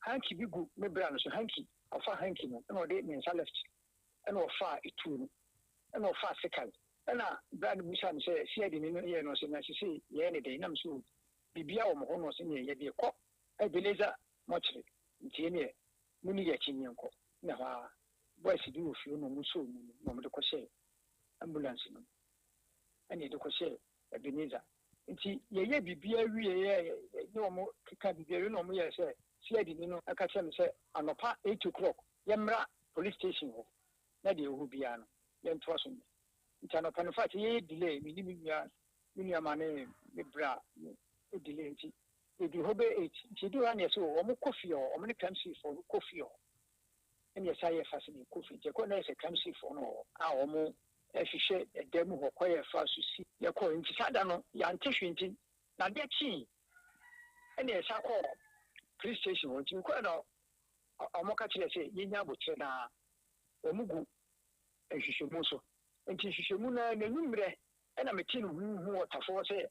Hanky bi gu me bra no so, hanky, ɔfaa hanky no ɛna ɔde ne nsa left ɛna ɔfaa etuo no ɛna ɔfaa sekan. Ɛna bra no bisaa me sɛ CID ni no yɛɛ no ɔse na sesei yɛyɛ ne dɛn na me se oh biribiaa wɔ mo hɔ na ɔse neɛ yɛdeɛ kɔ Ebenezer mɔkyere nti yɛneɛ monni yɛ akyi yɛnkɔ na ɛhɔ ara boys bi wɔ fie hɔ na ɔmo sɔɔ mu no na ɔmo de kɔhyɛɛ ambulance no mu ɛna yɛde kɔhyɛɛ Ebenezer nti yɛyɛɛ biribiaa wieɛ yɛne ɔmo keka biribiaa wie na ɔmo yɛɛ sɛ CID ni no ɛka kyerɛ me sɛ anɔpa 8:00 yɛmmra police station hɔ na deɛ ɛwɔ hɔ biara no yɛntoa so nyɛ. Nti anɔpa no fact yɛyɛ delay, me ne me nua me nua ma ne me bra no delay nti yɛduru hɔ bɛyɛ 8 nti yɛduru hɔ a na yɛsɛ o wɔn kɔ fie hɔ, wɔn ne Kamsi foɔ no kɔ fie hɔ ɛna yɛsan yɛ fa sɛ yɛkɔ fie nti yɛkɔ na yɛ sɛ Kamsi foɔ no wɔ hɔ a wɔn ɛhwehwɛ ɛdan mu hɔ kɔ yɛ fa so si yɛkɔ nti saa da no yɛante hwee nti na adeɛ kyee ɛna yɛsan kɔɔ police station hɔ nti mekɔɛ na wɔn ka kyerɛ sɛ yɛnya abokyerɛ na wɔn gu nhwehwɛmu so. Enti nhwehwɛmu no ara n'anwummerɛ na metee no huuhu wɔ Tafo hɔ sɛ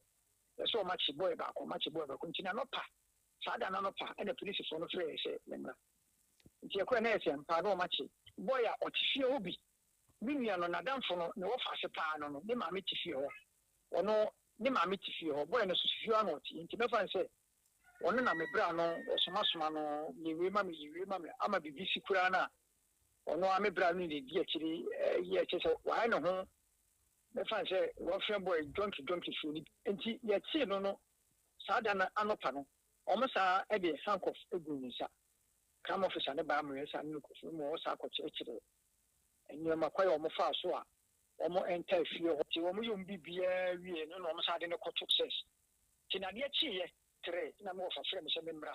yɛsɛ wɔakye boy baako, wɔakye boy baako. Nti n'anɔpa, saa da no anɔpa na polisifoɔ no frɛɛ yɛn sɛ yɛmmra. Nti yɛkɔeɛ na yɛsɛ ampa na wɔakye boy a ɔte fie hɔ bi. Me nua no, n'adamfo no, ne wɔfa ase paa no no, ne maame te fie hɔ. Ɔno, ne maame te fie hɔ. Boy no nso fie hɔ ara na ɔte. Nti mɛfa no sɛ ɔno na me bra no, ɔsomasoma no, yɛ wei ma me, yɛ wei ma me, ama biribi si koraa no a, ɔno ara me bra no na edi akyire yɛ kyerɛ sɛ wayɛ ne ho mɛfa no sɛ wɔfrɛ boy junkie junkie foɔ no bi nti yɛkyee no no saa da no anɔpa no wɔn saa de handcuff guu ne nsa crime officer no baa mmerɛ saa ne nkurɔfoɔ mu wɔn saa kɔkyerɛkyerɛ nneɛma kwan a wɔn faa so a wɔn enter fie hɔ nti wɔn yɛ wɔn biribiara wie no na wɔn saa de no kɔto cells nti na adeɛ kyeeɛ tere na me wɔfa frɛ me sɛ me mmra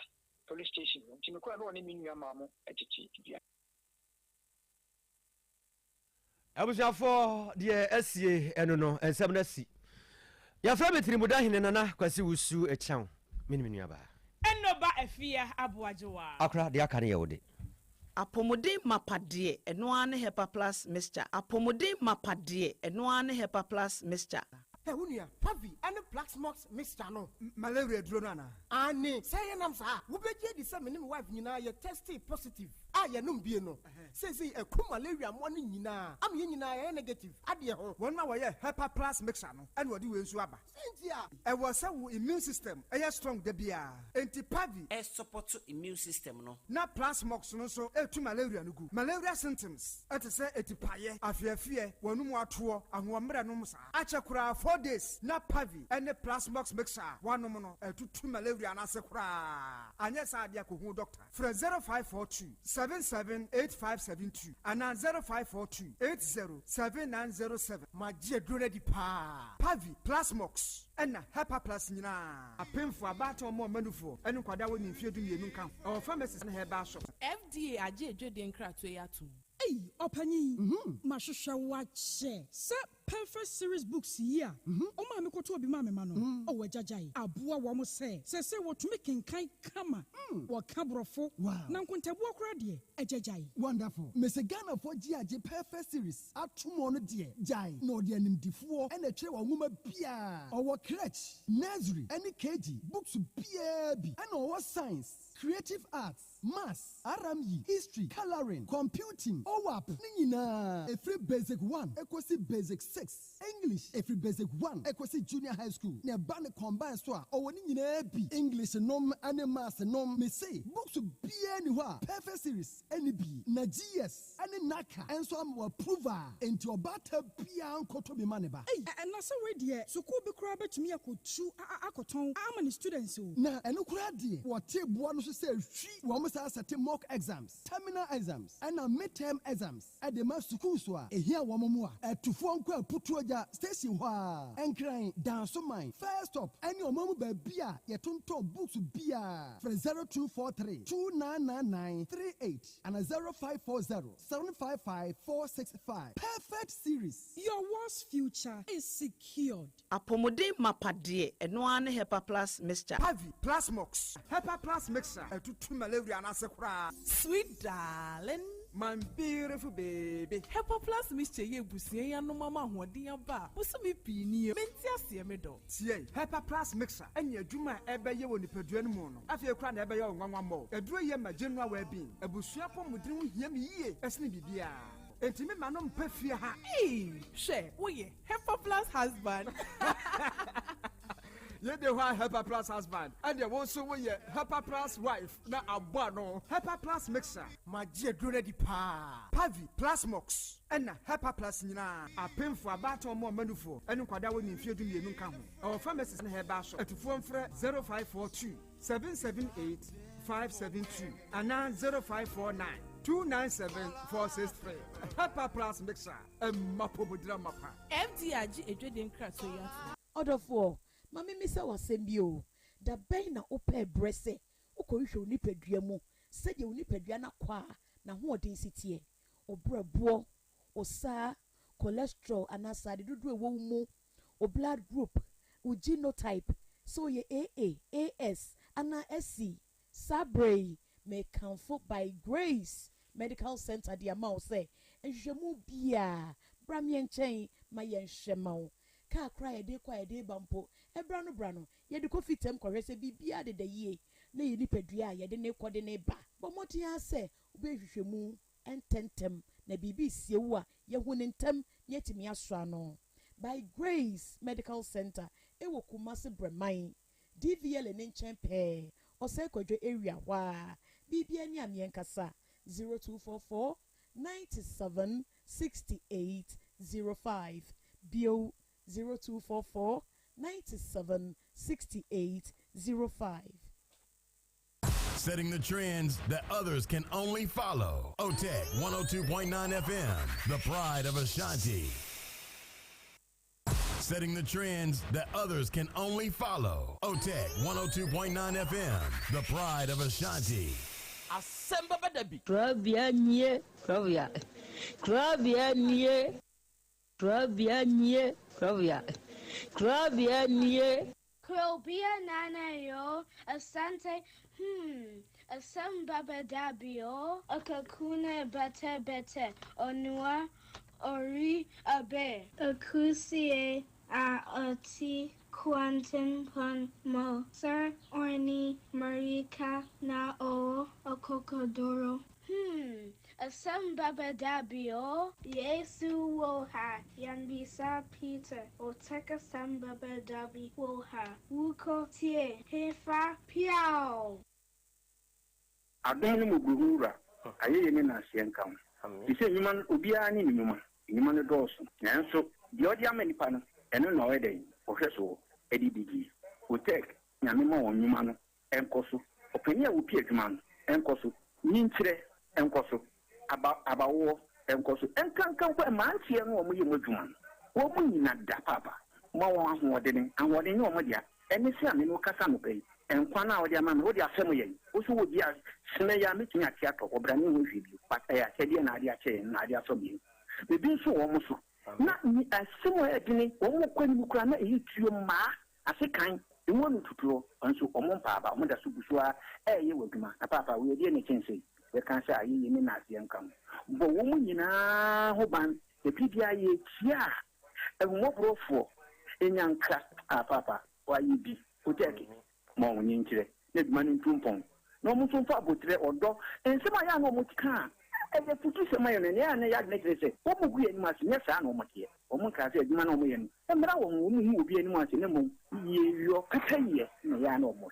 police station hɔ nti mekɔɛ na ɔne me nua maa mo tete dua. Abusuafoɔ deɛ asie ɛno no nsɛm no asi. Yɛfrɛ me Tirimuda Hene Nana Kwasi Wusu Kyɛw me ne me nuabaa. Enoba Afia Aboagyewa. Akora deɛ aka no yɛ wo de. Apɔmuden mapa deɛ, ɛno ara ne Hepa Plus Mixture. Apɔmuden mapa deɛ, ɛno ara ne Hepa Plus Mixture. Hɛ, wo nua, Pavi ne Plaxmox mixture no. Malaria aduro no anaa? Aane, sɛ yɛnam saa a, wobɛgye adi sɛ me ne me wife nyinaa yɛ testee positive a yɛnom bie no. Seesei aku malaria mmoa no nyinaa ama yɛn nyinaa yɛayɛ negative adeɛ ho. Wɔn a wɔyɛ Hepa Plus mixture no na wɔde wei nso aba. Sɛ nti a. Ɛwɔ sɛ wo immune system yɛ strong da biara, enti Pavi. Ɛsupɔto immune system no. Na Plasmox no nso tu malaria no gu. Malaria symptoms te sɛ atipaeɛ, afeafeɛ, w'anum atoɔ, ahoɔmmerɛ nom saa. Akyɛ koraa 4 days na Pavi ne Plasmox mixture a woanom no atutu malaria no ase koraa. Anyɛ saa adeɛ a kɔhu doctor. Frɛ 0542 778572 anaa 0542 80 7907. Magye aduro no adi paa. Pavi, Plasmox ɛna Hepa Plus nyinaa. Apemfoɔ, abaatan, ɔmo ɔmanufoɔ ne nkwadaa a wɔnni mfeɛ 12 nka ho. Ɛwɔ pharmacies ne herbal shops. FDA agye adwadie nkratoɔ yi atom. Ei, ɔpanyin, mahwehwɛ wo akyɛ. Sɛ Perfect Series books yi a ɔmaa me kɔtɔɔ bi maa me ma no, ɔwɔ agyagyae aboa wɔn sɛ seesei wɔtumi kenkan kama, wɔka Borɔfo, na nkontabuo koraa deɛ, agyagyae. Wonderful. Mese Ghanafoɔ gye agye Perfect Series ato mu ɔno deɛ gyae na ɔde animdifoɔ ɛna ɛtwerɛ wɔn nwoma biara. Ɔwɔ crèche, nursery ɛne KG books biara bi ɛna ɔwɔ science, creative arts, maths, RME, history, colouring, computing, OAP ne nyinaa ɛfiri basic 1 ɛkɔsi basic 6, English ɛfiri basic 1 ɛkɔsi junior high school na ɛba ne combine so a ɔwɔ ne nyinaa bi, English nom ne maths nom. Mese books biara ni hɔ a Perfect Series ɛne bi na GS ɛne NaCCA ɛnso ama wɔ approve a enti ɔbaata biara nkɔtɔ bi ma ne ba. Ei, ɛna sɛ wei deɛ sukuu bi koraa bɛtumi akɔtu akɔtɔn ama ne students o. Na ɛno koraa deɛ wɔte boa no so sɛ hwi wɔn saa sɛte mock exams, terminal exams ɛna midterm exams ɛde ma sukuu so a ehia wɔn mu a ɛtufoɔ nkɔ Aputuogya station hɔ a Nkran Dansoman first stop ɛne ɔman mu baabi a yɛtontɔn books biara. Frɛ 0243 2999 38 ana 0540 755 465. Perfect Series. Your world's future is secured. Apɔmuden mapa deɛ, ɛno ara ne Hepa Plus Mixture. Pavi, Plasmox, Hepa Plus mixture atutu malaria no ase koraa. Sweet darling. My beautiful baby. Hepa Plus mixture yi abusua yi anom ama ahoɔden aba a, bosome pii nie, mente aseɛ me dɔ. Tie, Hepa Plus mixture ne adwuma a ɛbɛyɛ wɔ nipadua no mu no, afei koraa na ɛbɛyɛ wo nwanwa mmɔ. Aduro yi ma general well-being. Abusua apɔmuden ho hia me yie sene biribiara. Enti me ma no mpa fie ha. Eii, hwɛ, woyɛ Hepa Plus husband. Yei de hɔ a Hepa Plus husband, ɛnneɛ wo nso woyɛ Hepa Plus wife na abɔ ano. Hepa Plus mixture. Magye aduro no adi paa. Pavi, Plasmox, ɛna Hepa Plus nyinaa. Apemfoɔ, abaatan ɔmo ɔma nufoɔ, ɛne nkwadaa a wɔnni mfeɛ 12 nka ho. Ɛwɔ pharmacies ne herbal shop. Atufoɔ mfrɛ 0542 778 572 anaa 0549 297 463. Hepa Plus mixture, ɛma apɔmuden amapa. FDA agye adwadie nkratoɔ yi atom. Ɔdɔfoɔ, ma memmisa wo asɛm bi o, da bɛn na wopɛɛ berɛ sɛ wokɔhwehwɛ wo nipadua mu sɛdeɛ wo nipadua no akwaa n'ahoɔden si teɛ, wo berɛboɔ, wo saa, cholesterol anaa sradeɛ dodoɔ a ɛwɔ wo mu, wo blood group, wo genotype, sɛ woyɛ AA, AS anaa SC? Saa berɛ yi, mekamfo By Grace Medical Center de ama wo sɛ nhwehwɛmu biara, bra me nkyɛn ma yɛnhwɛ ma wo. Kaa koraa a yɛde rekɔ a yɛde reba mpo, ɛberɛ ano berɛ ano, yɛde kɔ fitam kɔhwɛ sɛ biribiara deda yie na yɛn nipadua a yɛde no rekɔ de no reba. Bɔ mmɔden ara sɛ wobɛyɛ nhwehwɛmu ntɛmntɛm na biribi resie wo a, yɛahu no ntɛm na yɛatumi asɔ ano. By Grace Medical Center wɔ Kumasi Brɛman, DVLA no nkyɛn pɛɛ, Ɔsɛe Kwadwo area hɔ ara. Biribiara ni a meɛnkasa, 0244 97 68 05, bio 0244 97 68 05. Setting the trends that others can only follow. OTEC 102.9 FM, the pride of Ashanti. Setting the trends that others can only follow. OTEC 102.9 FM, the pride of Ashanti. Asɛm bɛba da bi. Korabea nie, korabea, korabea nie, korabea nie, korabea, korabea nie. Krobea nana yo, Asante hmm, asem baba dabi o. Akakuna bete bete, onua ori abe. Akusie a ɔte kwantempɔn mu. Sir Orni Marika na ɔwɔ akokoduro. Hmm, asɛm bɛba da bi o. Yesu wɔ ha, yɛmmisa Peter, Otec asɛm bɛba da bi wɔ ha, Wokɔ tie hefa piaw! Adom ne mmɔborɔhunu Wura, ayɛyie ne nnaseɛ nka wo. Te sɛ nnwuma no, obiara ne ne nnwuma. Nnwuma no dɔɔso, nanso deɛ ɔde ama nnipa no, ɛno na ɔyɛ dɛn? Ɔhwɛ soɔ de di die. Otec, Nyame ma wɔn nnwuma no nkɔ so. Ɔpanin a ɔpi adwuma no nkɔ so. Nyinkyerɛ nkɔ so. Aba, abawoɔ nkɔ so. Nkanka mpo mmeranteɛ no a wɔyɛ mu adwuma no, wɔn nyina da paapa. Ma wɔn ahoɔdene. Ahoɔden nyɛ wɔn dea. Ɛne sɛ a me ne wo kasa anɔpa yi, nkwa no a wode ama me, wode afɛm yɛn. Wo nso wɔ bi a, sene yi a mɛtumi ate atɔ hɔ, bra ne ho hwee bio. But ɛyɛ akyɛdeɛ na ade akyɛ yɛn, na ade afɛm yɛn. Biribi nso wɔ wɔn so. Na asɛm a ɛyɛ dene, wɔn kɔ anim koraa na ɛyɛ tuo mmaa ase kan, emu ano tutuo, nso wɔn mpa aba, wɔn da so gu so ara reyɛ wɔ adwuma. Na paapa, wei ɛdeɛn na ɛkyɛn sei? Yɛka sɛ ayeyie ne nnaseɛ nka ho. Bɔ wɔn nyinaa ho ban, ɛfiri biara yɛkyia a, ahummɔborɔfoɔ nya nkra. Ah paapa, wayɛ bi, Otɛɛke, ma wɔn nkyerɛ na adwuma no ntu mpɔn, na wɔn nso mfa aboterɛ, ɔdɔ, nsɛm a ɛyɛ a na wɔka a ɛyɛ afutusɛm ma yɛn no, ɛnna ɛyɛ a na yɛn adwene kyerɛ sɛ wɔgu yɛn anim ase. Nyɛ saa na wɔteɛ. Wɔnkaa sɛ adwuma no a wɔyɛ no mmra wɔn ho, wɔnhu obi anim ase, na mmom yieyɔ, pɛpɛyɛ na ɛyɛ a na wɔhwehwɛ.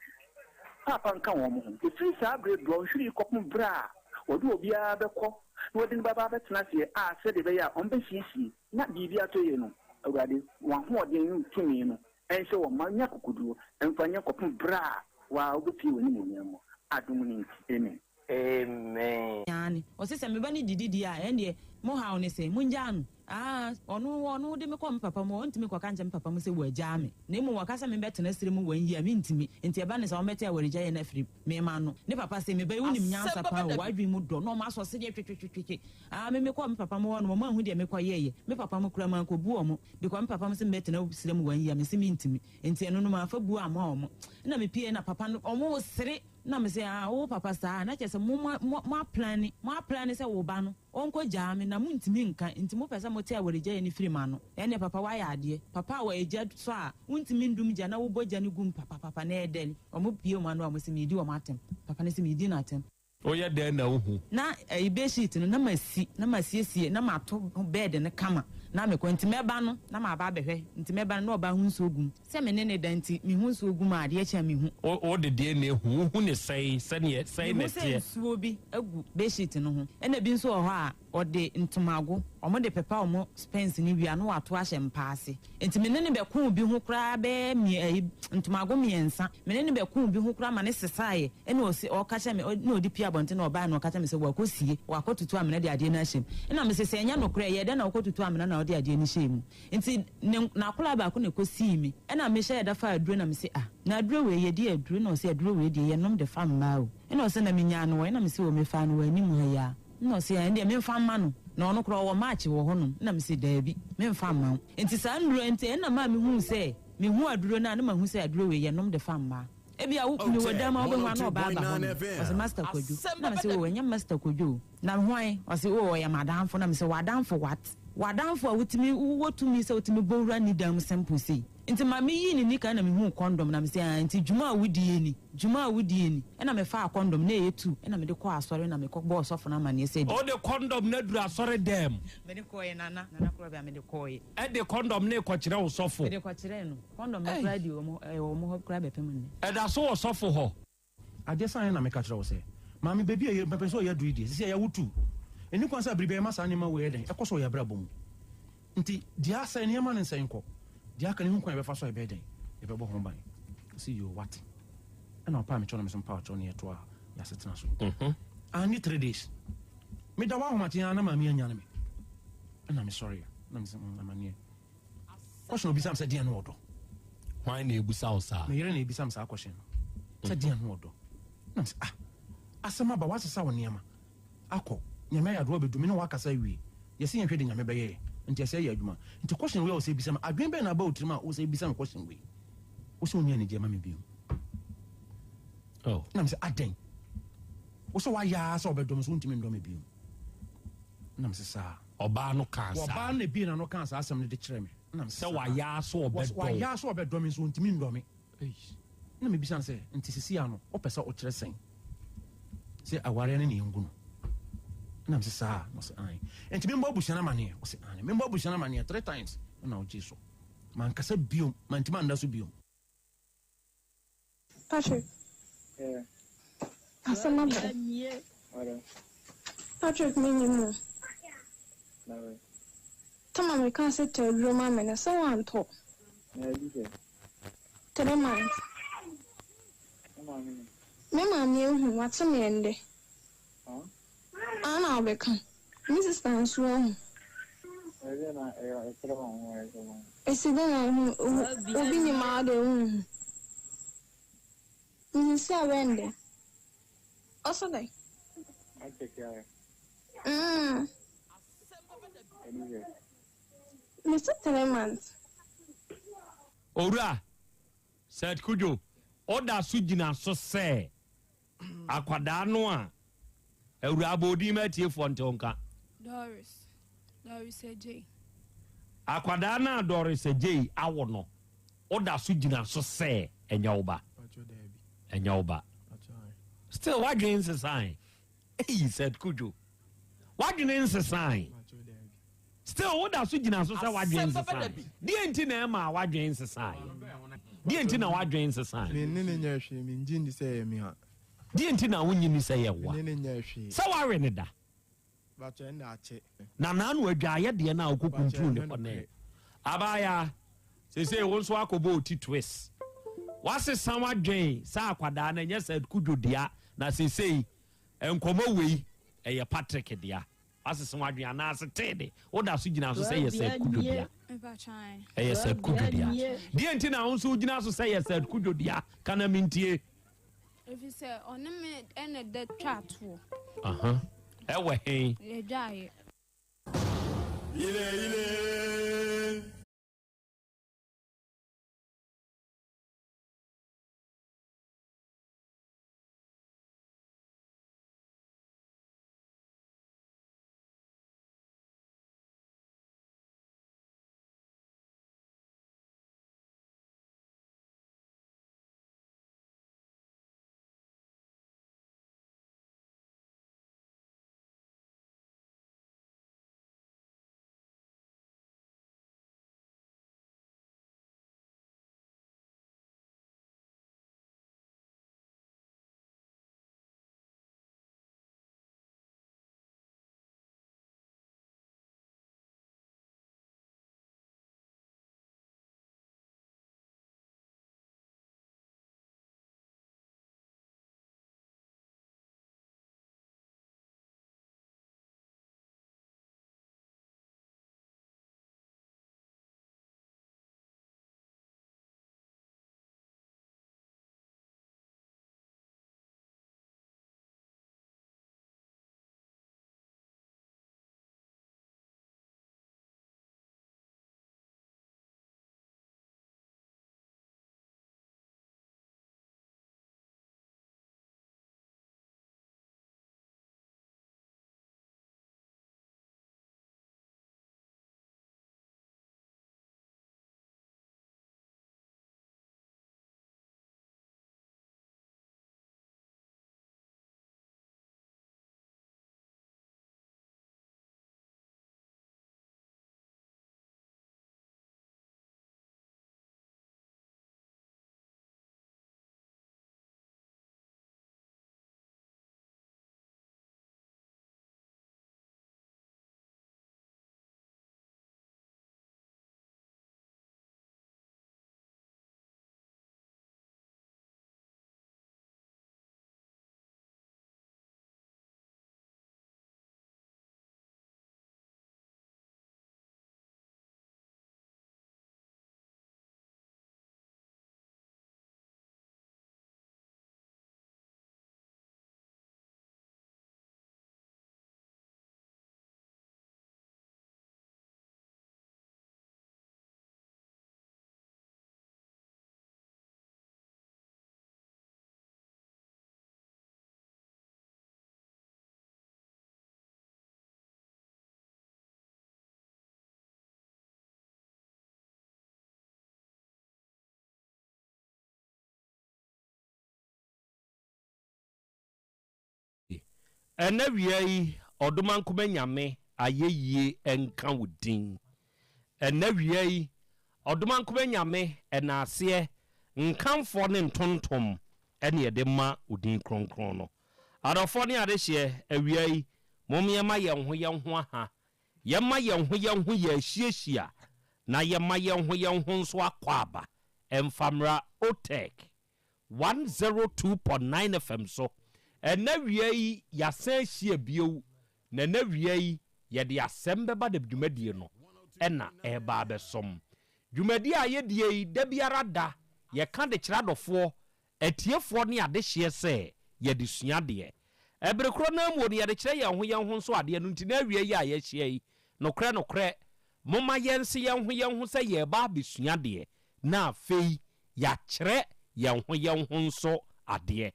Paapa nka wɔn ho. Ɛfiri saa berɛ dɔnhwere yi kɔpem berɛ a wɔde obiara bɛkɔ na wɔde no bɛba abɛtena aseɛ a sɛdeɛ ɛbɛyɛ a wɔbɛsiesie na biribi atɔ yie no, Awurade, w'ahoɔden ne wo tumi no nhyɛ wɔn ma nya akokoduo mfa nyɛ kɔpem berɛ a wo ara wobɛpue w'animuonyam mu, adom no nti, amen. Amen. Aane, ɔse sɛ me ba no didi deɛ a, ɛndeɛ mo haw ne sɛn? Mongyaa no. Aa, ɔno, ɔno de me kɔ me papa mu hɔ, ɔntumi nkɔka nkyerɛ me papa mu sɛ wɔagyaa me, na mmom ɔka sɛ membɛtena serɛ mu one year a, mentumi. Nti ɛba no saa, wɔbɛte awaregyaeɛ no afiri me ma no. Ne papa se, Me ba yi, wonim nyansa paa o, w'adwene mu dɔ, na ɔma asɔ sedeɛ twetwetwetwe. Aa, me mekɔɔ me papa mu hɔ no, wɔanhu deɛ mekɔyɛeɛ. Me papa mu koraa, mankɔbu wɔn, because me papa mu se mebɛtena serɛ mu one year, mese mentumi. Nti ɛno no, mamfa buo amma wɔn. Ɛna mepieeɛ na papa no, wɔresere. Ɛna mese, ah, wo papa saa a, na kyerɛ sɛ mo, mo, mo aplane, mo aplane sɛ wo ba no, ɔnkɔ gyaa me, na montumi nka, nti mopɛ sɛ mote awaregyaeɛ no firi m'ano. Ɛnneɛ papa woayɛ adeɛ. Papa a wɔ egya sɔ a, wontumi ndum gya na wobɔ gya no gu mu papapapa na ɛdɛre. Wɔbue wɔn ano a, wɔse meredi wɔn atɛm. Papa no se meredi no atɛm. Woyɛ dɛn na wuhu? Na ɛyi bedsheet no na masi na masiesie na mato bed no kama na mekɔ nti mɛba no na maba abɛhwɛ nti mɛba no na ɔbaa ho nsuo gu mu sɛ me ne no da nti mehu nsuo gu mu a adeɛ kye a mehu. Wo wode deɛn na ehu? Wohu no sɛn? Sɛdeɛ sɛn na Mehu sɛ ɛteɛ? nsuo bi agu bedsheet no ho ɛna bi nso wɔ hɔ a ɔde ntomago wɔn de pepa wɔn spɛns no wie a na wato ahyɛ mpa ase nti me ne no bɛkoo bi ho koraa bɛyɛ mmiɛ ɛyi ntomago mmiɛnsa me ne no bɛkoo bi ho koraa ma no sesaeɛ ɛna ɔsi ɔka kyerɛ me ɛna ɔde pie abɔnten na ɔbaeɛ na ɔka kyerɛ me sɛ wakɔ sie wakɔ tutu amena de adeɛ no ahyɛ mu ɛna mese sɛ ɛnyɛ nokorɛ ɛyɛɛ dɛn na wokɔ tutu amena na wode adeɛ no hyɛɛ mu nti ne n'akwadaa baako na ɛkɔsii me ɛna mehyɛɛ da faa aduro na mese ah na aduro wei yɛde aduro na ɔse aduro wei deɛ yɛnom de fa mmaa o ɛna ɔse na menyaa no wɔ ɛna mese o mefaa no wɔ anim ha yi ara. Nna ɔse, Ɛndeɛ memfa mma no, na ɔno koraa ɔwɔ match wɔ hɔnom. Nna mese, Daabi, memfa mma wo. Nti saa nnuro nti ɛnna maa mehuu sɛ, mehu aduro no a na mahu sɛ aduro wei yɛnom de fa mmaa. Ebia wo, mewɔ dan mu a wobɛhu a na ɔbaa aba hɔnom. Ɔse, Master Kwadwo. Nna mese, Oh, ɛnyɛ Master Kwadwo o. Na hwan? Ɔse, Oh, ɔyɛ m'adamfo. Nna mese, W'adamfo what? W'adamfo a wotumi, wowɔ tumi sɛ wotumi bɔ wura ne dan mu simple sei? Nti ma meyii ne nika na mehuu kɔndɔm na mese, Ah, nti dwuma a wodie ni? Dwuma a wodie ni. Ɛna mefaa kɔndɔm, na ɛyɛ tu, ɛna mede kɔɔ asɔre na mekɔ bɔɔ sɔfo no amaneɛ sɛ. Wode kɔndɔm no aduru asɔre dan mu? Mede kɔɔeɛ, Nana, Nana Korɔbea, mede kɔɔeɛ. Ɛde kɔndɔm no rekɔkyerɛ wo sɔfo? Mede kɔkyerɛɛ no. Kɔndɔm no koraa deɛ ɛwɔ wɔn hɔ koraa bɛpem nnɛ. Ɛda so wɔ sɔfo hɔ? Adeɛ saeɛ na meka kyerɛ wo sɛ, Maame, baabi a yɛ, mepɛ sɛ ɔyɛ aduru yi deɛ, seesei yɛawo tu. Ɛnni kwan sɛ bere biara yɛma saa nneɛma wei yɛ dɛn? Ɛkɔ so wɔ yɛn abrabɔ mu. Nti, deɛ asɛe no, yɛmma no nsɛe nkɔ. Deɛ aka no, yɛhu kwan a yɛbɛfa so a yɛbɛyɛ dɛn? Yɛbɛbɔ ho ban. Ɔse, Yoo, wate. Ɛna ɔpaa me kyɛw na me nso mepaa ɔkyɛw na yɛtoaa yɛn asetena so. Anni 3 days, meda hɔ ahomakye ara na maame anyane me. Ɛna mesɔreeɛ, na mese, Mm, amanneɛ. Question a obisa me sɛ deɛn ne ɔdɔ? Hwan na ebisa wo saa? Me yere na ebisa me saa question no. Sɛ deɛn ne ɔdɔ? Na me sɛ ah, asɛm aba wasesa wo nneɛma akɔ. Nyame ayɛ adoa bɛdu me ne wakasa awie. Yɛsɛ yɛnhwɛ de Nyame bɛyɛ yɛ. Nti ɛsɛ yɛ adwuma. Nti question wei a ɔsɛ bisa me, adwene bɛn na aba wo tirim a wosɛ bisa me question wei? Wosɛ wonni anigyeɛ ma me bio. Oh. Na me sɛ adɛn? Wosɛ wayɛ ara sɛ ɔbɛdɔ me so wontumi ndɔ me bio. Na me sɛ saa. Ɔbaa no kaa saa. Ɔbaa no na ebie n'ano kaa saa asɛm no de kyerɛɛ me. Ɛna me sɛ wayɛ ara sɛ ɔbɛdɔ wo. Wayɛ ara sɛ ɔbɛdɔ me nso ɔntumi ndɔ me. Ɛna mebisa no sɛ, nti seesei ano wopɛ sɛ wokyerɛ sɛn? Sɛ awareɛ no na yɛngu no. Ɛna mese saa. Na ɔse aane. Nti memmɔ abusua no amaneɛ? Ɔse aane. Memmɔ abusua no amaneɛ 3 times. Ɛna ɔgyee so. Mankasa biom. Mantumi anda so biom. Patrick. Yeah. Asɛm aba. What? Patrick menyim wo. No. Tama meka sɛ tɔ aduro ma me no sɛ woantɔ. Na ebi sɛ. 3 months. Wo maame ni. Me maame ehu wate me ɛndɛ. Huh? Ana wobɛka. Me sister nso ahu. Ɛyɛ na ɛyɛ ɛkyerɛ wɔn ho ɛyɛ wɔn. Esi dɛn na ohu obi nyim a ɔde nhu. Nsisi a bɛn dɛ. Ɔso dɛ. Akyɛ ayɛ. Ɛni sɛ. Mese 3 months. Owura Seth Kudwo, ɔda so gyina so sɛ akwadaa no a awura abɔdin ma atiefoɔ nte wo nka. Doris. Doris Adjei. Akwadaa no a Doris Adjei awo no, ɔda so gyina so sɛ ɛnyɛ wo ba? Ɛnyɛ wo ba. Still wadwene nsesan. Eyi Seth Kudwo, wadwene nsesan. Still woda so gyina so sɛ wadwene nsesan. Deɛ nti na ɛma wadwene nsesan? Deɛ nti na wadwene nsesan? Me ne ne nyɛ hwee, me ngye ndi sɛ ɛyɛ me a. Deɛ nti na wonyi ni sɛ yɛ wa? Me ne ne nyɛ hwee. Sɛ wawe ne da? Bakyɛ ɛna akyɛ. Na naanu adwaayɛ deɛ no a wokɔ kunturu ne hɔ ne. Abaayaa, seesei wo nso akɔbɔ oti twist. Wasesa wadwen sɛ akwadaa no ɛnyɛ Seth Kudwo dea, na seesei nkɔmmɔ wei ɛyɛ Patrick dea. Wasesa wadwen anaase tee de woda so gyina so sɛ yɛ Seth Kudwo dea? Ɛyɛ Seth Kudwo dea. Deɛ nti na wo nso wogyina so sɛ yɛ Seth Kudwo dea? Ka na mentie. Ɛfiri sɛ ɔne me ɛna da twa toɔ. Ɛwɔ he? Yɛdwaeɛ. Ile ile. Ɛnnɛ awia yi, Ɔdomankoma Nyame ayɛyie nka wo din. Ɛnnɛ awia yi, Ɔdomankoma Nyame ɛnaaseɛ, nkamfoɔ ne ntontom ɛne yɛde ma wo din kronkron no. Adɔfoɔ ne adehyeɛ, awia yi, mom yɛma yɛn ho yɛn ho aha, yɛma yɛn ho yɛn ho yɛ ahyiahyia, na yɛma yɛn ho yɛn ho nso akwaaba ɛmfa mmra OTEC 102.9 FM so. Ɛnnɛ awia yi yɛasan ahyia bio, na ɛnnɛ awia yi yɛde asɛm bɛba da dwumadie no na ɛreba abɛsom. Dwumadie a yɛdie yi da biara da yɛka de kyerɛ adɔfoɔ, atiefoɔ ne adehyeɛ sɛ yɛde sua adeɛ. Ɛbere korɔ no ara mu no yɛde kyerɛ yɛn ho yɛn ho nso adeɛ no nti na awia yi a yɛahyia yi nokorɛ nokorɛ momma yɛnse yɛn ho yɛn ho sɛ yɛreba abɛsua adeɛ na afei yɛakyerɛ yɛn ho yɛn ho nso adeɛ.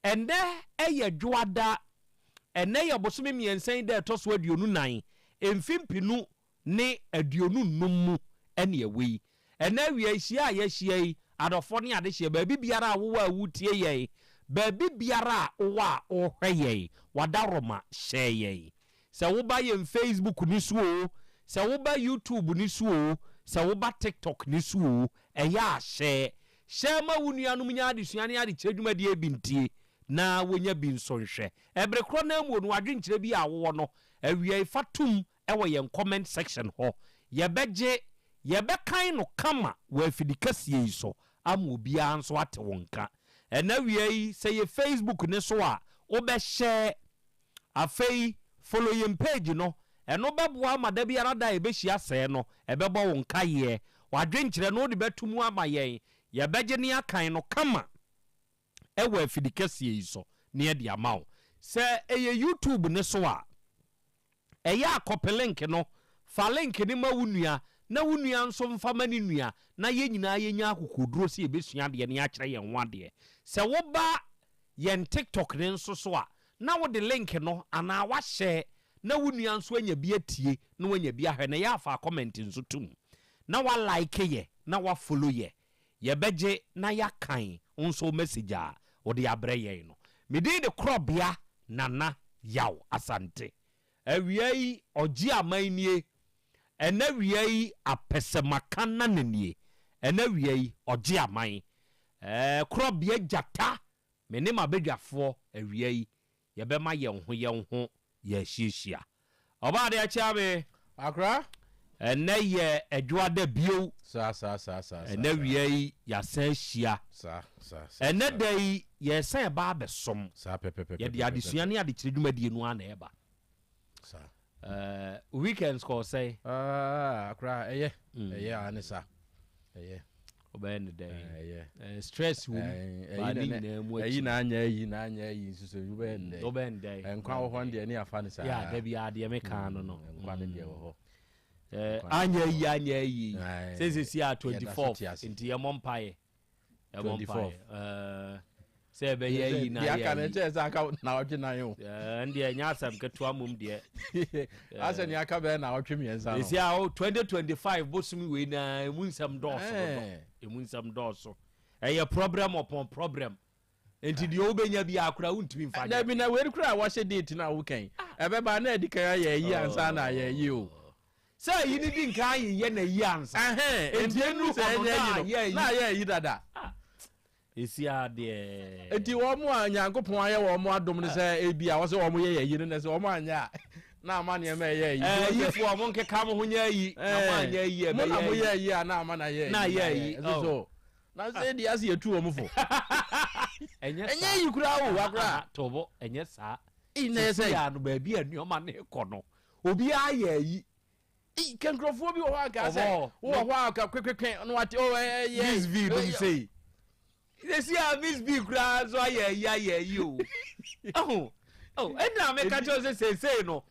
Ɛnnɛ yɛ Dwoada, ɛnnɛ yɛ bosome mmiɛnsa yi da a ɛtɔ so 24, mfe mpenu ne 25 mu ne ɛwɔ yi. Ɛnnɛ awia yi, hyia a yɛahyia yi, adɔfoɔ ne adehyeɛ, baabi biara a wowɔ a woretie yɛn, baabi biara a wowɔ a worehwɛ yɛn, w'adaworoma hyɛɛ yɛn. Sɛ woba yɛn Facebook no so oo, sɛ woba YouTube no so oo, sɛ woba TikTok no so oo, ɛyɛ a hyɛ. Hyɛ ma wo nuanom nya adesua ne adekyerɛ dwumadie bi ntie na wɔnya bi nso nhwɛ. Ɛbere korɔ no ara mu no, adwenkyerɛ bi a wowɔ no, awiei fa tom wɔ yɛn comment section hɔ. Yɛbɛgye, yɛbɛkan no kama wɔ afidikɛseɛ yi so ama obiara nso ate wo nka. Ɛnnɛ awia yi, sɛ yɛ Facebook no so a, wobɛhyɛ. Afei follow yɛn page no, ɛno bɛboa ama da biara da a yɛbɛhyia sɛɛ no, ɛbɛbɔ wo nkaeɛ. W'adwenkyerɛ no wode bɛto mu ama yɛn, yɛbɛgye ne akan no kama wɔ afidikɛseɛ yi so na yɛde ama wo. Sɛ ɛyɛ YouTube no so a, ɛyɛ a kɔpe link no, fa link no ma wo nua na wo nua nso mfa ma ne nua na yɛn nyinaa yɛnya akokoɔduro sɛ yɛbɛsua adeɛ na yɛakyerɛ yɛn ho adeɛ. Sɛ woba yɛn TikTok no nso so a, na wode link no anaa woahyɛ na wo nua nso anya bi atie na wanya bi ahwɛ na yɛ a fa comment nso to mu na wa like yɛ na wa follow yɛ. Yɛbɛgye na yɛakan wo nso wo message a wode abrɛ yɛn no. Me din de Korɔbea Nana Yaw Asante. Awia yi ɔgye aman nie, ɛnɛ awia yi apɛsɛmaka nana nie, ɛnɛ awia yi ɔgye aman. Ɛɛ Korɔbea Gyata Me ne m'abadwafoɔ awia yi, yɛbɛma yɛn ho yɛn ho yɛahyiahyia. Ɔbaa adeɛ akyea me. Akora. Ɛnnɛ yɛ Ɛdwoada bio. Saa saa saa saa saa. Ɛnnɛ awia yi, yɛasan ahyia. Saa saa saa. Ɛnnɛ da yi, yɛresan reba abɛsom. Saa pɛpɛpɛpɛpɛpɛ. Yɛde adesua ne adekyerɛ dwumadie no ara na ɛreba. Saa. Eh, weekends kɔɔ sɛn? Ah, akora ɛyɛ. Mm. Ɛyɛ a ne sa. Ɛyɛ. Ɔbɛyɛ ne dɛn? Ɛyɛ. Eh, stress wɔ mu. Ba ne nyinaa mu akyi. Ɛyi na anya ɛyi na anya ɛyi nso so wobɛyɛ ne dɛn? Wobɛyɛ ne dɛn? Nkwa wɔ hɔ deɛ ne afa ne saa. Ya, da bi adeɛ me kan no no. Nkwa ne deɛ wɔ hɔ. Eh, anya yi anya yi. Sɛ sɛ si a 24 nti yɛmmɔ mpaeɛ. Yɛbɔ mpaeɛ. Ɛɛ, sɛ ɛbɛyɛ ayi na ayɛ ayi. Deɛ aka no kyerɛ sɛ aka naawɔtwe nan o. Ɛɛ, ɛndeɛ ɛnyɛ asɛm ketewa mmom deɛ. Asɛ nea aka bɛyɛ naawɔtwe mmiɛnsa no. Ɛsi a o 2025 bosom wei na emu nsɛm dɔɔso dodo. Emu nsɛm dɔɔso. Ɛyɛ problem upon problem. Nti deɛ wobɛnya bi akora wontumi mfa nyɛ. Dabi na wei kora a wɔhyɛ date no a wokɛn. Ɛbɛba na adi kan ayɛ ayi ansa na ayɛ ayi o. Sɛ ayi no di nkan ayeyɛ na ayi ansa. Enti enu hɔ no na ayɛ ayi. Na ayɛ ayi dada. Esi adeɛ. Enti wɔn a Nyankopɔn ayɛ wɔn adom no sɛ ebi a wɔsɛ wɔn yɛ ayi no na sɛ wɔn anyɛ a na ama nneɛma ɛyɛ ayi. Ayifoɔ mo nkeka mo ho nyɛ ayi na mo anyɛ ayi ɛbɛyɛ ayi. Mo na mo yɛ ayi a na ama na ayɛ ayi. Na ayɛ ayi. Ɛso so na sɛ deɛ ase yɛtu wɔn fo. Ɛnyɛ saa. Ɛnyɛ ayi koraa o wakora. Tobo ɛnyɛ saa. Sisi a no baabi a nneɛma no rekɔ no. Obiara yɛ ayi. Ei, ka nkurɔfoɔ bi wɔ hɔ a nka sɛ wowɔ hɔ a ka kwekwekwɛ na wate oh ɛyɛ. Miss V nom sei. Sɛsi a Miss B koraa nso ayɛ ayi ayɛ ayi o. Ɛho oh ɛna meka kyerɛ sɛ seesei no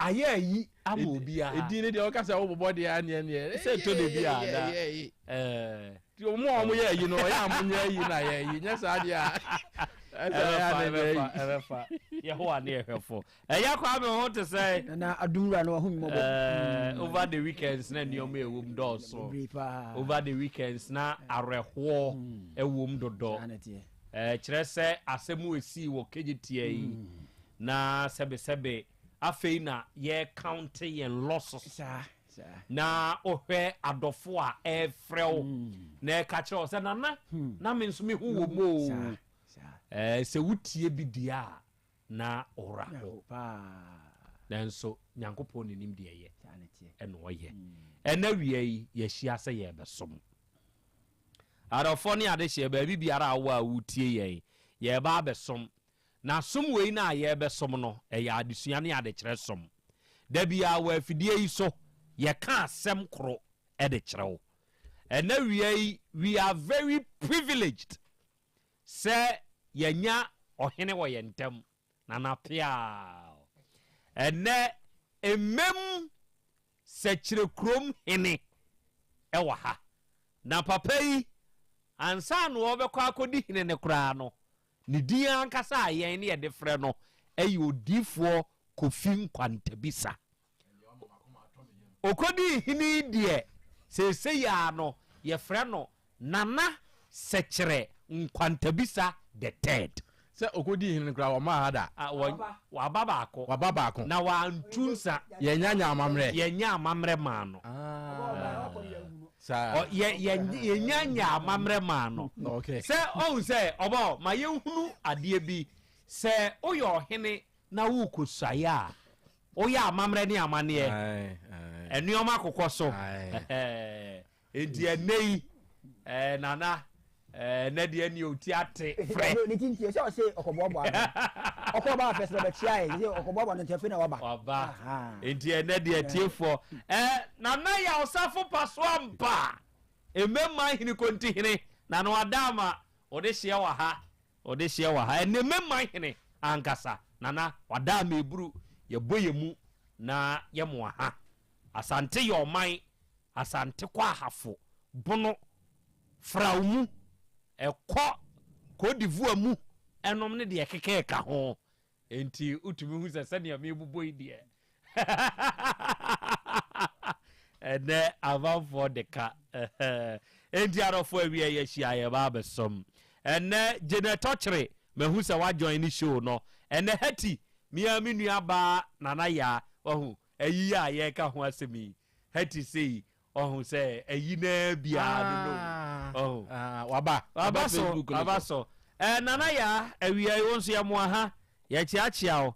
ayɛ ayi ama obiara. Edin ne deɛ ɔka sɛ wobobɔ deɛ aneɛ neɛ. Sɛ ɛtɔ da bi a na ɛɛ. Nti wɔn a wɔyɛ ayi no ɔyɛ a monyɛ ayi na yɛ ayi nyɛ saa deɛ a. Ɛbɛfa ɛbɛfa ɛbɛfa Yehowa ne ɛhwɛfo. Ɛyɛ Kwame wo ho te sɛn? Nana adum wura no wahu me mmɔbɔ. Eh, over the weekends na nneɛma ɛwɔ mu dɔɔso. Bebree paa. Over the weekends na awerɛhoɔ ɛwɔ mu dodɔ. Saa na ɛteɛ. Eh, kyerɛ sɛ asɛm a ɛsii wɔ Kejetia yi. Na sɛbesɛbe afei na yɛrecounte yɛn losses. Na wohwɛ adɔfo a ɛrefrɛ wo na ɛka kyerɛ wo sɛ nana na me nso me ho wɔ mu o. Ɛɛ sɛ wotie bi deɛ a na ɔwora ho. Nanso Nyankopɔn na nim deɛ ɛyɛ ɛna ɔyɛ. Ɛna wia yi yɛahyia sɛ yɛrebɛsom. Adɔfoɔ ne adehyeɛ baabi biara a wowɔ a woretie yɛn, yɛreba abɛsom. Na som wei no a yɛrebɛsom no, ɛyɛ adesua ne adekyerɛ som. Da biara wɔ afidie yi so, yɛka asɛm koro de kyerɛ wo. Ɛnɛ wia yi, we are very privileged sɛ yɛanya ɔhene wɔ yɛn ntam, Nana Peaw. Ɛnɛ, Mmem Sɛkyerɛ hene wɔ ha. Na papa yi, ansa na ɔrebɛkɔ akɔdi hene no koraa no, Ne din ankasa a yɛn ne yɛde frɛ no yɛ Odiyifoɔ Kofi Nkwantabisa. Ɔkɔdii hene yi deɛ, seesei ara no yɛfrɛ no Nana Sɛkyerɛ Nkwantabisa the third. Sɛ ɔkɔdii hene no koraa, ɔmmaa ha da. Ah, wɔ, waba baako. Waba baako. Na wantu nsa. Yɛnnya nyaa amammerɛ. Yɛnnya amammerɛ maa no. Ah. Saa. Ɔ, yɛ, yɛ, yɛnya nyaa amammerɛ maa no. Okay. Sɛ, ɔhu sɛ, ɔbɔ, ma yɛnhunu adeɛ bi. Sɛ woyɛ ɔhene na worekɔsuaeɛ a, woyɛ amammerɛ ne amanneɛ. Ae, ae. Nneɛma kokɔ so. Ae. Ɛhɛɛ. Enti ɛnnɛ yi, ɛɛ, Nana, ɛɛ, ɛnnɛ deɛ ɛnneɛ ɔti ate, frɛ. Ne ti nti, sɛ ɔse ɔkɔboaboa ano. Ɔkɔ ɔbaa fɛ sɛ ɔbɛkyia yɛ, sɛ ɔkɔboaboa ano nti afei na waba. Waba. Enti ɛnnɛ deɛ atiefoɔ, ɛɛ, Nana Yaw Safo Pasoampa, Mmɛmma Hene Kontihene, Nana Adaama, ɔde hyeɛ wɔ ha, ɔde hyeɛ wɔ ha. Ɛnnɛ Mmɛmma Hene ankasa, Nana Wadaama Eburu, yɛbɔ yɛn mu na yɛmoa ha. Asante yɛ ɔman Asante kɔ Ahafo, Bono, Frao mu, ɛkɔ Cote d'Ivoire mu nom ne deɛ ɛkeka ho. Enti wotumi hu sɛ sɛdeɛ merebobɔ yi deɛ ɛnɛ amanfoɔ de ka. Enti adɔfoɔ awia yɛahyia yɛba abɛsom. Ɛnɛ Janet Ɔkyere mahu sɛ woajoin ne show no. Ɛnɛ Hetty me ara me nua baa Nana Yaa wahu ayi a yɛreka ho asɛm yi. Hetty sei ɔho sɛ ayi naa biara no no ɔho. Ah, waba. Waba so, Facebook no waba so. Eh, Nana Yaa, awia yi wo nso yɛmoa ha, yɛkyeakyea wo.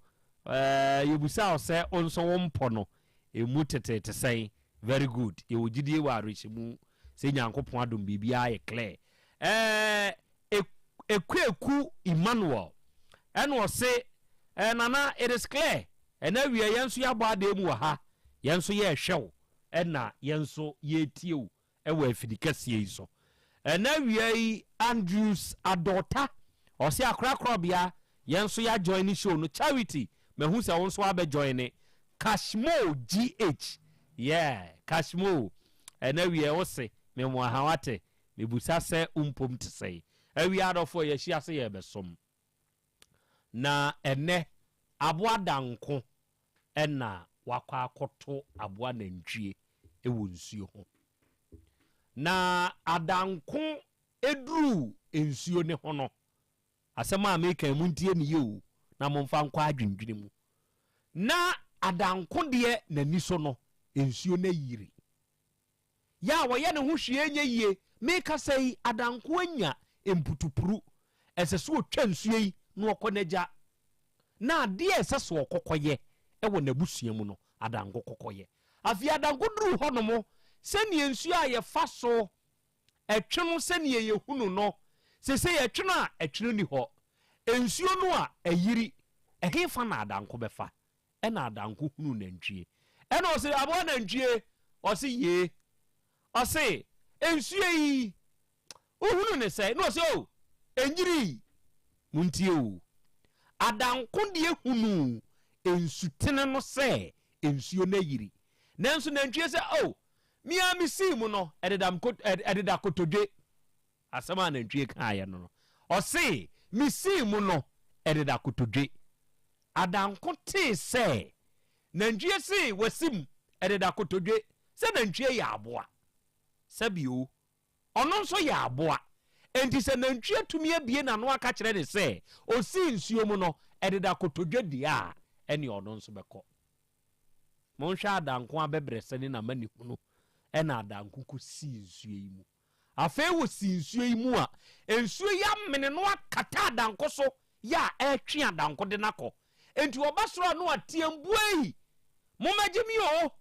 Eh, yɛbusa wo sɛ wo nso wo mpɔ no, ɛmu teteete sɛn? Very good. Yɛwɔ gyidie wɔ awerɛhyɛmu sɛ Nyankopɔn adom biribiara yɛ clear. Eh, Ekueku Emmanuel ɛna ɔse, eh, Nana, it is clear. Ɛna awia yɛn nso yɛabɔ adeɛ mu wɔ ha, yɛn nso yɛrehwɛ wo ɛna yɛn nso yɛretie wo wɔ afidi kɛseɛ yi so. Ɛna awia yi Andrews Adorta ɔse akorakorabea yɛn nso yɛ join ne show no. Charity mahu sɛ wo nso abɛ join ne. Cashmo GH yeah Cashmo ɛna awia wo se me mmoa ha wate mebusa sɛ wo mpom te sɛn. Awia adɔfoɔ yɛahyia se yɛrebɛsom. Na ɛnnɛ, aboa da nko na wakɔ akɔto aboa nantwie wɔ nsuo ho. Na adanko duruu nsuo no ho no, asɛm a mereka yi, montie no yie o, na momfa nkɔ adwendwene mu. Na adanko deɛ n'ani so no, nsuo no ayiri. Yɛ a wɔyɛ ne ho hwee nyɛ yie. Merekasa yi, Adanko anya mputupru. Ɛsɛ sɛ ɔtwa nsuo yi na ɔkɔ n'agya. Na adeɛ a ɛsɛ sɛ ɔkɔ kɔyɛ wɔ n'abusua mu no, Adanko kɔ kɔyɛ. Afei Adanko duruu hɔnom, sɛdeɛ nsuo a yɛfa so twe no sɛdeɛ yɛhunu no, seesei ɛtwene a ɛtwene nni hɔ. Nsuo no a ayiri, ɛhefa na Adanko bɛfa? Ɛna Adanko hunuu nantwie. Ɛna ɔse, Aboa nantwie! Ɔse, Yee. Ɔse, Nsuo yi, wohunu ne sɛn? Ɛna ɔse, Oh, ɛnyirii. Montie o. Adanko deɛ hunuu nsutene no sɛ nsuo no ayiri. Nanso nantwie sɛ, Oh, me ara mesii mu no, ɛdeda, ɛdeda kotodwe. Asɛm a nantwie kaeɛ no no, ɔse, Mesii mu no, ɛdeda kotodwe. Adanko tee sɛ nantwie se wasi mu, ɛdeda kotodwe, sɛ nantwie yɛ aboa. Sɛbio, ɔno nso yɛ aboa. Enti sɛ nantwie atumi abue n'ano aka kyerɛ no sɛ ɔsii nsuo mu no, ɛdeda kotodwe deɛ a, ɛneɛ ɔno nso bɛkɔ. Monhwɛ Adanko abɛbrɛsɛ ne n'amanehunu ɛna Adanko kɔsii nsuo yi mu. Afei wɔsii nsuo yi mu a, nsuo yi amene no akata Adanko so yɛ a ɛretwe Adanko de no akɔ. Enti ɔba soro a na wateam, Buei! Mommɛgye me oo!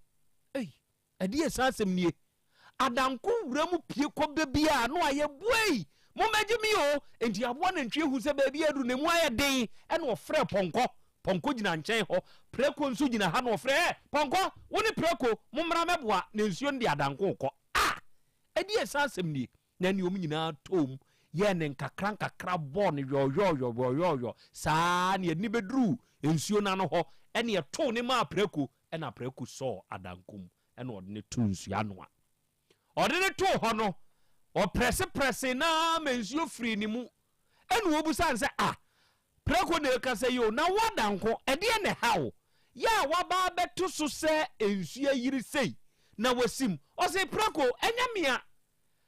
Ei, ɛdeɛn saa asɛm nie? Adanko wura mu pue kɔ baabi a na wayɛ buei! Mommɛgye me oo! Enti aboa nantwie hu sɛ baabi a aduru no emu ayɛ den, ɛna ɔfrɛɛ pɔnkɔ. Pɔnkɔ gyina nkyɛn hɔ, prako nso gyina ha na ɔfrɛ, Ɛ! Pɔnkɔ, wo ne prako, mommra mmɛboa, na nsuo no de adanko rekɔ. A! Ɛdeɛn saa asɛm nie? Na ɛnneɛ wɔn nyinaa tɔɔ mu yɛɛ no nkakrankakra bɔɔ no yɔyɔyɔ yɔyɔyɔ saa ara na yɛde no bɛduruu nsuo no ano hɔ, ɛnna yɛtoo no maa prako, ɛnna prako sɔɔ adanko mu, ɛnna ɔde no too nsuo ano. A ɔde no too hɔ no, ɔprɛseprɛsee no ara ma nsuo firii ne mu. Ɛnna wɔbisaa no sɛ, A! Prako na ɛrekasa yi o, na wo adanko, ɛdeɛn na ɛha wo? Yɛ a woaba abɛto so sɛ nsuo ayiri sei na woasim. Ɔse, Prako, ɛnyɛ me a.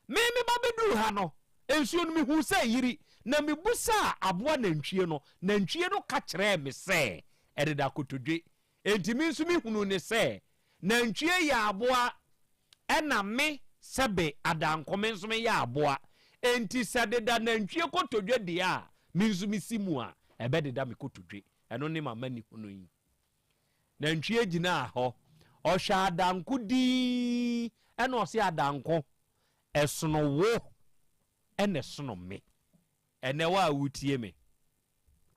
Me meba bɛduruu ha no, nsuo no mehuu sɛ ayiri, na mebusaa aboa nantwie no, nantwie no ka kyerɛɛ me sɛ ɛdeda kotodwe. Enti me nso mehunuu no sɛ nantwie yɛ aboa ɛna me sɛbe adanko me nso meyɛ aboa. Enti sɛ deda nantwie kotodwe deɛ a, me nso mesi mu a, ɛbɛdeda me kotodwe. Ɛno ne m'amanehunu yi. Nantwie gyinaa hɔ, ɔhwɛ adanko dinn ɛna ɔse adanko, ɛsono wo ɛna ɛsono me. Ɛnɛ wo a wotie me,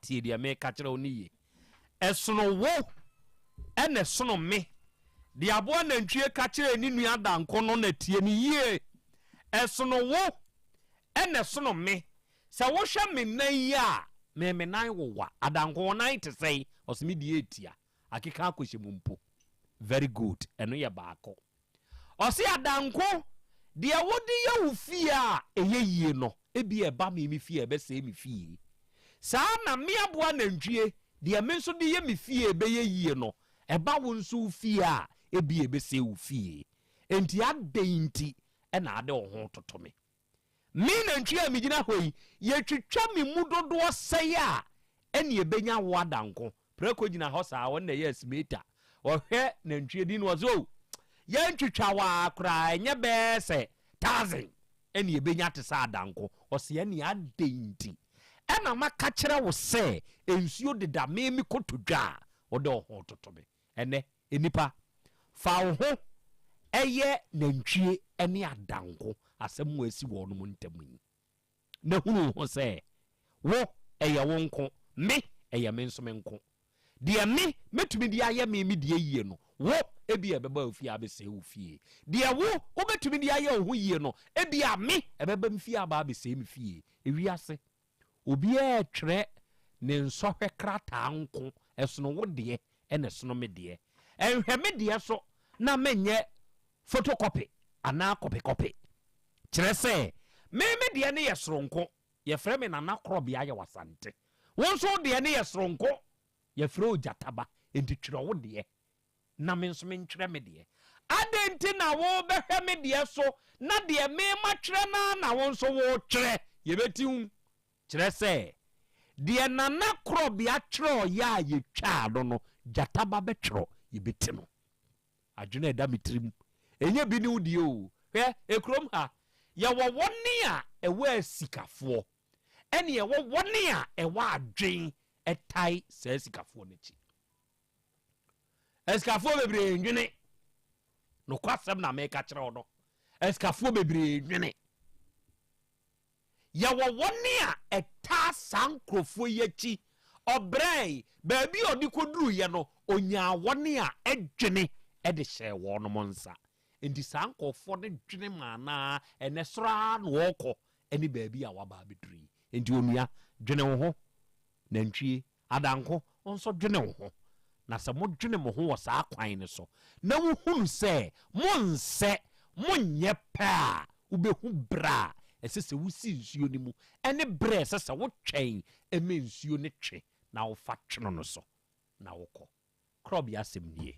Tie deɛ mereka kyerɛ wo no yie. Ɛsono wo ɛna ɛsono me. Deɛ aboa nantwie ka kyerɛɛ ne nua danko no na tie no yie. Ɛsono wo ɛna ɛsono me. Sɛ wohwɛ me nan yi a, me me nan wowa. Adanko wo nan te sɛn? Ɔse me deɛ ɛtia. Akeka akɔhyɛ mu mpo. Very good. Ɛno yɛ baako. Ɔse Adanko, deɛ wode yɛ wo fie a ɛyɛ yie no, ebia ɛba me me fie a ɛbɛsɛe me fie. Saa ara na me aboa nantwie, deɛ me nso de yɛ me fie a ɛbɛyɛ yie no, ɛba wo nso wo fie a, ebia ɛbɛsɛe wo fie. Enti adɛn nti na ade wo ho toto me? Me nantwie a megyina hɔ yi, yɛtwitwa me mu dodoɔ sɛe a, ɛnneɛ ɛbɛnya wo adanko. Prako gyina hɔ saa, ɔno na ɛyɛ estimator. Ɔhwɛ nantwie din no, ɔse, Oh, yɛntwitwa wo ara koraa, ɛnyɛ bɛyɛ sɛ thousand ɛne ɛbɛnya te sɛ adanko. Ɔse, ɛnneɛ adɛn nti ɛna maka kyerɛ wo sɛ nsuo deda me me kotodwe a, wode wo ho toto me? Ɛnnɛ, nnipa, fa wo ho yɛ nantwie ne adanko asɛm a asi wɔnom ntam yi, na hunu wo ho sɛ, wo, ɛyɛ wo nko, me, ɛyɛ me nso me nko. Deɛ me, mɛtumi de ayɛ me me deɛ yie no, wo, ebia ɛbɛba wo fie abɛsɛe wo fie. Deɛ wo, wobɛtumi de ayɛ wo ho yie no, ebia me, ɛbɛba me fie aba abɛsɛe me fie. Ewiase, Obiara retwerɛ ne nsɔhwɛ krataa nko, ɛsono wo deɛ ɛna ɛsono me deɛ. Nhwɛ me deɛ so na menyɛ photocopy anaa kɔpekɔpe. Kyerɛ sɛ, me me deɛ no yɛ soronko, yɛfrɛ me Nana Korɔbea Yawasante. Wo nso wo deɛ no yɛ soronko, yɛfrɛ wo Gyataba, enti twerɛ wo deɛ na me nso mentwerɛ me deɛ. Adɛn nti na worebɛhwɛ me deɛ so na deɛ me matwerɛ no ara na wo nso woretwerɛ? Yɛbɛti wo. Kyerɛ sɛ, deɛ Nana Korɔbea twerɛeɛ a yɛtwaa no no, gyata ba bɛtwerɛ, yɛbɛti no. Adwene a ɛda me tirim, ɛnyɛ bi ne wo deɛ o. Hwɛ, ekurom ha, yɛwɔ wɔn a ɛwɔ asikafoɔ, ɛne yɛwɔ wɔn a ɛwɔ adwene ɛtae saa asikafoɔ no akyi. Asikafoɔ bebree nwene. Nokwasɛm na meka kyerɛ wo no. Asikafoɔ bebree nwene. Yɛwɔ wɔn a ɛtaa saa nkurɔfoɔ yi akyi. Ɔbrɛe, baabi a ɔde kɔduruiɛ no, ɔnyaa wɔn a ɛdwene de hyɛɛ wɔnom nsa. Enti saa nkurɔfoɔ no dwene maa no ara, ɛnɛ soro ara na ɔrekɔ ne baabi a waba abɛduru yi. Enti onua, dwene wo ho, nantwie, Adanko, wo nso dwene wo ho. Na sɛ modwene mo ho wɔ saa kwan no so, na wohunu sɛ monsɛ, monyɛ pɛ a, wobɛhu berɛ a ɛsɛ sɛ wosi nsuo no mu ne berɛ a ɛsɛ sɛ wotwɛn ma nsuo no twe na wofa twono no so na wokɔ. Korɔbea asɛm nie.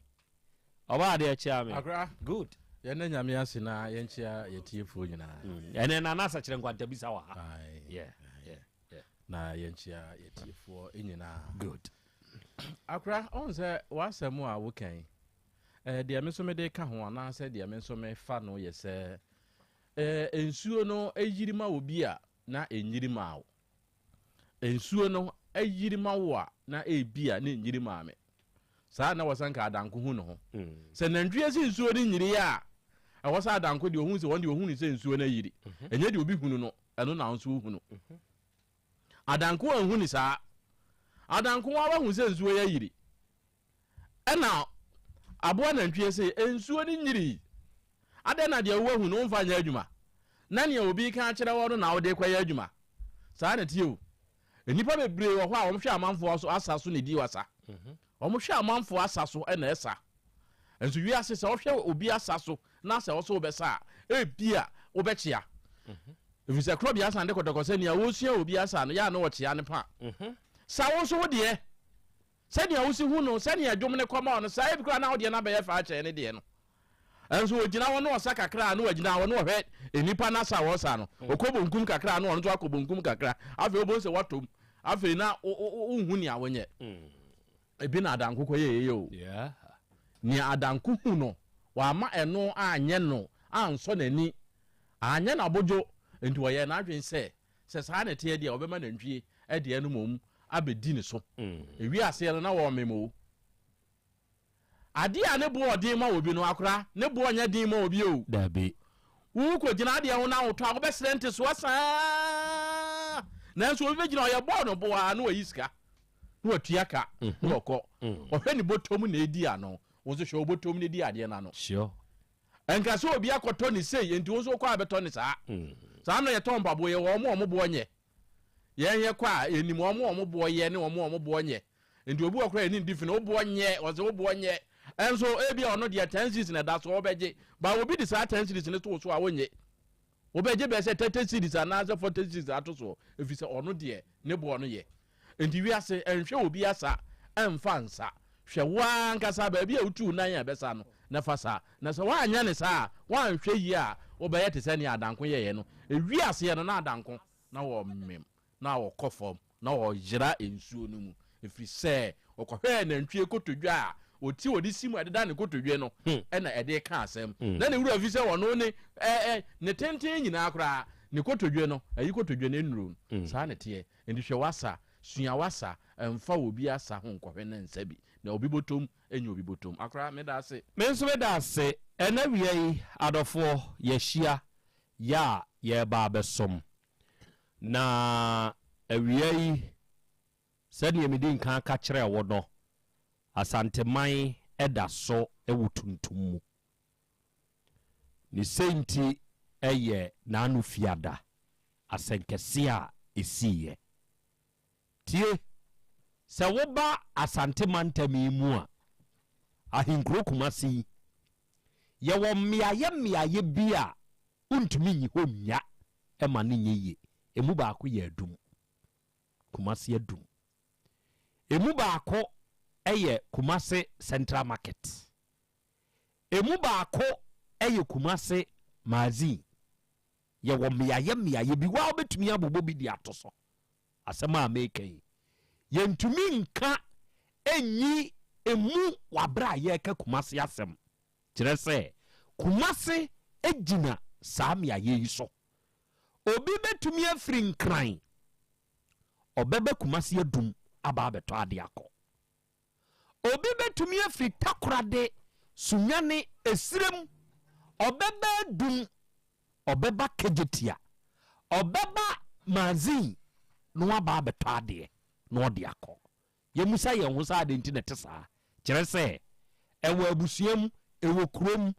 Ɔbaa adeɛ kyea me. Akra. Good. Yɛn da Nyame ase na yɛnkyea yɛn tiefoɔ nyinaa. Ɛnɛ Nana Asakyerɛ Nkwantabisa wɔ ha. Yeah, yeah, yeah. Na yɛnkyea yɛtiefoɔ nyinaa. Good. Akora, ɔhu sɛ w'asɛm a woka yi, eh, deɛ me nso mede ka ho anaasɛ deɛ me nso mefa no yɛ sɛ eh, nsuo no yiri ma obi a na ɛnyiri maa wo. Nsuo no yiri ma wo a na ebi a na ɛnyiri maa me. Saa na wɔsɛ nka adanko hu ne ho. Sɛ nantwie si nsuo no nyiri a, ɛwɔ sɛ adanko deɛ ɔhu sɛ wɔn deɛ ɔhunu sɛ nsuo no ayiri. Ɛnyɛ deɛ obi hunu no, ɛno na nso wohunu. Adanko anhu no saa. Adanko ara wahu sɛ nsuo yi ayiri. Ɛna aboa nantwie se, Nsuo no nyirii. Adɛn na deɛ woahu no womfa nyɛ adwuma, na nea obi reka akyerɛ wo no na wode rekɔyɛ adwuma? Saa na ɛteɛ o. Nnipa bebree wɔ hɔ a wɔhwɛ amanfoɔ so asa so na ɛdi asa. Wɔhwɛ amanfoɔ asa so na ɛsa. Nso wiase sɛ wohwɛ obi asa so na sɛ wo so wobɛsa a, ebia wobɛkyea. Ɛfiri sɛ korɔbea san de kɔtɔkɔ sɛ nea ɔresua obi asa no, yɛ a na ɔkyea no pa. Sa wo nso wo deɛ. Sɛnea wosi hu no, sɛnea dwom no kɔ ma wo no, saa ebi koraa na wo deɛ no abɛyɛ fɛ akyɛn ne deɛ no. Nso ogyina hɔ na ɔsa kakra a na wagyina hɔ na ɔhwɛ nnipa no asa a wɔresa no. Ɔkɔ bonkum kakra a na ɔno nso akɔ bonkum kakra. Afei wobɛhu sɛ watɔ mu. Afei na wonhu nea wonyɛ. Ebi na Adanko kɔyɛeɛ o. Nea Adanko hu no, wamma ɛno anyɛ no, ansɔ n'ani, anyɛ no abodwo. Enti ɔyɛɛ n'adwene sɛ, sɛ saa na ɛteɛ deɛ a, ɔbɛma nantwie deɛ no mmom abɛdi ne so. Ɛwiee aseɛ no, na wɔremem o. Adeɛ a ne boɔ ɔden ma obi no, akora, ne boɔ nyɛ den ma obi o. Dabi. Wokɔgyina adeɛ ho na wotɔ a, wobɛsrɛ ntesoɔ saa. Nanso obi bɛgyina ɔyɛ bɔɔ no bo ara na wayi sika, na watua ka, na wakɔ. Ɔhwɛ ne bɔtɔm na ɛdi ano. Wo nso hwɛ wo bɔtɔm na di adeɛ no ano. Sure. Ɛnka sɛ obi akɔtɔ ne sei, enti wo nso wokɔ a bɛtɔ ne saa. Saa mmerɛ yɛtɔn mpaboa yi, wɔn a wɔn boɔ nyɛ. Yɛn yɛkɔ a, yɛnim wɔn a wɔn boɔ yɛ ne wɔn a wɔn boɔ nyɛ. Nti obi wɔ koraa yɛne no di fi no, wo boɔ nyɛ, ɔse wo boɔ nyɛ. Ɛnso ebia ɔno deɛ 10 cedis na ɛda so, ɔbɛgye. But obi de saa 10 cedis no to wo so a, wonnye. Wobɛgye bɛyɛ sɛ 30 cedis anaasɛ 40 cedis ato soɔ, ɛfiri sɛ ɔno deɛ ne boɔ no yɛ. Nti wiase, nhwɛ obi asa mfa nsa. Hwɛ wo ara ankasa baabi a wotu wo nan a ɛbɛsa no na fa sa. Na sɛ woanyɛ no saa a, woanhwɛ yie a, wobɛyɛ te sɛ nea Adanko yɛeɛ no. Ɛwii aseɛ no, na Adanko na ɔmem, na ɔkɔ fam, na ɔyera nsuo no mu, ɛfiri sɛ ɔkɔhwɛɛ nantwie kotodwe a ɔti a ɔde si mu a ɛdeda ne kotodwe no na ɛde reka asɛm. Na ne werɛ afi sɛ ɔno ne ɛ, ne tenten nyinaa koraa, ne kotodwe no, ayi kotodwe no nnuro no. Saa na ɛteɛ. Enti hwɛ w'asa, sua w'asa, mfa obi asa ho nkɔhwɛ na nsa bi, na obi bɔtɔm nyɛ obi bɔtɔm. Akora, meda ase. Me nso meda ase. Ɛnnɛ awia yi, adɔfoɔ, yɛahyia yɛ a yɛreba abɛsom. Na awia yi, sɛdeɛ medi nkan ka kyerɛɛ wo no, Asanteman da so wɔ tuntum mu. Ne sei nti yɛ n'ano fiada asɛnkɛseɛ a ɛsiiɛ. Tie! Sɛ woba Asante mantam yi mu a, ahenkuro Kumasi yi, yɛwɔ mmeaeɛ mmeaeɛ bi a wontumi nyi hɔ nnya ma no nyɛ yie. Ɛmu baako yɛ Adum, Kumasi Adum. Ɛmu baako yɛ Kumasi Central Market. Ɛmu baako yɛ Kumasi Magazine. Yɛwɔ mmeaeɛ mmeaeɛ bi, woa wobɛtumi abobɔ bi de ato so. Asɛm a meka yi, yɛntumi nka nyi ɛmu wɔ aberɛ a yɛreka Kumasi asɛm. Kyerɛ sɛ, Kumasi gyina saa mmeaeɛ yi so. Obi bɛtumi afiri Nkran, ɔbɛba Kumasi Adum aba abɛtɔ adeɛ akɔ. Obi bɛtumi afiri Takorade, Sunyani, Esirem, ɔbɛba Adum, ɔbɛba Kejetia, ɔbɛba Mazin na waba abɛtɔ adeɛ na ɔde akɔ. Yɛmmisa yɛn ho sɛ adɛn nti na ɛte saa. Kyerɛ sɛ, ɛwɔ abusua mu, ɛwɔ kurom,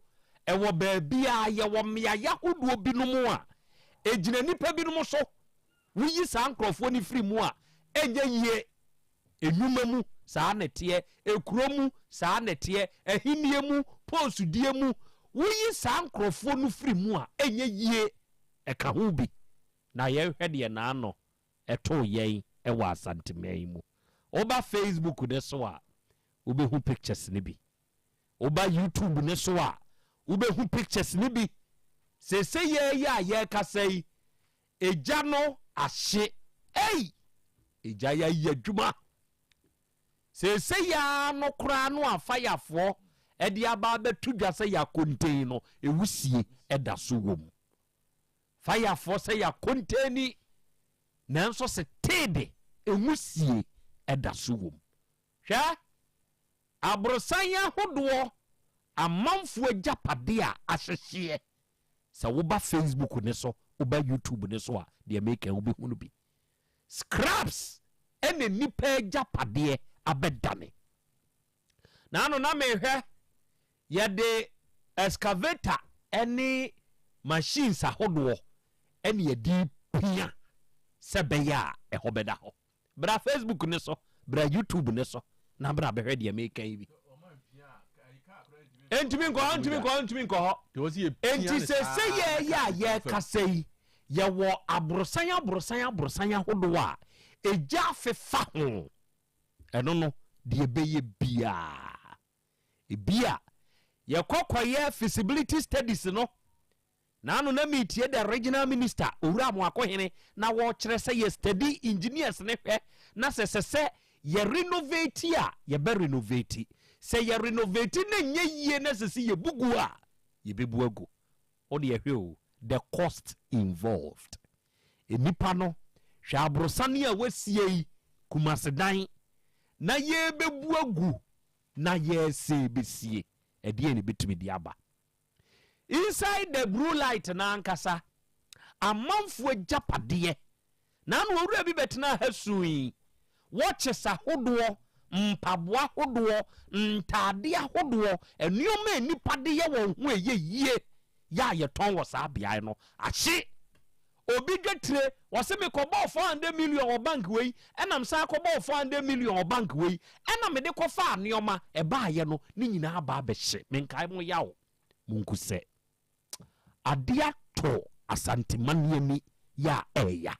ɛwɔ baabiara, yɛwɔ mmeaeɛ ahodoɔ binom a ɛgyina nnipa binom so. Woyi saa nkurɔfoɔ no firi mu a, ɛnyɛ yie. Nnwuma mu, saa na ɛteɛ. Ekuro mu, saa na ɛteɛ. Ahennie mu, poosudie mu, woyi saa nkurɔfoɔ no firi mu a, ɛnyɛ yie. Ɛka ho bi na yɛnhwɛ deɛ n'ano too yɛn wɔ Asanteman yi mu. Woba Facebook no so a, wobɛhu pictures no bi. Woba YouTube no so a, wobɛhu pictures no bi. Seesei yɛn yi a yɛrekasa yi, egya no ahye. Ei! Egya yi ayɛ adwuma. Seesei ara no koraa no a fayafoɔ de aba abɛto dwa sɛ yɛakonten no, ewusie da so wɔ mu. Fayafoɔ sɛ yɛakonteni, nanso setee de, nwusie da so wɔ mu. Hwɛ! Aborosan ahodoɔ, amanfoɔ agyapadeɛ a ahyehyeɛ. Sɛ woba Facebook no so, woba YouTube no so a, deɛ meka yi wobɛhunu bi. Scraps na nnipa agyapadeɛ abɛdane. Naano na mehwɛ, yɛde excavator ne machines ahodoɔ na yɛde pia sɛ ɛbɛyɛ a ɛhɔ bɛda hɔ. Bra Facebook no so, bra YouTube no so na bra bɛhwɛ deɛ meka yi bi. Ntumi nkɔ hɔ, ntumi nkɔ hɔ, ntumi nkɔ hɔ. Enti sese yɛyɛ a yɛkasa yi, yɛwɔ aborosan aborosan aborosan ahodoɔ a egya afefa ho. Ɛno no, deɛ ɛbɛyɛ biara. Ebi a yɛkɔ kɔyɛ feasibility studies no, Naano na meretie the regional minister Owura Amoakohene na wɔrekyerɛ sɛ yɛ study engineers no hwɛ na sɛ ɛsɛ sɛ yɛ renovate a yɛbɛ renovate. Sɛ yɛ renovate na ɛnyɛ yie na ɛsɛ sɛ yɛbu gu a yɛbɛbu agu. Wo deɛ hwɛ o, the cost involved. Nnipa no, hwɛ aborosane a wɔasie yi, Kumasi dan, na yɛrebɛbu agu na yɛresɛ bɛsie, ɛdeɛn na ɛbɛtumi de aba? Inside the blue light no ankasa, amanfoɔ agyapadeɛ. Na ano owura bi bɛtenaa ha sui. Watches ahodoɔ, mpaboa ahodoɔ, ntaadeɛ ahodoɔ, nneɛma a nnipa de yɛ wɔn ho ɛyɛ yie yɛ a yɛtɔn wɔ saa beaeɛ no ahye. Obi dwetire, ɔse mekɔbɔɔ 400 million wɔ bank wei, ɛna mesan kɔbɔɔ 400 million wɔ bank wei, ɛna mede kɔfaa nneɛma ɛbaayɛ no, ne nyinaa aba abɛhye. Menkae mo yaw, monku sɛ adeɛ atɔ Asantemani ani yɛ a ɛɛya.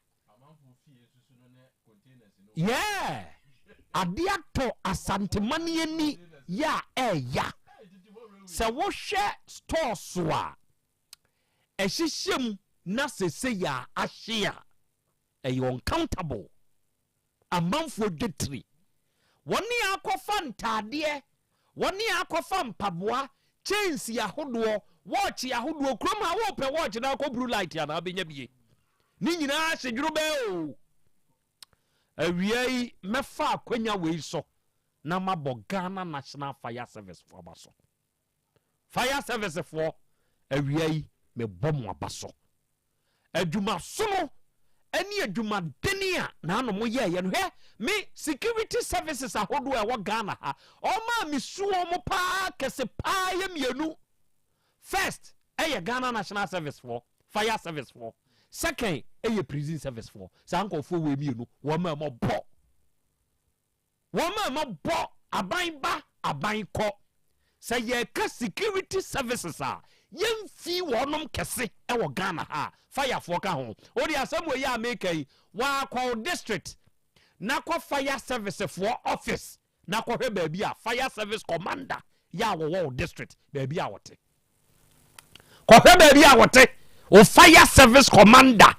Yeah! Adeɛ atɔ Asantemani ani yɛ a ɛɛya. Sɛ wohwɛ stores a, ɛhyehyɛ mu na sesei a ahye a, ɛyɛ uncountable. Amanfoɔ dwetiri. Wɔne akɔfa ntaadeɛ, wɔne akɔfa mpaboa, kyɛnsi ahodoɔ, wɔɔkye ahodoɔ, kurom ha wopɛ wɔɔkye na akɔ blue light anaa wobɛnya bie. Ne nyinaa hye dworobɛɛ o. Awia yi mɛfa akwanya wei so na mabɔ Ghana National Fire Service foɔ aba so. Fire service foɔ awia yi me bɔ mo aba so. Adwumasono ɛne adwumadene a naano mo yɛɛyɛ no hwɛ me security services ahodoɔ a ɛwɔ Ghana ha ɔma me su wɔn paa kɛse paa yɛ mmienu. First ɛyɛ Ghana National Service foɔ, fire service foɔ. Second ɛyɛ prison service foɔ. Saa nkorɔfoɔ wei mmienu wɔn ma ɛmɔ bɔ. Wɔn a mabɔ aban ba aban kɔ. Sɛ yɛreka security services a, yɛmfii wɔnom kɛse wɔ Ghana ha a, firefoɔ ka ho. Wodeɛ asɛm wei a meka yi, woakɔ wo district na kɔ fire service foɔ office na kɔhwɛ baabi a fire service commander yɛ a wɔwɔ wo district baabi a wɔte. Kɔhwɛ baabi a wɔte. Wo fire service commander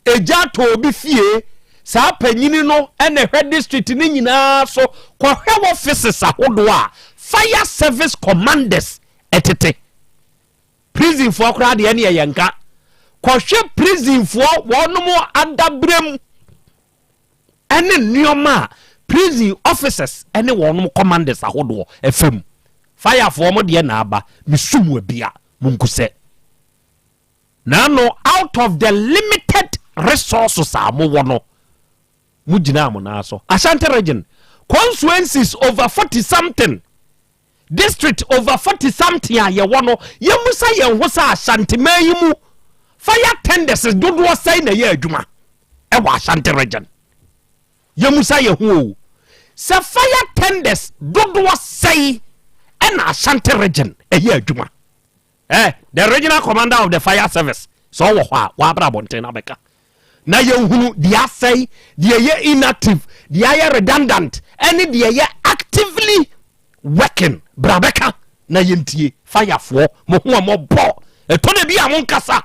egya atɔ obi fie. Saa panyini no na ɛhwɛ district no nyinaa so. Kɔhwɛ offices ahodoɔ a fire service commanders ɛtete. Prisonfoɔ koraa deɛ ɛne ɛyɛ nka. Kɔhwɛ prisonfoɔ wɔnom adabrɛ mu. ne nneɛma a prison officers ne wɔnom commanders ahodoɔ ɛfa mu. Firefoɔ mo deɛ na aba, mesu mo abia, monku sɛ. Naano out of the limited resources a mowɔ no, mo gyinaa mo nan so. Ashanti region, constituencies over 40 something, district over 40 something a yɛwɔ no, yɛmmusa yɛn ho sɛ Ashantiman yi mu fire tenders dodoɔ sɛn na ɛyɛ adwuma ɛwɔ Ashanti region. Yɛmmusa yɛn ho o, sɛ fire tenders dodoɔ sɛn ɛna Ashanti region ɛyɛ adwuma. Eh, the regional commander of the fire service, sɛ ɔwɔ hɔ a, wabra abɔnten na bɛka. Na yɛhunu deɛ asɛe, deɛ ɛyɛ inactive, deɛ ayɛ redundant, ɛne deɛ ɛyɛ actively working. Bra bɛka na yɛntie. Firefoɔ, mo ho a mɔbɔ. Ɛtɔ da bi a monkasa.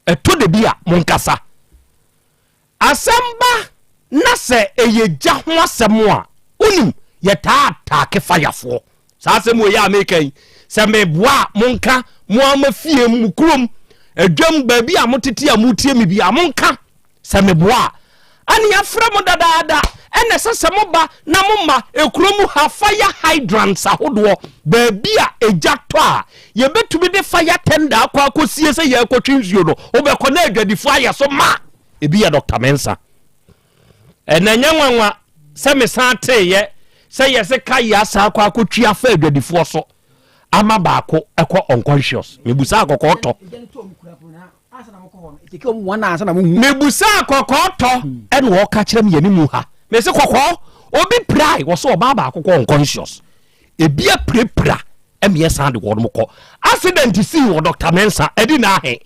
Ɛtɔ da bi a monkasa. Asɛm ba. Na sɛ ɛyɛ gya ho asɛm a, wonim, yɛtaa ataake fayafoɔ. Saa asɛm wei a meka yi, sɛ meboa a, monka, mo ara mo afie mu, mo kurom, adwam, baabi a motete a motie me biara, monka. Sɛ meboa a, ɛne yɛafrɛ mo dadaada, ɛna ɛsɛ sɛ moba na moma ekuro mu ha fire hydrants ahodoɔ, baabi a egya tɔ a, yɛbɛtumi de fire tender akɔ akɔsie sɛ yɛrekɔtwe nsuo no, wobɛkɔ na adwadifoɔ ayɛ so ma. Ebi yɛ Dɔkta Mensah. Ɛna ɛnyɛ nwanwa sɛ mesan teeɛ sɛ yɛse ka yi asan akɔ akɔtwi afa adwadifoɔ so ama baako ɛkɔ unconscious. Mebusaa kɔkɔɔ tɔ. Mebusaa kɔkɔɔ tɔ ɛna ɔka kyerɛ me yɛne mu ha. Mese kɔkɔɔ obi pirae wɔ sɛ ɔbaa baako kɔ unconscious. Ebi apirapira ɛna yɛsan de wɔn kɔ. Accident sii wɔ Dɔkta Mensah ɛdi na ahe.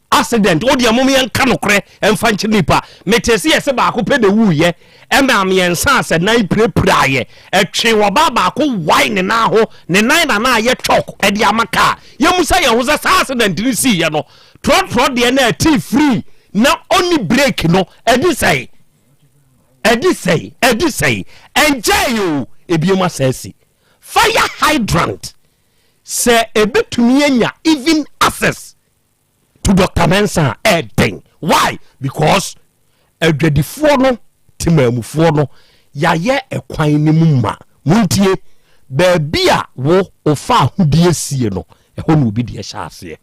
Accident wo deɛ mom yɛnka nokorɛ mfa nkyerɛ nipa metee se yɛse baako pɛ na ɛwuiɛ ɛmaa miɛnsa a sɛ nan pirapiraeɛ ɛtwee ɔbaa baako wae ne nan ho ne nan na na ayɛ chalk ɛde ama car yɛmusa yɛn ho sɛ saa accident no siiɛ no trɔtrɔ deɛ na ɛtee free na ɔnni brake no ɛde sɛe ɛde sɛe ɛde sɛe ɛnkyɛe o ebiem asa asi fire hydrant sɛ ɛbɛtumi anya even access to Doctor Mensah a ɛɛden why because adwadifoɔ no temaamufoɔ no yayɛ ɛkwan no mu ma montie baabi a wo ofa ahodie sie no ɛhɔ na obi deɛ hyɛ aseɛ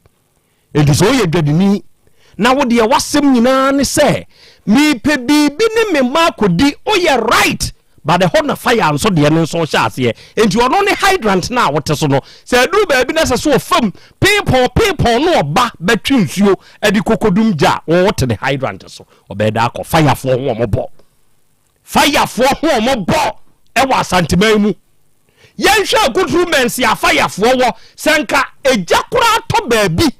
enti sɛ woyɛ dwadini na wo deɛ wasɛm nyinaa ne sɛ mepɛ biribi ne me mma akɔdi woyɛ right But ɛhɔ na fire nso deɛ no nso hyɛ aseɛ. Nti ɔno ne hydrant no a wote so no, sɛ ɛduru baabi na ɛsɛ sɛ ɔfa mu peepɔn peepɔn na ɔba bɛtwe nsuo de kɔkɔdum gya a, wo wote ne hydrant so. Ɔbɛyɛ dɛ akɔ. Firefoɔ ho wɔn bɔ. Firefoɔ ho wɔn bɔ wɔ Asanteman mu. Yɛnhwɛ akuturu mɛnse a fayafoɔ wɔ, sɛ nka egya koraa tɔ baabi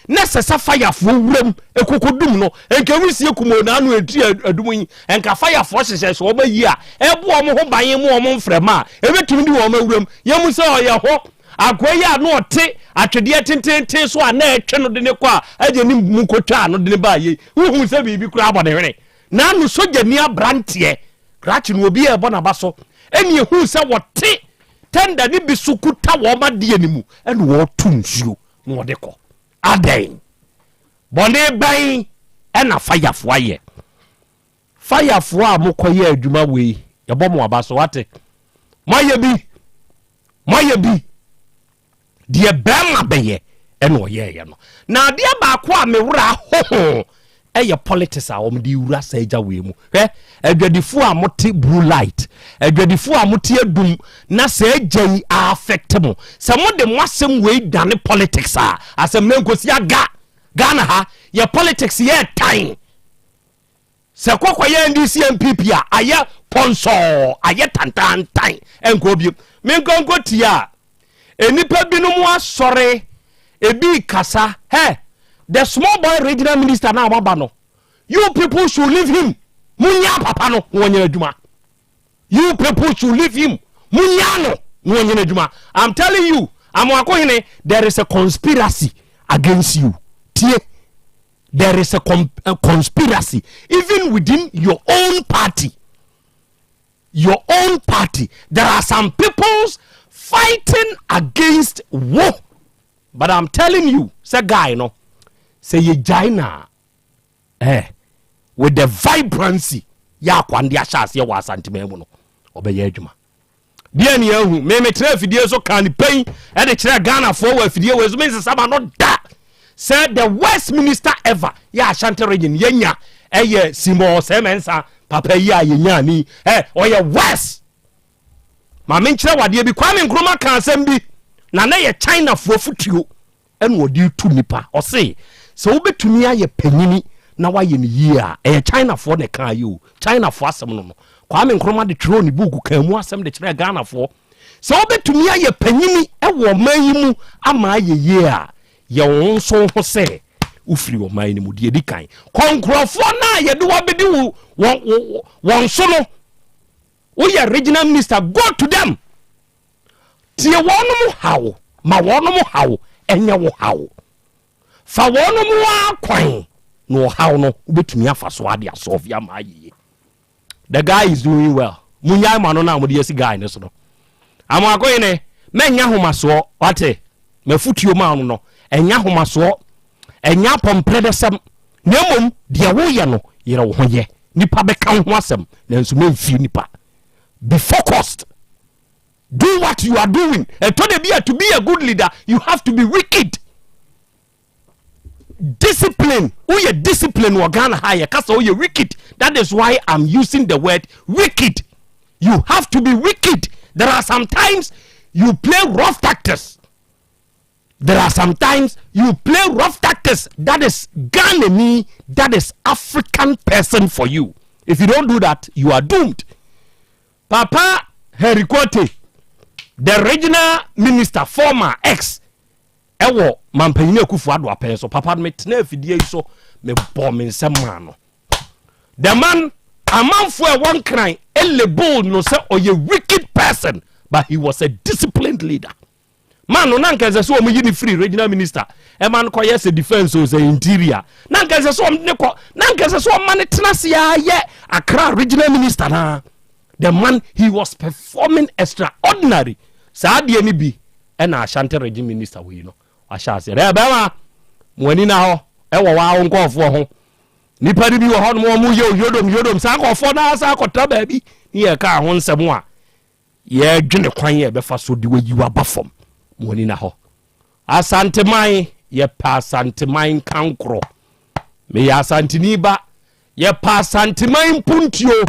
na ɛsɛ sɛ fayafoɔ wuram kɔkɔdum no, nka wisie kumoo na ano ɛtiri adum yi, nka fayafoɔ hyehyɛ sɛ wɔn ayi a ɛbɔ wɔn ho ban mu wɔn mframa a ɛbɛtumi de wɔn awuram. Yɛmu sɛ ɔyɛ hɔ akoa yi a na ɔte atwedeɛ tententen so a na ɛtwe no de ne kɔ a agye ne mu kɔtwaa no de ne baa yei, wohu sɛ biribi koraa bɔ ne hwene. N'ano sogyani aberanteɛ Krakye no obi rebɔ n'aba so ɛna ehuu sɛ wɔte tɛnda no bi so kuta wɔn adeɛ no mu ɛna wɔreto nsuo na wɔde kɔ. Adɛn? Bɔne bɛn ɛna fayafoɔ ayɛ? Fayafoɔ a mokɔyɛ adwuma wei, yɛbɔ mo aba so, wate? Moayɛ bi, moayɛ bi. Deɛ barima bɛyɛ ɛna ɔyɛɛyɛ no. Na adeɛ baako a me werɛ aho ho ɛyɛ politics a wɔn de wura saa gya wei mu. Hwɛ, adwadifoɔ a mote blue light, adwadifoɔ a mote adum na saa gya yi a affect mo. Sɛ mode mo asɛm wei dane politics a, asɛm no nkosi aga. Ghana ha, yɛ politics yɛ tan. Sɛ kɔ kɔyɛ NDC NPP a ayɛ pɔnsɔɔ ayɛ tantaantan ɛnkɔɔ biom. Menkɔ nkɔ tie a nnipa binom asɔre ebi kasa hɛ the small boy regional minister na waba no you people should leave him munyaa papa no na wɔnyɛ adwuma you people should leave him munyaa no na wɔnyɛ adwuma I'm telling you Amoakohene there is a conspiracy against you tie There is a, a conspiracy even within your own party. Your own party. There are some peoples fighting against wo. But I'm telling you, sɛ guy no, sɛ yɛgyae na eh, with the vibrancy yɛ akwan de ahyɛ aseɛ wɔ Asanteman mu no, ɔbɛyɛ adwuma. Deɛ ne ahu me mekyerɛ afidie so kaa ne pɛn de kyerɛ Ghanafoɔ wɔ afidie wei so mensesa ma no da sɛ the worst minister ever yɛ Ashanti region yɛnya ɛyɛ Simon Osei Mensah papa yi a yɛnya ni ɛ ɔyɛ worst ma menkyerɛ wadeɛ bi Kwame Nkrumah ka asɛm bi na na yɛ Chinafoɔ futuo ɛna ɔde retu nnipa. Ɔse sɛ wobɛtumi ayɛ panyini na woayɛ no yie a, ɛyɛ Chinafoɔ na ɛkaeɛ o, Chinafoɔ asɛm no no. Kwame Nkrumah de twerɛɛ ne buuku kaa mu asɛm de kyerɛɛ Ghanafoɔ. Sɛ wobɛtumi ayɛ panyini wɔ ɔman yi mu ama ayɛ yie a, yɛ wo nso wo ho sɛ wofiri ɔman no mu. Deɛ ɛdi kan, kɔ nkurɔfoɔ no a yɛde wo abɛdi wo wɔn so no, woyɛ regional minister, go to them. Tie wɔnom haw, ma wɔnom haw nyɛ wo haw. Fa wɔnom ara kwan na ɔhaw no wobɛtumi afa so ade asɔɔve ama ayɛ yie. The guy is doing well. Munyae mo ano no a mode asi guy no so no. Amoakohene, mɛnyɛ ahomasoɔ, wate? M'afotuo ma wo no, ɛnyɛ ahomasoɔ, ɛnyɛ apɔmprɛdɛsɛm, na mmom deɛ woyɛ no, yere wo ho yɛ. Nnipa bɛka wo ho asɛm, nanso mɛmfie nnipa. Be focused. Do what you are doing. Ɛtɔ da bi a to be a good leader, you have to be wicked. Discipline, woyɛ discipline wɔ Ghana ha yɛka sɛ woyɛ wicked. That is why I'm using the word wicked. You have to be wicked. There are sometimes you play rough tactics. There are sometimes you play rough tactics. That is Ghanani, that is African person for you. If you don't do that, you are doomed. Papa Henry Quartey, the regional minister, former ex, ɛwɔ Mampanyin Akufo Addo apɛn so. Papa no metena afidie yi so mebɔ me nsɛm maa no. The man, amanfoɔ a ɛwɔ Nkran label no sɛ ɔyɛ wicked person, but he was a disciplined leader. Man no na nka ɛsɛ sɛ wɔn yi ne firi regional minister ɛma no kɔyɛ sɛ defence o sɛ interior na nka ɛsɛ sɛ wɔn ne kɔ na nka ɛsɛ sɛ wɔn ma ne tena ase ayɛ Accra regional minister naa. The man he was performing extraordinary. Saa adeɛ no bi ɛna Ashanti region minister wɔ yi no wahyɛ aseɛ dɛ bɛrima mo ani na hɔ ɛwɔ waa wo nkɔɔfoɔ ho nipa no bi wɔ hɔ nom wɔn yɛ yodom yodom saa nkɔɔfoɔ naa saa akɔtena baabi ne yɛ kaa ho nsɛm a Yɛredwene kwan a yɛbɛfa so de wayi wo aba fam. Mo ani na hɔ. Asanteman, yɛpɛ Asanteman nkankorɔ. Meyɛ Asanteni ba. Yɛpɛ Asanteman mpuntuo.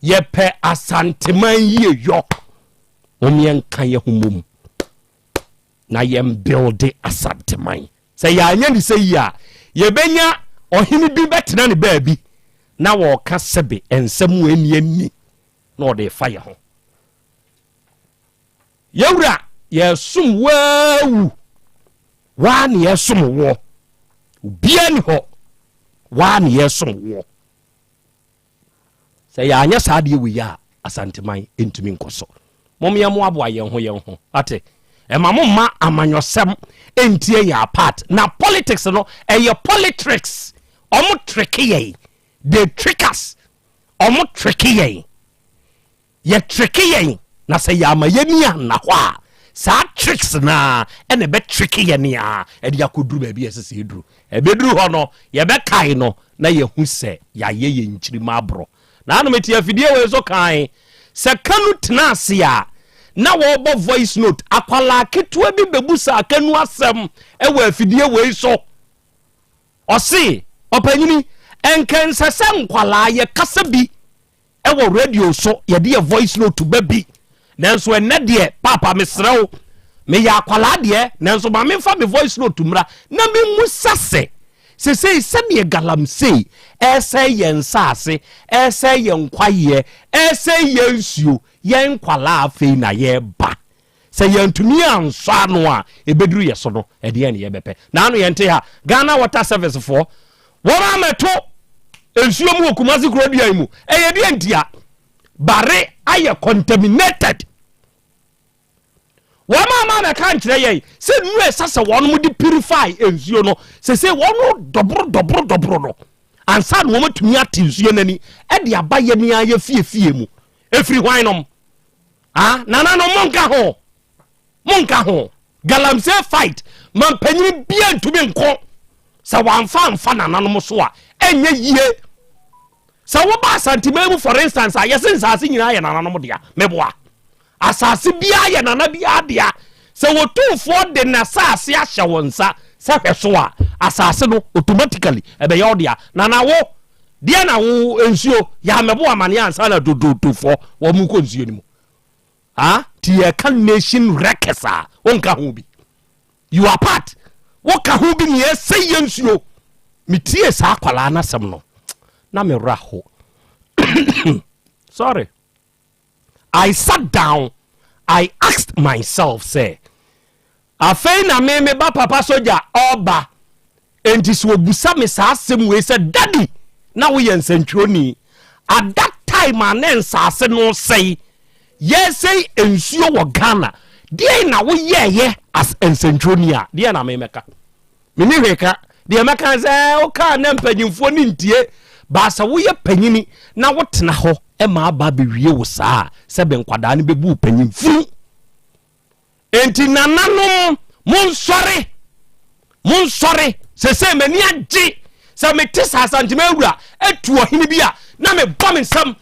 Yɛpɛ Asanteman yieyɔ. Mom yɛnka yɛ ho mmom na yɛn builde Asanteman. Sɛ yɛanyɛ ne sɛ yie a, yɛbɛnya ɔhene bi bɛtena ne baabi na wɔreka sɛbe nsɛm a ɛnni ani. na ɔde refa yɛn ho. Yɛwura, yɛsom woawu, woa ne yɛsom woɔ. Obiara ni hɔ, woa ne yɛsom woɔ. Sɛ yɛanyɛ saa adeɛ wei a, Asanteman ntumi nkɔ so. Mom yɛmmoaboa yɛn ho yɛn ho, ate? Ɛma mo mma amanyɔsɛm ntie yɛn apart. Na politics no, ɛyɛ politricks. Ɔmo tricke yɛn. They trick us. Ɔmo tricke yɛn. Yɛ tricke yɛn na sɛ yɛama yɛni anna hɔ a, saa tricks no ara ɛna ɛbɛ tricke yɛn a ɛde akɔduru baabi a ɛsɛ sɛ yɛduru. Ɛbɛduru hɔ no, yɛbɛkae no na yɛahu sɛ yɛayɛ yɛn nkyirimma aborɔ. Naano mete afidie wei so kae sɛ Kanu tena ase a na wɔrebɔ voice note, akwadaa ketewa bi bɛbusaa Kanu asɛm wɔ afidie wei so. Ɔse, Ɔpanyini, ɛnka ɛnsɛ sɛ nkwalaa yɛkasa bi wɔ radio so, yɛde yɛ voice note ba bi. Nanso ɛnnɛ deɛ, Paapa mesrɛ wo, meyɛ akwalaa deɛ, nanso ma memfa me voice note mmra na memmusa sɛ, sesei sɛdeɛ galamsey ɛresɛe yɛn nsaase, ɛresɛe yɛn kwaeɛ, ɛresɛe yɛn nsuo, yɛn nkwalaa afei na yɛreba. Sɛ yɛantumi ansɔ ano a, ɛbɛduru yɛ so no, ɛdeɛn ne yɛbɛpɛ? Naano yɛnte ha, Ghana Water Service foɔ, wɔn amɛto nsuo mu wɔ Kumasi kuro dua yi mu. Ɛyɛ deɛ ntia? Bare ayɛ contaminated. Wɔn ama amɛka nkyerɛ yɛn sɛ nnuro ɛsɛ sɛ wɔn de purify nsuo no, sese wɔn dɔboro dɔboro dɔboro no ansa na wɔn atumi ate nsuo no ani ɛde aba yɛn ara yɛ fie fie mu. Ɛfiri hwan nom? Ah nananom monka ho monka ho galamsey fight ma mpanyini bia ntumi nko sɛ wamfa amfa nananom so a ɛnyɛ yie sɛ woba asanteman mu for instance a yɛse nsaase nyinaa yɛ nananom dea meboa asase biara yɛ nana biara dea sɛ wɔtumfoɔ de n'asase ahyɛ wo nsa sɛ hwɛ so a asase no automatically ɛbɛyɛ wo dea nana wo Deɛ na wo nsuo yɛ amɛbo amaneɛ ansa na dododofɔ wɔn kɔ nsuo no mu ah ti yɛ ka nation wreckers a wo nka ho bi you are part wo ka ho bi ne ɛsɛ yɛ nsuo me tie saa akwalaa n'asɛm no na me wura ho sorry I sat down I asked myself sɛ Afei na me me ba papa sogya ɔreba, enti sɛ ɔbusa me saa asɛm wei sɛ, Daddy, na woyɛ nsɛntwerɛni? At that time a na nsaase no resɛe, yɛresɛe nsuo wɔ Ghana, deɛn na woyɛeɛ as nsɛntwerɛni a? Deɛn na me mɛka? Menni hwee ka. Deɛ mɛka ne sɛ, wokaa na mpanyimfoɔ no ntie. Baa sɛ woyɛ panyini na wotena hɔ ma aba abɛwie wo saa a, sɛbe nkwadaa no bɛbu wo panyin funu. Enti nananom, monsɔre, monsɔre. Sesei m'ani agye sɛ mete sɛ Asantema awura atu ɔhene bi a, na mebɔ me nsam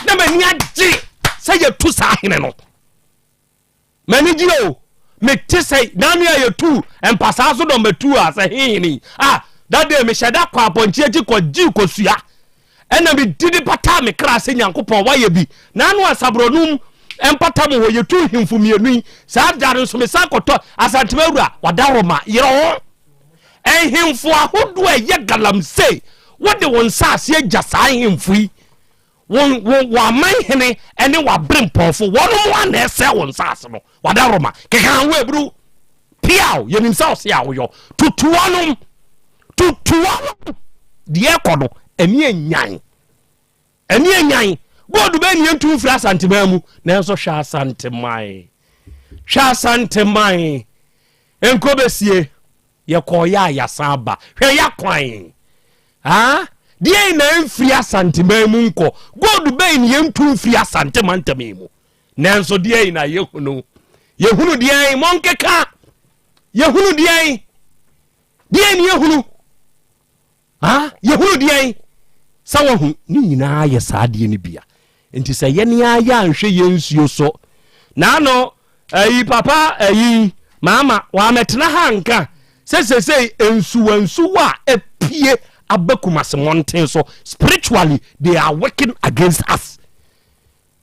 na m'ani agye sɛ yɛtu saa hene no. M'ani gye o, mete sɛ nanu a yɛtu mpasaa so dɔm bɛtu a sɛ hehene yi a, that day mehyɛ da kɔ apɔnkye akyi kɔ gye kosua. Ɛna me didi pataa me kra sɛ Nyankopɔn wayɛ bi. Naano asaborɔnum mpata mu hɔ yɛtu nhemfo mienu yi. Saa da no nso me san kɔtɔ Asantema wura Wadaroma yerɛ ho. Nhemfo ahodoɔ a ɛyɛ galamsey wode wo nsaase agya saa nhemfo yi. Wo wo wo aman hene ne w'aberempɔnfo wɔnom a na ɛsɛe wo nsaase no. Wadaroma keka ho aburu piaw yɛnim sɛ ɔse a woyɔ tutuanom tutuanom deɛ ɛkɔ no ɛne anyan ɛne anyan gold bɛn ne yɛntu mfiri asanteman mu nanso hwɛ asanteman hwɛ asanteman nkɔ bɛsie yɛkɔɔyɛ a yɛasan aba hwɛ yɛakwan ah deɛ na ɛmfiri asanteman mu nkɔ gold bɛn ne yɛntu mfiri asantemantam yi mu Nanso deɛn na yɛhunu? Yɛhunu deɛn? Monkeka! Yɛhunu deɛn? Deɛn ne yɛhunu? Ha? Yɛhunu deɛn? Sɛ wahu, ne nyinaa yɛ saa adeɛ no bia. Nti sɛ yɛne ara yɛ anhwɛ yɛn nsuo so. Naano, ayi papa ayi, maama, wamɛtena ha nka sɛ sesei nsuwansuwa a apue aba Kumasi mmɔnten so, spiritually they are working against us.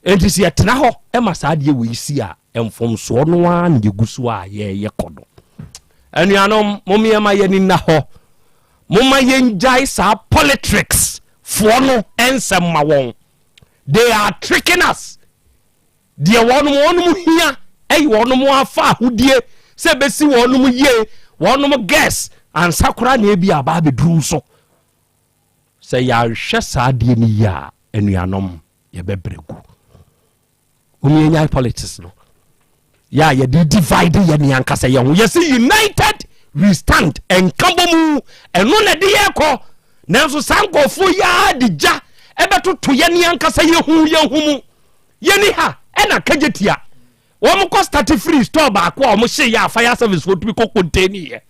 Enti sɛ yɛtena hɔ ma saa adeɛ wei si a, mfomsoɔ no ara na yɛgu so a yɛreyɛ kɔ no. Anuanom, mommeɛma yɛn ani nna hɔ. Momma yɛngyae saa politricks foɔ no nsɛm ma wɔn. They are tricking us. Deɛ wɔnom wɔnom hia ɛyɛ wɔnom afa ahodie sɛ ɛbɛsi wɔnom yie, wɔnom guess ansa koraa na ebi aba abɛduru so. Sɛ yɛanhwɛ saa adeɛ no yie a, anuanom, yɛbɛbrɛ gu. Mom yɛnyae politics no. Yɛ a yɛde divide yɛ ne ankasa yɛn ho. Yɛsi united we stand. Nka bɔ mu. Ɛno na ɛde yɛ kɔ. Nanso saa nkurɔfoɔ yi ara de gya ɛbɛtoto yɛ ne ankasa yɛ ho yɛn ho mu. Yɛni ha ɛna kagye tia. Wɔn kɔ start free store baako a wɔn hye yɛ a fire service foɔ tumi kɔ contain yɛ.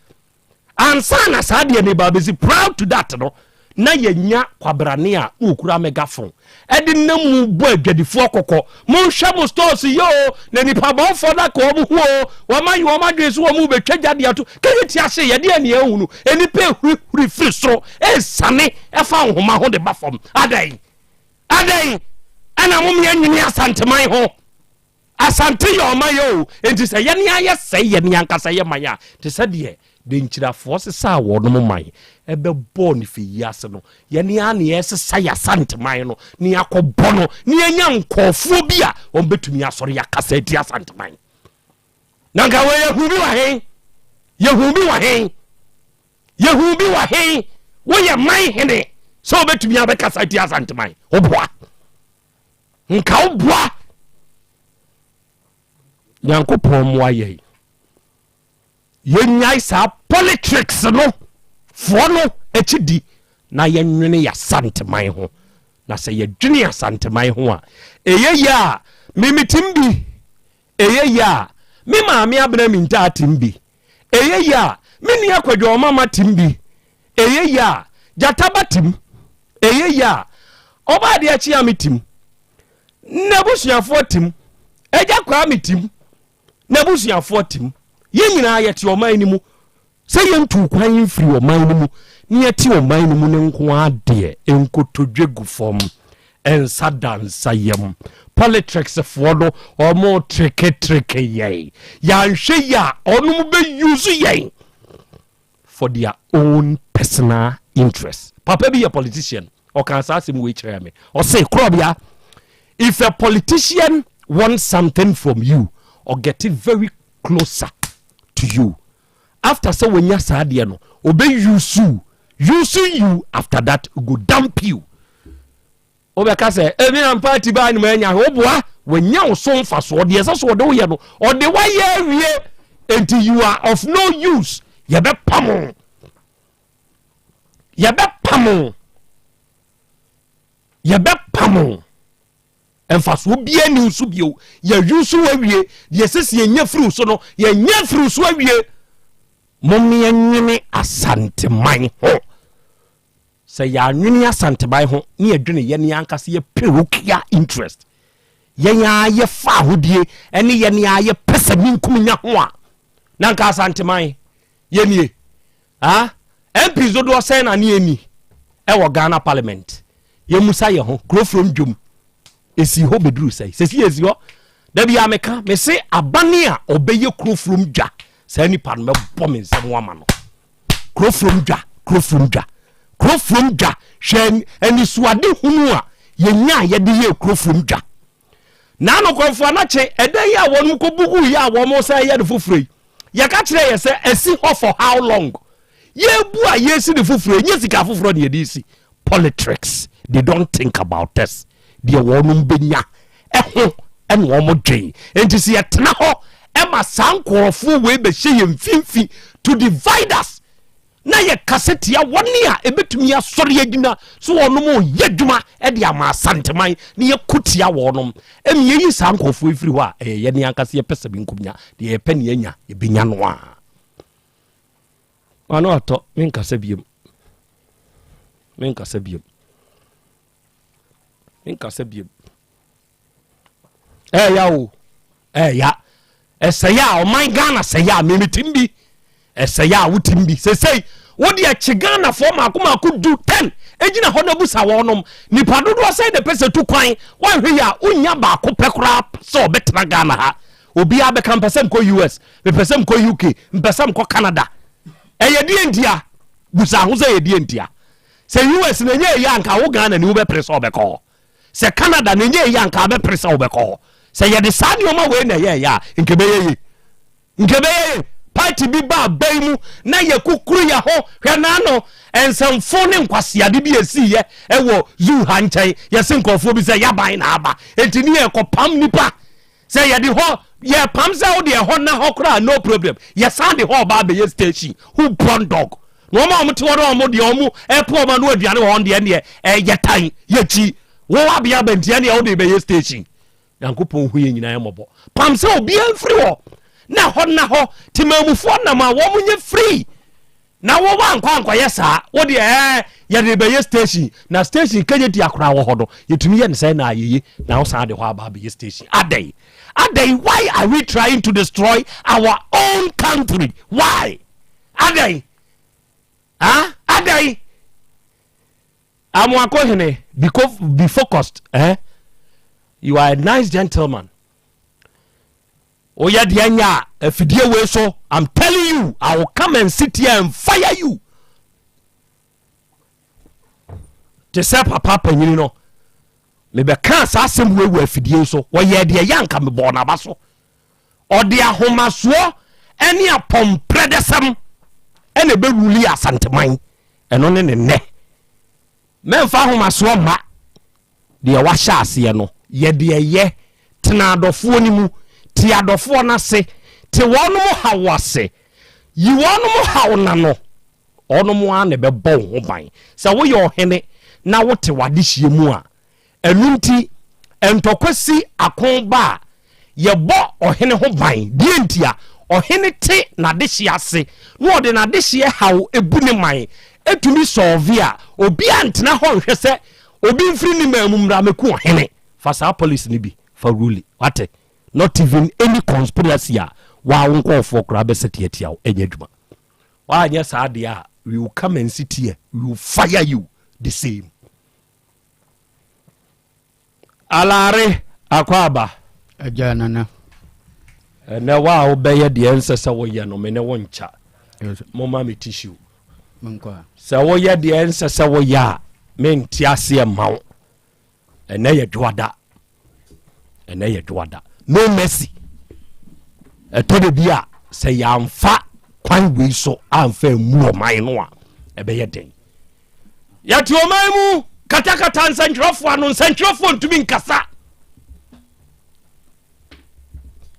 Ansa na saa adeɛ no reba abɛsi, prior to that no, na yɛnya kwabrane a na ɔkura megaphone de nam mu bɔ adwadifoɔ kɔkɔ, monhwɛ mo stores yie o, na nnipa bɔnfoɔ no aka wɔn ho o, wɔn ayɛ wɔn adwene sɛ wɔn rebɛtwa gya de ato, kɛyɛ ti ase, yɛde ani ahunu, nnipa ɛhurihuri firi soro ɛresiane ɛfa nhoma ho de ba fam, adɛn? Adɛn? Ɛna mom yɛnwene Asanteman ho. Asante yɛ ɔman o, enti sɛ yɛne ara yɛsɛe yɛne ankasa yɛ man a, te sɛ deɛ Denkyirafoɔ sesaa wɔnom man bɛbɔɔ no fɛ yi ase no, yɛne ara na yɛresesa yɛ Asante man no na yɛakɔbɔ no na yɛanya nkɔɔfoɔ bi a wɔbɛtumi asɔre akasa atia Asante man. Na nka wei yɛhu bi wɔ he? Yɛhu bi wɔ he? Yɛhu bi wɔ he? Woyɛ man hene sɛ wobɛtumi abɛkasa atia Asante man? Woboa. Nka wo boa. Nyankopɔn mmoa yɛn. Yɛnyae saa politics no foɔ no akyi di na yɛnwene yɛ Asanteman ho. Na sɛ yɛdwene Asanteman ho a, ɛyɛ yie a, me metim bi. Ɛyɛ yie a, me maame Abena Mintaa tim bi. Ɛyɛ yie a, me nua Kwadwo Ɔmama tim bi. Ɛyɛ yie a, Gyata ba tim. Ɛyɛ yie a, Ɔbaadeɛ Kyeame tim. N'abusuafoɔ tim. Agya Kwame tim. N'abusuafoɔ tim. Yɛn nyinaa yɛte ɔman no mu. Sɛ yɛntuu kwan mfirii ɔman no mu na yɛte ɔman no mu no nko ara deɛ, nkotodwe gu fam, nsa da nsa yam. Politricks foɔ no, wɔn treketreke yɛn. Yɛanhwɛ yie a, wɔn bɛ use yɛn for their own personal interest. Papa bi yɛ politician, ɔkaa saa asɛm wei kyerɛɛ me. Ɔse, Korɔbea, if a politician wants something from you, ɔget very closer to you after sɛ wanya saa adeɛ no ɔbɛ use you using you after that go dump you wobɛka sɛ ɛmi na party baa ne ma anya woboa wanya wo so mfasoɔ deɛ ɛsɛ so ɔde woyɛ no ɔde wayɛ awie enti you are of no use yɛbɛpamo yɛbɛpamo. Yɛbɛpam wo. Mfasoɔ biara nni wo so bio. Yɛayi so awie. Deɛ ɛsɛ sɛ yɛnya firi wo so no, yɛanya afiri wo so awie. Mommeɛnwene Asanteman ho. Sɛ yɛanwene Asanteman ho ne yɛdwene yɛn ankasa yɛ parochial interest, yɛn ara yɛ faahodie ne yɛn ara yɛ pɛsɛmenkominya ho a, na anka Asanteman yɛnie. Ah, MPs dodoɔ sɛn na ne yɛnni ɛwɔ Ghana parliament? Yɛmmusa yɛn ho, kuro from dwom ɛsii hɔ bɛduru sɛn? Sɛsi ɛsi hɔ. Da biara meka, mese abane a ɔbɛyɛ kuro from dwa, saa nipa no mɛbɔ me nsam ama no. Kuro from dwa, kuro from dwa, kuro from dwa. Hwɛ anisoade hunu a yɛnya a yɛde yɛ kuro from dwa. Na nokwarefo anakye ɛda yi a wɔn kɔ bugu yi a wɔn san yɛ no foforɔ yi, yɛka kyerɛ yɛ sɛ asi hɔ for how long? Yɛbu a yɛsi no foforɔ yi, nyɛ sika foforɔ na yɛde si. Politricks, they don't think about us. Deɛ wɔn bɛnya ɛho ɛna wɔn dwen. Enti sɛ yɛtena hɔ ɛma saa nkorɔfoɔ wei bɛhyɛ yɛn mfimfini to divide us, na yɛkasa tia wɔn a ɛbɛtumi asɔre agyina so wɔnom reyɛ adwuma de ama Asanteman na yɛko tia wɔnom. Ɛmi yɛyi saa nkurɔfoɔ yi firi hɔ a, ɛyɛ yɛne ankasa yɛpɛ sɛ benkumnya, deɛ yɛpɛ ne yɛnya, yɛbɛnya no a. Ano atɔ, menkasa biom. Menkasa biom. Menkasa biom. Ɛɛya o, ɛɛya. Ɛsɛe a ɔman Ghana sɛe a meme tim bi. Ɛsɛe a wotim bi. Sesei wode akyi Ghanafoɔ maako maako du 10 egyina hɔ na busa wɔnom. Nipa dodoɔ sɛn na ɛpɛ sɛ tu kwan? Woanhwɛ yie a wonnya baako pɛ koraa sɛ ɔbɛtena Ghana ha. Obiara bɛka mpɛ sɛ mekɔ US, mepɛ sɛ mekɔ UK, mpɛ sɛ mekɔ Canada. Ɛyɛ deɛ ntia? Busa ho sɛ ɛyɛ deɛ ntia? Sɛ US na ɛnyɛ ɛyɛ a nka wo Ghana ni wobɛpere sɛ wobɛkɔ hɔ. Sɛ Canada na ɛnyɛ yie a, nka abɛpere sɛ wobɛkɔ hɔ. Sɛ yɛde saa nneɛma wei na ɛyɛɛyɛ a, nka ɛbɛyɛ yie. Nka ɛbɛyɛ yie. Party bi ba aban mu na yɛkukuru yɛ ho. Hwɛ n'ano, nsɛmfo ne nkwaseade bi a ɛsiiɛ wɔ zoo ha nkyɛn. Yɛse nkurɔfoɔ bi sɛ y'aban na aba, enti ne yɛrekɔpam nnipa. Sɛ yɛde hɔ yɛpam sɛ wode ɛhɔ nna hɔ koraa no problem yɛsan de hɔ ɔba abɛyɛ station who born dog na wɔn a wɔn te hɔ no wɔn deɛ wɔn ɛpo wɔn ano aduane wɔ hɔ deɛ deɛ ɛyɛ tan yɛkyi wo abea abantia deɛ wode bɛyɛ station Nyankopɔn hu yɛ nyinaa mmɔbɔ pam sɛ obiara mfiri hɔ na hɔ nna hɔ temamufoɔ nam a wɔn nyɛ free Na wo wankɔ ankɔyɛ saa, wo deɛ ɛɛ yɛde rebɛyɛ station, na station Kejetia koraa wɔ hɔ no, yɛtumi yɛ no sɛn na ayɛ ye, na wo san de hɔ aba abɛyɛ station. Adɛn? Adɛn? Why are we trying to destroy our own country? Why? Adɛn? Ah? Adɛn? Amoako hene, be, be focused, eh? You are a nice gentleman. Woyɛ deɛ nyɛ a afidie wei so I'm telling you I will come and sit here and fire you te sɛ papa panyini no mebɛkaa saa asɛm wei wɔ afidie so wɔyɛ deɛ yɛ anka mebɔɔ n'aba so ɔde ahomasoɔ ne apɔmprɛdɛsɛm ɛna ɛbɛwuli Asanteman ɛno ne ne nnɛ Mɛmfa ahomasoɔ mma deɛ wahyɛ aseɛ no. Yɛ deɛ ɛyɛ, tena adɔfoɔ no mu, te adɔfoɔ no ase, te wɔnom haw ase, yi wɔnom haw no ano, wɔnom ara na ɛbɛbɔ wo ho ban. Sɛ woyɛ ɔhene na wote w'adehyeɛ mu a, Ɛno nti, ntɔkwa si ako ba a, yɛbɔ ɔhene ho ban. Deɛ ntia? Ɔhene te n'adehyeɛ ase na ɔde n'adehyeɛ haw bu ne man. Ɛtumi sɔɔve a, obiara ntena hɔ nhwɛ sɛ obi mfiri ne man mu mmra mmɛku ɔhene. Fa saa policy no bi fa rule, wate? Not even any conspiracy a waa wo nkurɔfoɔ koraa bɛsɛte atia wo, ɛnyɛ adwuma. Woanyɛ saa deɛ a, we will come and sit here, we will fire you the same. Alare Akwaaba. Agya Nana. Ɛnɛ wo a wobɛyɛ deɛ ɛnsɛ sɛ woyɛ no me ne wo nkya. Momma me tissue. Sɛ woyɛ deɛ ɛnsɛ sɛ woyɛ a mente aseɛ mma wo. Ɛnɛ yɛ dwoada. Ɛnɛ yɛ dwoada. No mercy. Ɛtɔ da bi a sɛ yɛamfa kwan wei so amfa mmu ɔman no a ɛbɛyɛ den. Yɛte ɔman mu katakata nsɛntwerɛfoɔ ano, nsɛntwerɛfoɔ ntumi nkasa.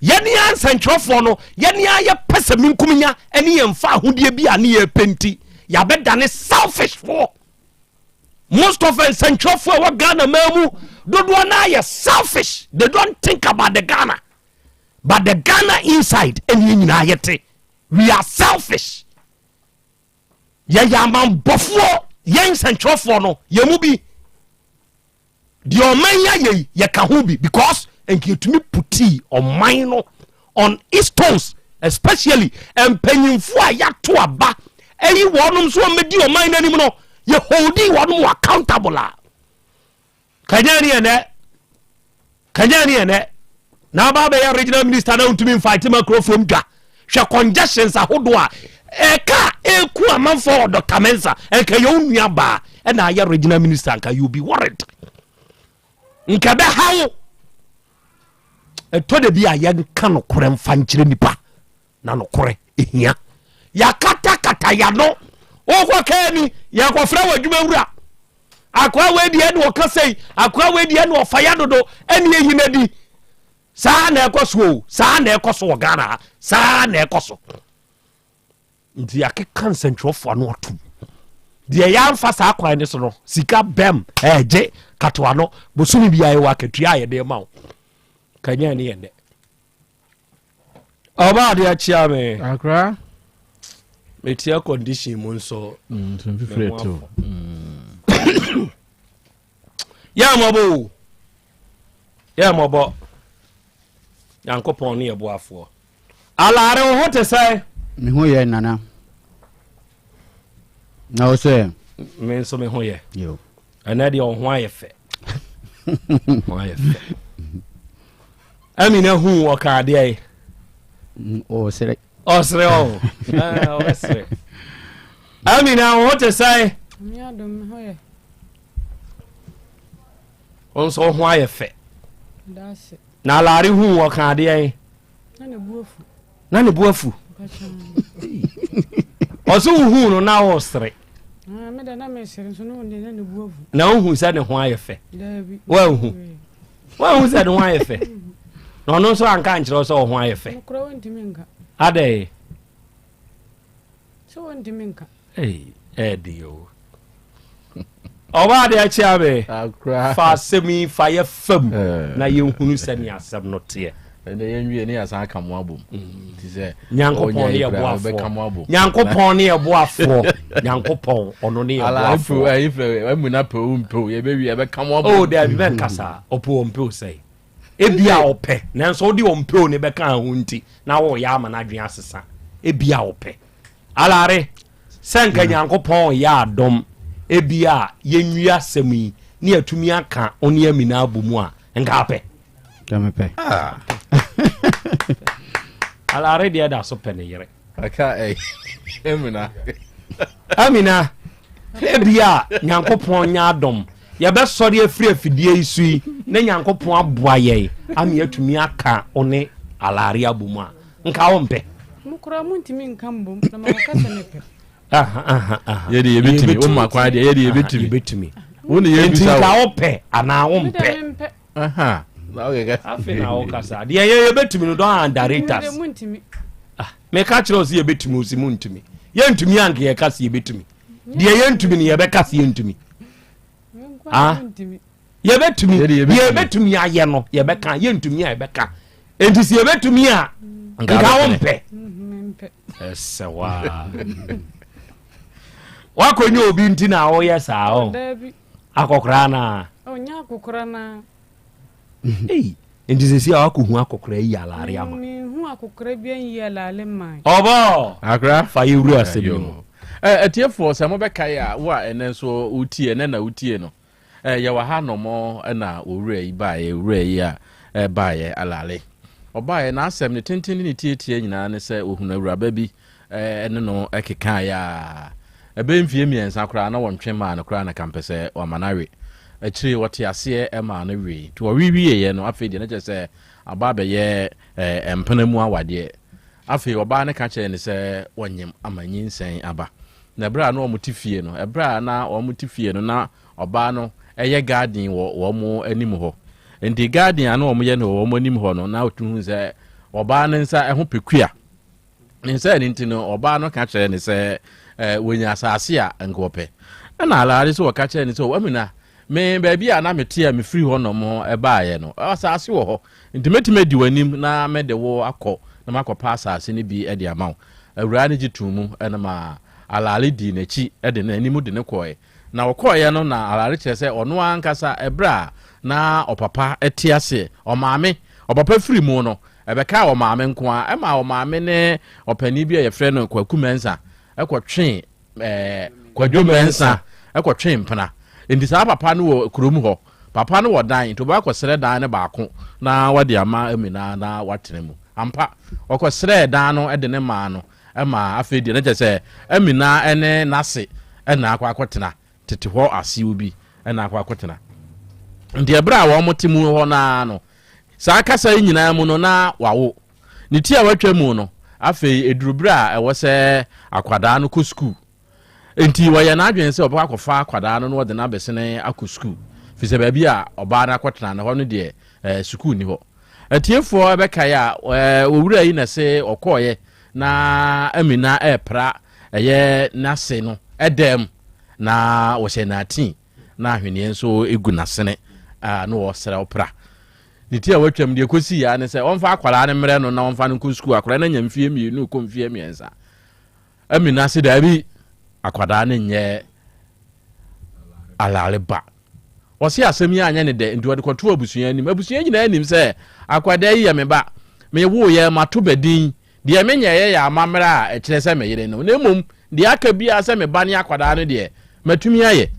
Yɛne a nsɛntwerɛfoɔ no, yɛne a yɛpɛ sɛ menkumnya ne yɛmfa ahodeɛ bi a ne yɛpɛ nti, yɛabɛdane selfishfoɔ. Most of nsɛntwerɛfoɔ a ɛwɔ Ghana man mu dodoɔ no ayɛ selfish. They don't think about the Ghana. But the Ghana inside ɛne yɛn nyinaa yɛte. We are selfish. Yɛyɛ amanbɔfoɔ yɛn nsɛntwerɛfoɔ no yɛn mu bi. Deɛ ɔman yi ayɛ yi yɛka ho bi because nka yɛtumi putii ɔman no on its toes especially mpanyinfoɔ a yɛato aba ayi wɔnom so wɔmmɛdi ɔman no anim no yɛ holdi wɔnom accountable a kanya ne ɛnɛ Kanya ne ɛnɛ na aba abɛyɛ regional minister na wontumi mfight ma kurofom dwa. Hwɛ congestions ahodoɔ a ɛka ɛku amanfoɔ wɔ Dr. Mensah. Ɛnka yɛ wo nua baa ɛna ayɛ regional minister nka you be worried. Nka ɛbɛha wo. Ɛtɔ da bi a yɛnka nokorɛ mfa nkyerɛ nipa. Na nokorɛ ɛhia. Yɛakatakata yɛano. Wokɔ kaa ni, yɛkɔfrɛ wɔ adwuma wura. Akoa wei deɛ ɛne ɔka sei, akoa wei deɛ ɛne ɔfa ya dodo, ɛne ɛyi no adi. Saa na ɛkɔ so o, saa na ɛkɔ so wɔ Ghana ha, saa na ɛkɔ so. Nti yɛakeka nsɛntwerɛfoɔ ano atom. Deɛ yɛamfa saa kwan no so no, sika bɛm ɛgye katoa no, bosome biara yɛwɔ akatua a yɛde ma wo. Kanyan ne yɛn dɛ. Ɔba ade akyia me. Akra. Metia condition mu nso. Mfifiri etew. Yɛ mmɔbɔ o. Yɛ mmɔbɔ. Nyankopɔn ne yɛboafoɔ. Alaare wo ho te sɛ? Me ho yɛ nana. Na wo sɛ? Me nso me ho yɛ. Ɛnɛ deɛ wo ho ayɛ fɛ. Ho ayɛ fɛ. Amina hu ɔka adeɛ yi. Ɔsere. Ɔsere ɔ. Ɔbɛsere. Amina wo ho te sɛn? Wo nso wo ho ayɛ fɛ. Na alaare hu ɔka adeɛ yi. Na ne bu afu. Ɔsɛ wohu no na ɔresere. Na wohu sɛ ne ho ayɛ fɛ. Woanhu. Woanhu sɛ ne ho ayɛ fɛ. Na ɔno nso anka ankyerɛ wo sɛ ɔho ayɛ fɛ. Adɛn? Sɛ wɔntumi nka. Ei, ɛɛden o. Ɔbaa de akyea me. Fa asɛm yi fa yɛ fam na yɛnhunu sɛnea asɛm no teɛ. Ɛnna yɛn wie ne yɛasan aka mo abom. Ti sɛ Nyankopɔn ne yɛ boafoɔ. Nyankopɔn ne yɛ boafoɔ. Nyankopɔn ɔno ne yɛ boafoɔ. Ayi fɛ ɛmu na pɛ o mpɛ o yɛbɛ wie yɛbɛka mo abom. Oh dabi bɛ nkasa ɔpɛ o mpɛ o sɛe. Ebia ɔpɛ, nanso wode ɔmpɛ o ne bɛka ho nti na woreyɛ ama n'adwene asesa. Ebia ɔpɛ. Alare, sɛ nka Nyankopɔn reyɛ adom, ebia yɛnwie asɛm yi na yɛatumi aka wo ne Amina abɔ mu a, nka apɛ? Nka mepɛ. Ah. Alare deɛ da so pɛ ne yere. Aka eh, Amina. Amina, ebia Nyankopɔn nyɛ adom, yɛbɛsɔre afiri afidie yi so yi na Nyankopɔn aboa yɛn ama yɛatumi aka wo ne Alare abɔ mu a, nka wompɛ? Mo koraa montumi nka mbom na makɔka sɛ mepɛ. Yɛde yɛbɛtumi, woma kwan deɛ yɛde yɛbɛtumi. Yɛbɛtumi. Wo ne yɛbisa Nti wo. nka wopɛ anaa wompɛ? Mede mempɛ. Afei na wokasa. Deɛ yɛ yɛbɛtumi no don't underrate us. Ah, meka kyerɛ wo sɛ yɛbɛtumi wo sɛ montumi. Yɛntumi anka yɛka sɛ yɛbɛtumi. Deɛ yɛntumi no yɛbɛka sɛ yɛntumi. Ah, yɛbɛtumi. Deɛ yɛbɛtumi ayɛ no yɛbɛka, yɛntumi a yɛbɛka. Enti sɛ yɛbɛtumi a nka wompɛ. Ɛsɛ waa. Wakɔnyɛ obi nti na woyɛ saa o. Akɔkoraa no a. Ɔnyɛ akɔkoraa no a. Ei, nti sɛsi a wakɔhu akɔkoraa yi alaare ama. Menhu akɔkoraa bi anyi alaale mmae. Ɔbɔ! Akora. Fa yɛ wura asɛm yi mu. Atiefoɔ, sɛ mobɛkae a, wo a ɛnɛ nso wotie, ɛnɛ na wotie no, yɛwɔ ha nom na owura yi baeɛ, owura yi a baeɛ, alaale. Ɔbaeɛ, n'asɛm ne tenten ne ne tietie nyinaa ne sɛ ɔhunu awuraba bi ne no kekaeɛ a, ɛbɛyɛ mfeɛ mmiɛnsa koraa na wɔntwe mmaa no koraa na kampɛ sɛ wɔama no awe. Akyire yi wɔte aseɛ maa no wee. Nti wɔwe wieeɛ no, afei deɛ na kyerɛ sɛ aba abɛyɛ mpena mu awadeɛ. Afei ɔbaa no ka kyerɛɛ no sɛ wɔnyem ama nyinsɛn aba. Na ɛberɛ a na wɔte fie no, ɛberɛ a na wɔte fie no na ɔbaa no yɛ garden wɔ wɔn anim hɔ. Nti garden a na wɔyɛ no wɔ wɔn anim hɔ no, na ɔtumi hu sɛ ɔbaa no nsa ho pekua. Ne nsa no nti no, ɔbaa no ka kyerɛɛ no sɛ wɔnya asase a nka ɔpɛ. Ɛna Alare nso wɔka kyerɛɛ no sɛ, Amina, me baabi a na mete a mefiri hɔ nom baeɛ no, asase wɔ hɔ, nti mɛtumi adi w'anim na mede wo akɔ na makɔpɛ asase no bi de ama wo. Awuraa no gye too mu na ma Alare dii n'akyi de n'anim de no kɔeɛ. Na wɔkɔeɛ no na Alare kyerɛ sɛ ɔno ankasa ɛberɛ a na ɔpapa te aseɛ, ɔmaame, ɔpapa firi mu no, ɛbɛkaa ɔmaame nko ara, ɛmaa ɔmaame ne ɔpanin bi a yɛfrɛ no Kwaku Mensah kɔtwee ɛɛ Kwadwo Mensah kɔtwee mpena. Nti saa papa no wɔ kurom hɔ. Papa no wɔ dan, nti ɔbɛkɔ akɔsrɛ dan no baako na wade ama Amina na watena mu. Ampa, ɔkɔsrɛɛ dan no de ne maa no ma afei deɛ na kyerɛ sɛ Amina ne n'ase na akɔ akɔtena tete hɔ asew bi na akɔ akɔtena. Nti ɛberɛ a wɔn te mu hɔ no ara no, saa kasa yi nyinaa mu no na wawo. Ne ti a watwa mu no, afei ɛduru berɛ a ɛwɔ sɛ akwadaa no kɔ sukuu. Enti ɔyɛ n'adwene sɛ ɔbɛkɔ akɔfa akwadaa no na ɔde no abɛsene akɔ sukuu, firi sɛ baabi a ɔbaa no akɔtena no, ɛhɔ no deɛ eh, sukuu nni hɔ. Atiefoɔ bɛkae a, eh, owura yi na ɛse ɔkɔɔeɛ na Amina ɛrepra ɛyɛ n'ase no ɛdan mu na wɔhyɛ n'atin na ahweneɛ nso gu n'asene a na ɔresrɛ ɔpra. Ne ti a watwam deɛ ɛkɔsii ara ne sɛ ɔmfa akwadaa no mmerɛ no na ɔmfa no nkɔ sukuu. Akwadaa no anya mfeɛ mmienu kɔ mfeɛ mmiɛnsa. Amina se daabi, akwadaa no nyɛ Alale ba. Ɔse asɛm yi anyɛ ne dɛ nti ɔde kɔtoo abusua anim. Abusua nyinaa nim sɛ akwadaa yi yɛ me ba. Mewoeɛ, mato ba din. Deɛ menyɛeɛ yɛ amammerɛ a ɛkyerɛ sɛ me yere no. Na mmom deɛ aka biara sɛ me ba ne akwadaa no deɛ, matumi ayɛ.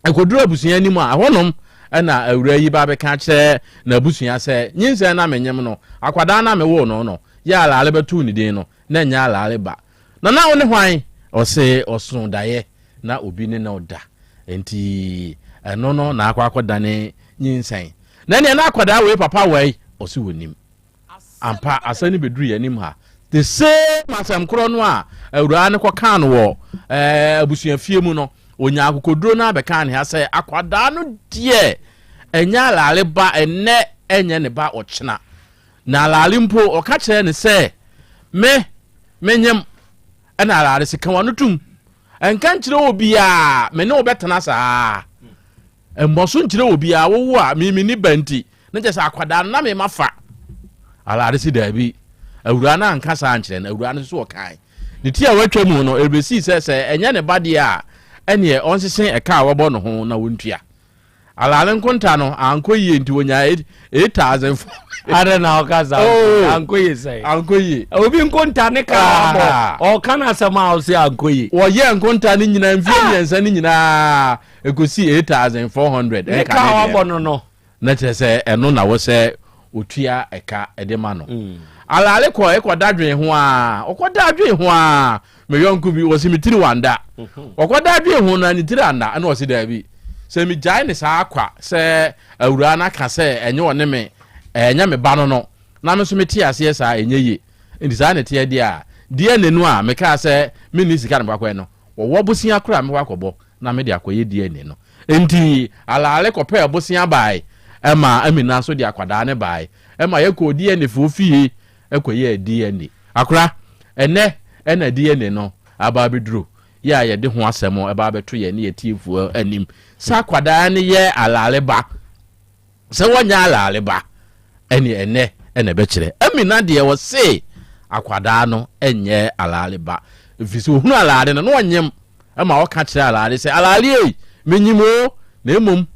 Ɛkɔduru abusua anim a, ɛhɔnom na awuraa yi ba bɛka akyerɛ n'abusua sɛ, nyinsɛn na menyem no, akwadaa no a mewoo no no, yɛ Alale bɛtoo ne din no, na ɛnyɛ Alale ba. Na na wo ne hwan? Ɔse ɔso daeɛ na obi ne no da, enti ɛno no na akɔ akɔdane nyinsɛn. Na ɛneɛ na akwadaa wei papa wai? Ɔse ɔnim. Ampa, asɛm no bɛduru yɛn anim ha. The same asɛm korɔ no a awuraa no kɔkaa no wɔ eh, abusuafie mu no, ɔnyaa akokoduro no abɛkaa ne ha sɛ akwadaa no deɛ ɛnyɛ Alale ba ɛnnɛ, ɛnyɛ ne ba ɔkyena. Na Alale mpo ɔka kyerɛɛ no sɛ me menyem. Ɛna Alale se ka w'ano tom, ɛnka nkyerɛ obiara, me ne wo bɛtena saa. Mmɔ so nkyerɛ obiara, wowo a me menni ba nti, na kyerɛ sɛ akwadaa no na me mafa. Alade se daabi, awuraa no anka saa ankyerɛ no, awuraa no nso ɔkae. Ne ti a watwa mu no, ɛrebɛsii sɛ sɛ ɛnyɛ ne ba deɛ a, ɛneɛ ɔnsese ɛka a wabɔ no ho na wɔntua. Alale nkonta no ankɔ yie nti wɔnyaa 8,000. Adɛn na ɔka saa? Oh. Ankɔ yie sɛn? Ankɔ yie. Obi nkonta ne ka abɔ. Ah. Ɔka no asɛm a ɔse ankɔ yie. Wɔyɛɛ nkonta no nyinaa mfeɛ mmiɛnsa no nyinaa ɛkɔsii 8,400. Ne Ɛnka ka ne a deɛ. wabɔ no no. Na kyerɛ sɛ ɛno na wɔ sɛ ɔtua ɛka de ma no. Alale kɔ ɛkɔda dwen ho ara, ɔkɔda dwen ho ara, me yɔnko bi, ɔse me tiri wanda. Ɔkɔda dwen ho na ne tiri anda, ɛna ɔse daabi, sɛ megyae ne saa kwa sɛ awuraa no aka sɛ ɛnyɛ ɔne me, ɛnyɛ me ba no no, na me nso mete aseɛ saa, ɛnyɛ yie. Nti saa na ɛteɛ deɛ a, DNA no a mekaa sɛ menni sika na mekɔ akɔyɛ no, wɔwɔ bosea koraa a mɛkɔ akɔbɔ na mede akɔyɛ DNA no. Enti Alaale kɔpɛɛ bosea bae ma Amina nso de akwadaa no bae ma yɛkɔɔ DNA foɔ fie kɔyɛɛ DNA. Akora, ɛnnɛ na DNA no aba abɛduru yɛ a yɛde ho asɛm ba abɛto yɛn ne yɛn atiefoɔ anim sɛ akwadaa no yɛ Alaale ba. Sɛ wɔnyɛ alaale ba ɛneɛ ɛnɛ na ɛbɛkyerɛ. Amina deɛ ɔse akwadaa no nyɛ alaale ba ɛfiri sɛ ɔhunu alaale no na ɔnyem ma ɔka kyerɛ alaale sɛ alaale ei menyim o na mmom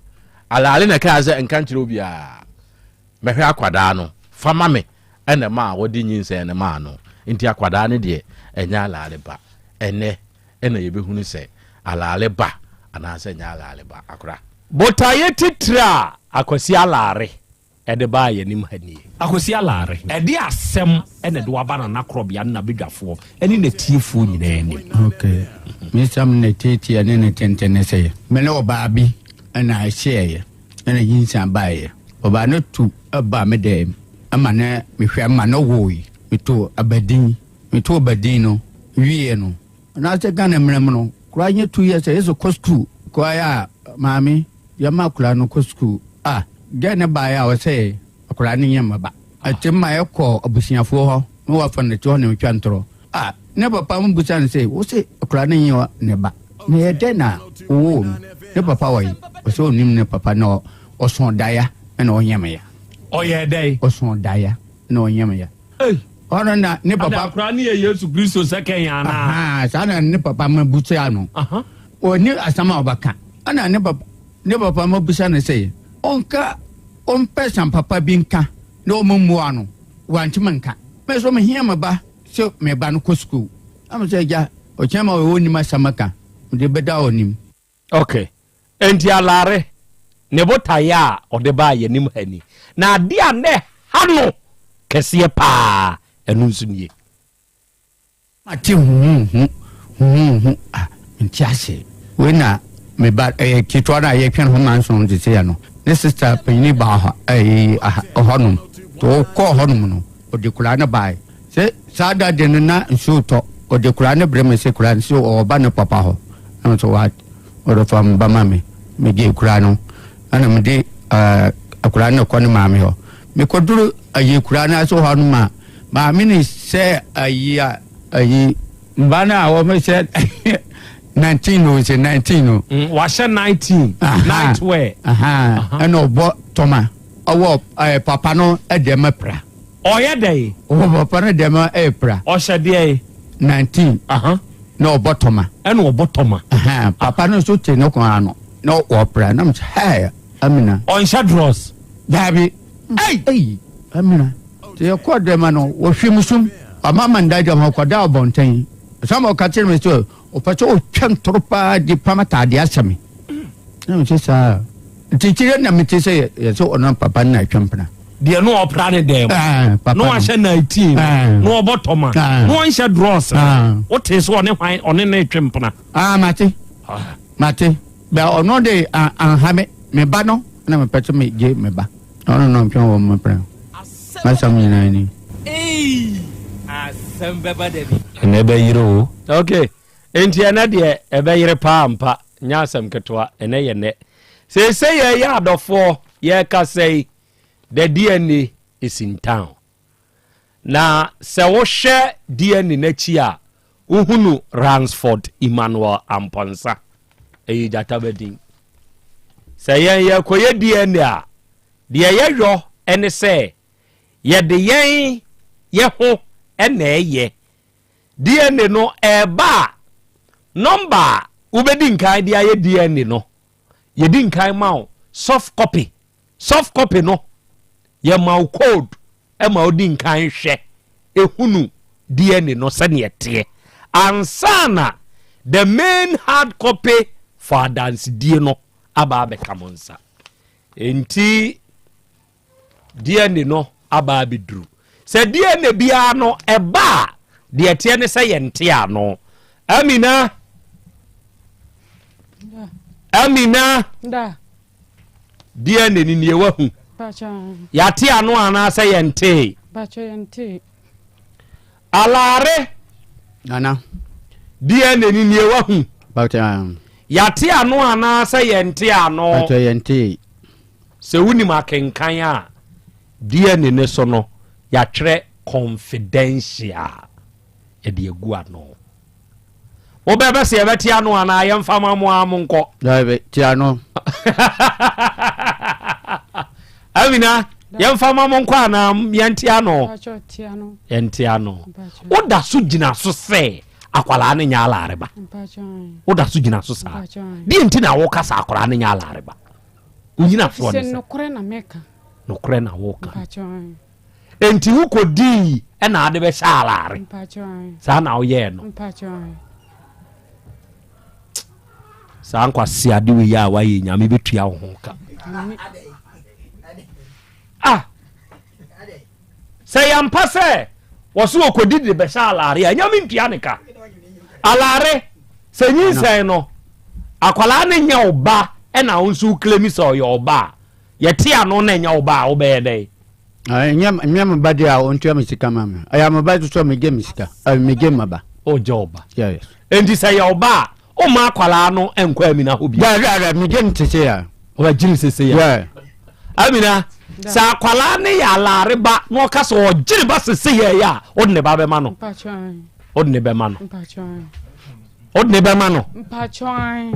alaale na ɛkaa sɛ nka nkyerɛ obiara mɛhwɛ akwadaa no fa ma me ɛna ɛmaa wɔde nyinsɛn no maa no nti akwadaa no deɛ ɛnyɛ alaale ba ɛnɛ ɛna yɛbɛhunu sɛ alaale ba anaasɛ ɛnyɛ alaale ba akora. Botaeɛ titire a Akwasi Alaare de baa yɛn anim ha nie. Akwasi Alaare, ɛde asɛm na ɛde wo aba Nana Korɔbea ne n'abadwafoɔ ne n'atiefoɔ nyinaa anim. Ok, me nsɛm ne tiatia ne ne tenten ne sɛ, me ne ɔbaa bi na ɛhyeɛeɛ ɛna nyinsɛn baeɛ. Ɔbaa no tu baa me dɛm ma ne mehwɛ ma no woe. Metoo abadin, metoo abadin no wieɛ no, Anaasɛ Ghana mmara mu no, koraa nyɛ 2 years a yɛsɛ kɔ sukuu. Koraa yɛ a maame yɛma akwadaa no kɔ sukuu a gɛɛ no baeɛ a ɔsɛ akwadaa no nyɛ mmaba. Ɛte ma yɛkɔ abusuafoɔ hɔ na wafa no te hɔ na metwa ntorɔ a ne papa mo bisa no sɛ wo se akwadaa no nyɛ ne ba. Na ɛyɛ dɛn na wowoo me? Ne papa wɔ he? Ɔsɛ ɔnnim ne papa na ɔsõ daeɛ na ɔnyɛ me ya. Ɔyɛɛ dɛn? Ɔsõ daeɛ na ɔnyɛ me ya. Ɔno na ne papa. Ada akora ne yɛ Yesu Kristo sɛ kɛn anaa? Ahaa, saa na ne papa ma busa no. Ɔnni asɛm a ɔbɛka. Ɛna ne papa ne papa ma busa no sɛ ɔnka ɔmpɛ sɛm papa bi nka na ɔmmua no. Wantumi nka. Me nso mehia me ba sɛ me ba no kɔ sukuu. Na me sɛ agya, ɔkyɛn ma ɔnnim asɛm ka, mede bɛda ɔnim. Ok, enti Alare, ne botaeɛ a ɔde baa yɛn anim ha ni, na adeɛ a na ɛha no kɛseɛ pa ara, ɛno nso nie. Mate huhuuhu, huhuuhu, ah, mente aseɛ. Wei na me ba, ɛyɛ ketewa no a yɛtwɛn ho manson te sɛ no, ne sista panyini baa hɔ, ɛyi, aha, hɔnom. Nti ɔkɔɔ hɔnom no, ɔde koraa no baeɛ. Sɛ saa da de no na nsuo retɔ, ɔde koraa no brɛ me sɛ koraa no sɛ ɔreba ne papa hɔ. Na me sɛ what? Ɔde fa me ba ma me. Megye koraa no, ɛna mede ɛɛ akwadaa no kɔ ne maame hɔ. Mekɔduru ayi koraa no ase hɔ no ma maame no sɛ ayi a ayi mba no a wɔn sɛ 19 o sɛ 19 o. Mm, wahyɛ 19 night wear. Ɛna ɔbɔ tɔma. Ɔwɔ ɛɛ papa no dɛm pra. Ɔyɛ dɛn? Ɔwɔ papa no dɛm ɛɛ pra. Ɔhyɛ deɛn? 19. Na ɔbɔ tɔma. Ɛna ɔbɔ tɔma. Papa no nso te ne kɔn ano na ɔpra na mo sɛ hɛɛ Amina. Ɔnhyɛ drɔs. Daabi. Ei! Amina. Te yɛkɔ dɛm no wɔhwɛ mu sum. Ɔma ma nda dɛm ɔkɔda ɔbɔnten. Sama ɔka kyerɛ me sɛ Ɔpɛ sɛ ɔtwa ntoro paa de pam ataadeɛ ahyɛ me. Na mese saa. Nti kyerɛ na mete sɛ yɛ sɛ ɔno papa no na atwa mpena. Deɛ na ɔpra ne dɛm. Papa na wahyɛ 19 na ɔbɔ tɔma na ɔnhyɛ drɔs. Wote sɛ ɔne hwan ɔne ne twe mpena. Ah mate. Mate. Bɛ ɔno de anha me. Me ba no na mepɛ sɛ megye me ba. Ɔno na ɔntwe wɔ me mpena. M'asɛm nyinaa ni. Eii asɛm bɛba da bi. Ɛnɛ ɛbɛyere o. Ok, enti ɛnɛ deɛ ɛbɛyere paa ampa, nyɛ asɛm ketewa, ɛnɛ yɛ nɛ. Seesei yɛyɛ adɔfoɔ, yɛrekasa yi, the DNA is in town. Na sɛ wohwɛ DNA no akyi a, wohunu Ransford Emmanuel Amponsah. Ɛyɛ gyata ba din. Sɛ yɛn yɛrekɔyɛ DNA a, deɛ yɛyɔ ne sɛ yɛde yɛn yɛ ho na ɛyɛ. DNA no ɛreba a, nɔmba a wobɛdi nkan de ayɛ DNA no, yɛdi nkan ma wo soft copy. Soft copy no, yɛma wo code ma wodi nkan hwɛ ehunu DNA no sɛnea ɛteɛ ansa na the main hard copy for adansedie no aba abɛka mo nsa. Enti DNA no aba abɛduru. Sɛ DNA biara no ɛba a, deɛ ɛteɛ ne sɛ yɛnte ano. Amina. Amina. Da. DNA ni nie wahu. Yɛate ano anaasɛ yɛntee? Alaare. Nana. DNA ni nie wahu. Yɛate ano anaasɛ yɛnte ano? Yɛntee. Sɛ wonim akenkan a, DNA ne so no yɛatwerɛ confidential yɛde agu ano. Wobɛbɛ sɛ yɛbɛte ano anaa yɛmfa ma mo ara monkɔ? Daabi, te ano. Amina, yɛmfa ma mo nkɔ anaa yɛnte ano? Yɛnte ano. Woda so gyina so sɛ akwadaa no nyɛ alaareba? Woda so gyina so saa? Deɛ nti na woka sɛ akwadaa no nyɛ alaareba? Wonyina soɔ ne sɛ? Nokorɛ na meka. Nokorɛ na woka. Enti wokɔdii ɛna ade bɛhyɛ alaare. Saa na woyɛɛ no. Saa nkwasi ade wei a wayɛ nyame bɛtua wo ho ka. Ah! Sɛ yɛmpa sɛ wɔso wɔkɔdi de bɛhyɛ alaare a nyame ntua ne ka. Alaare sɛ nyinsɛn no akwadaa no nyɛ wo ba ɛna wo nso woklemi sɛ ɔyɛ ɔba a yɛte ano na ɛnyɛ wo ba a wobɛyɛ dɛn? Ɛnyɛ nyɛ me ba deɛ a ɔntua me sika ma me. Ɛyɛ me ba nso megye me sika. Megye me ba. Ɔgye wo ba. Yes. Enti sɛ yɛ wo ba a, womma akwadaa no nkɔ Amina hɔ bio? Dabi dabi, megye no sese ya. Ɔbɛgye no sese ya. Yeah. Amina, sɛ akwadaa no yɛ alaare ba na ɔka sɛ ɔgye ne ba sese ya yi a, wode ne ba bɛma no? Wode ne bɛma no? Wode ne bɛma no? Mpakyɛw ae.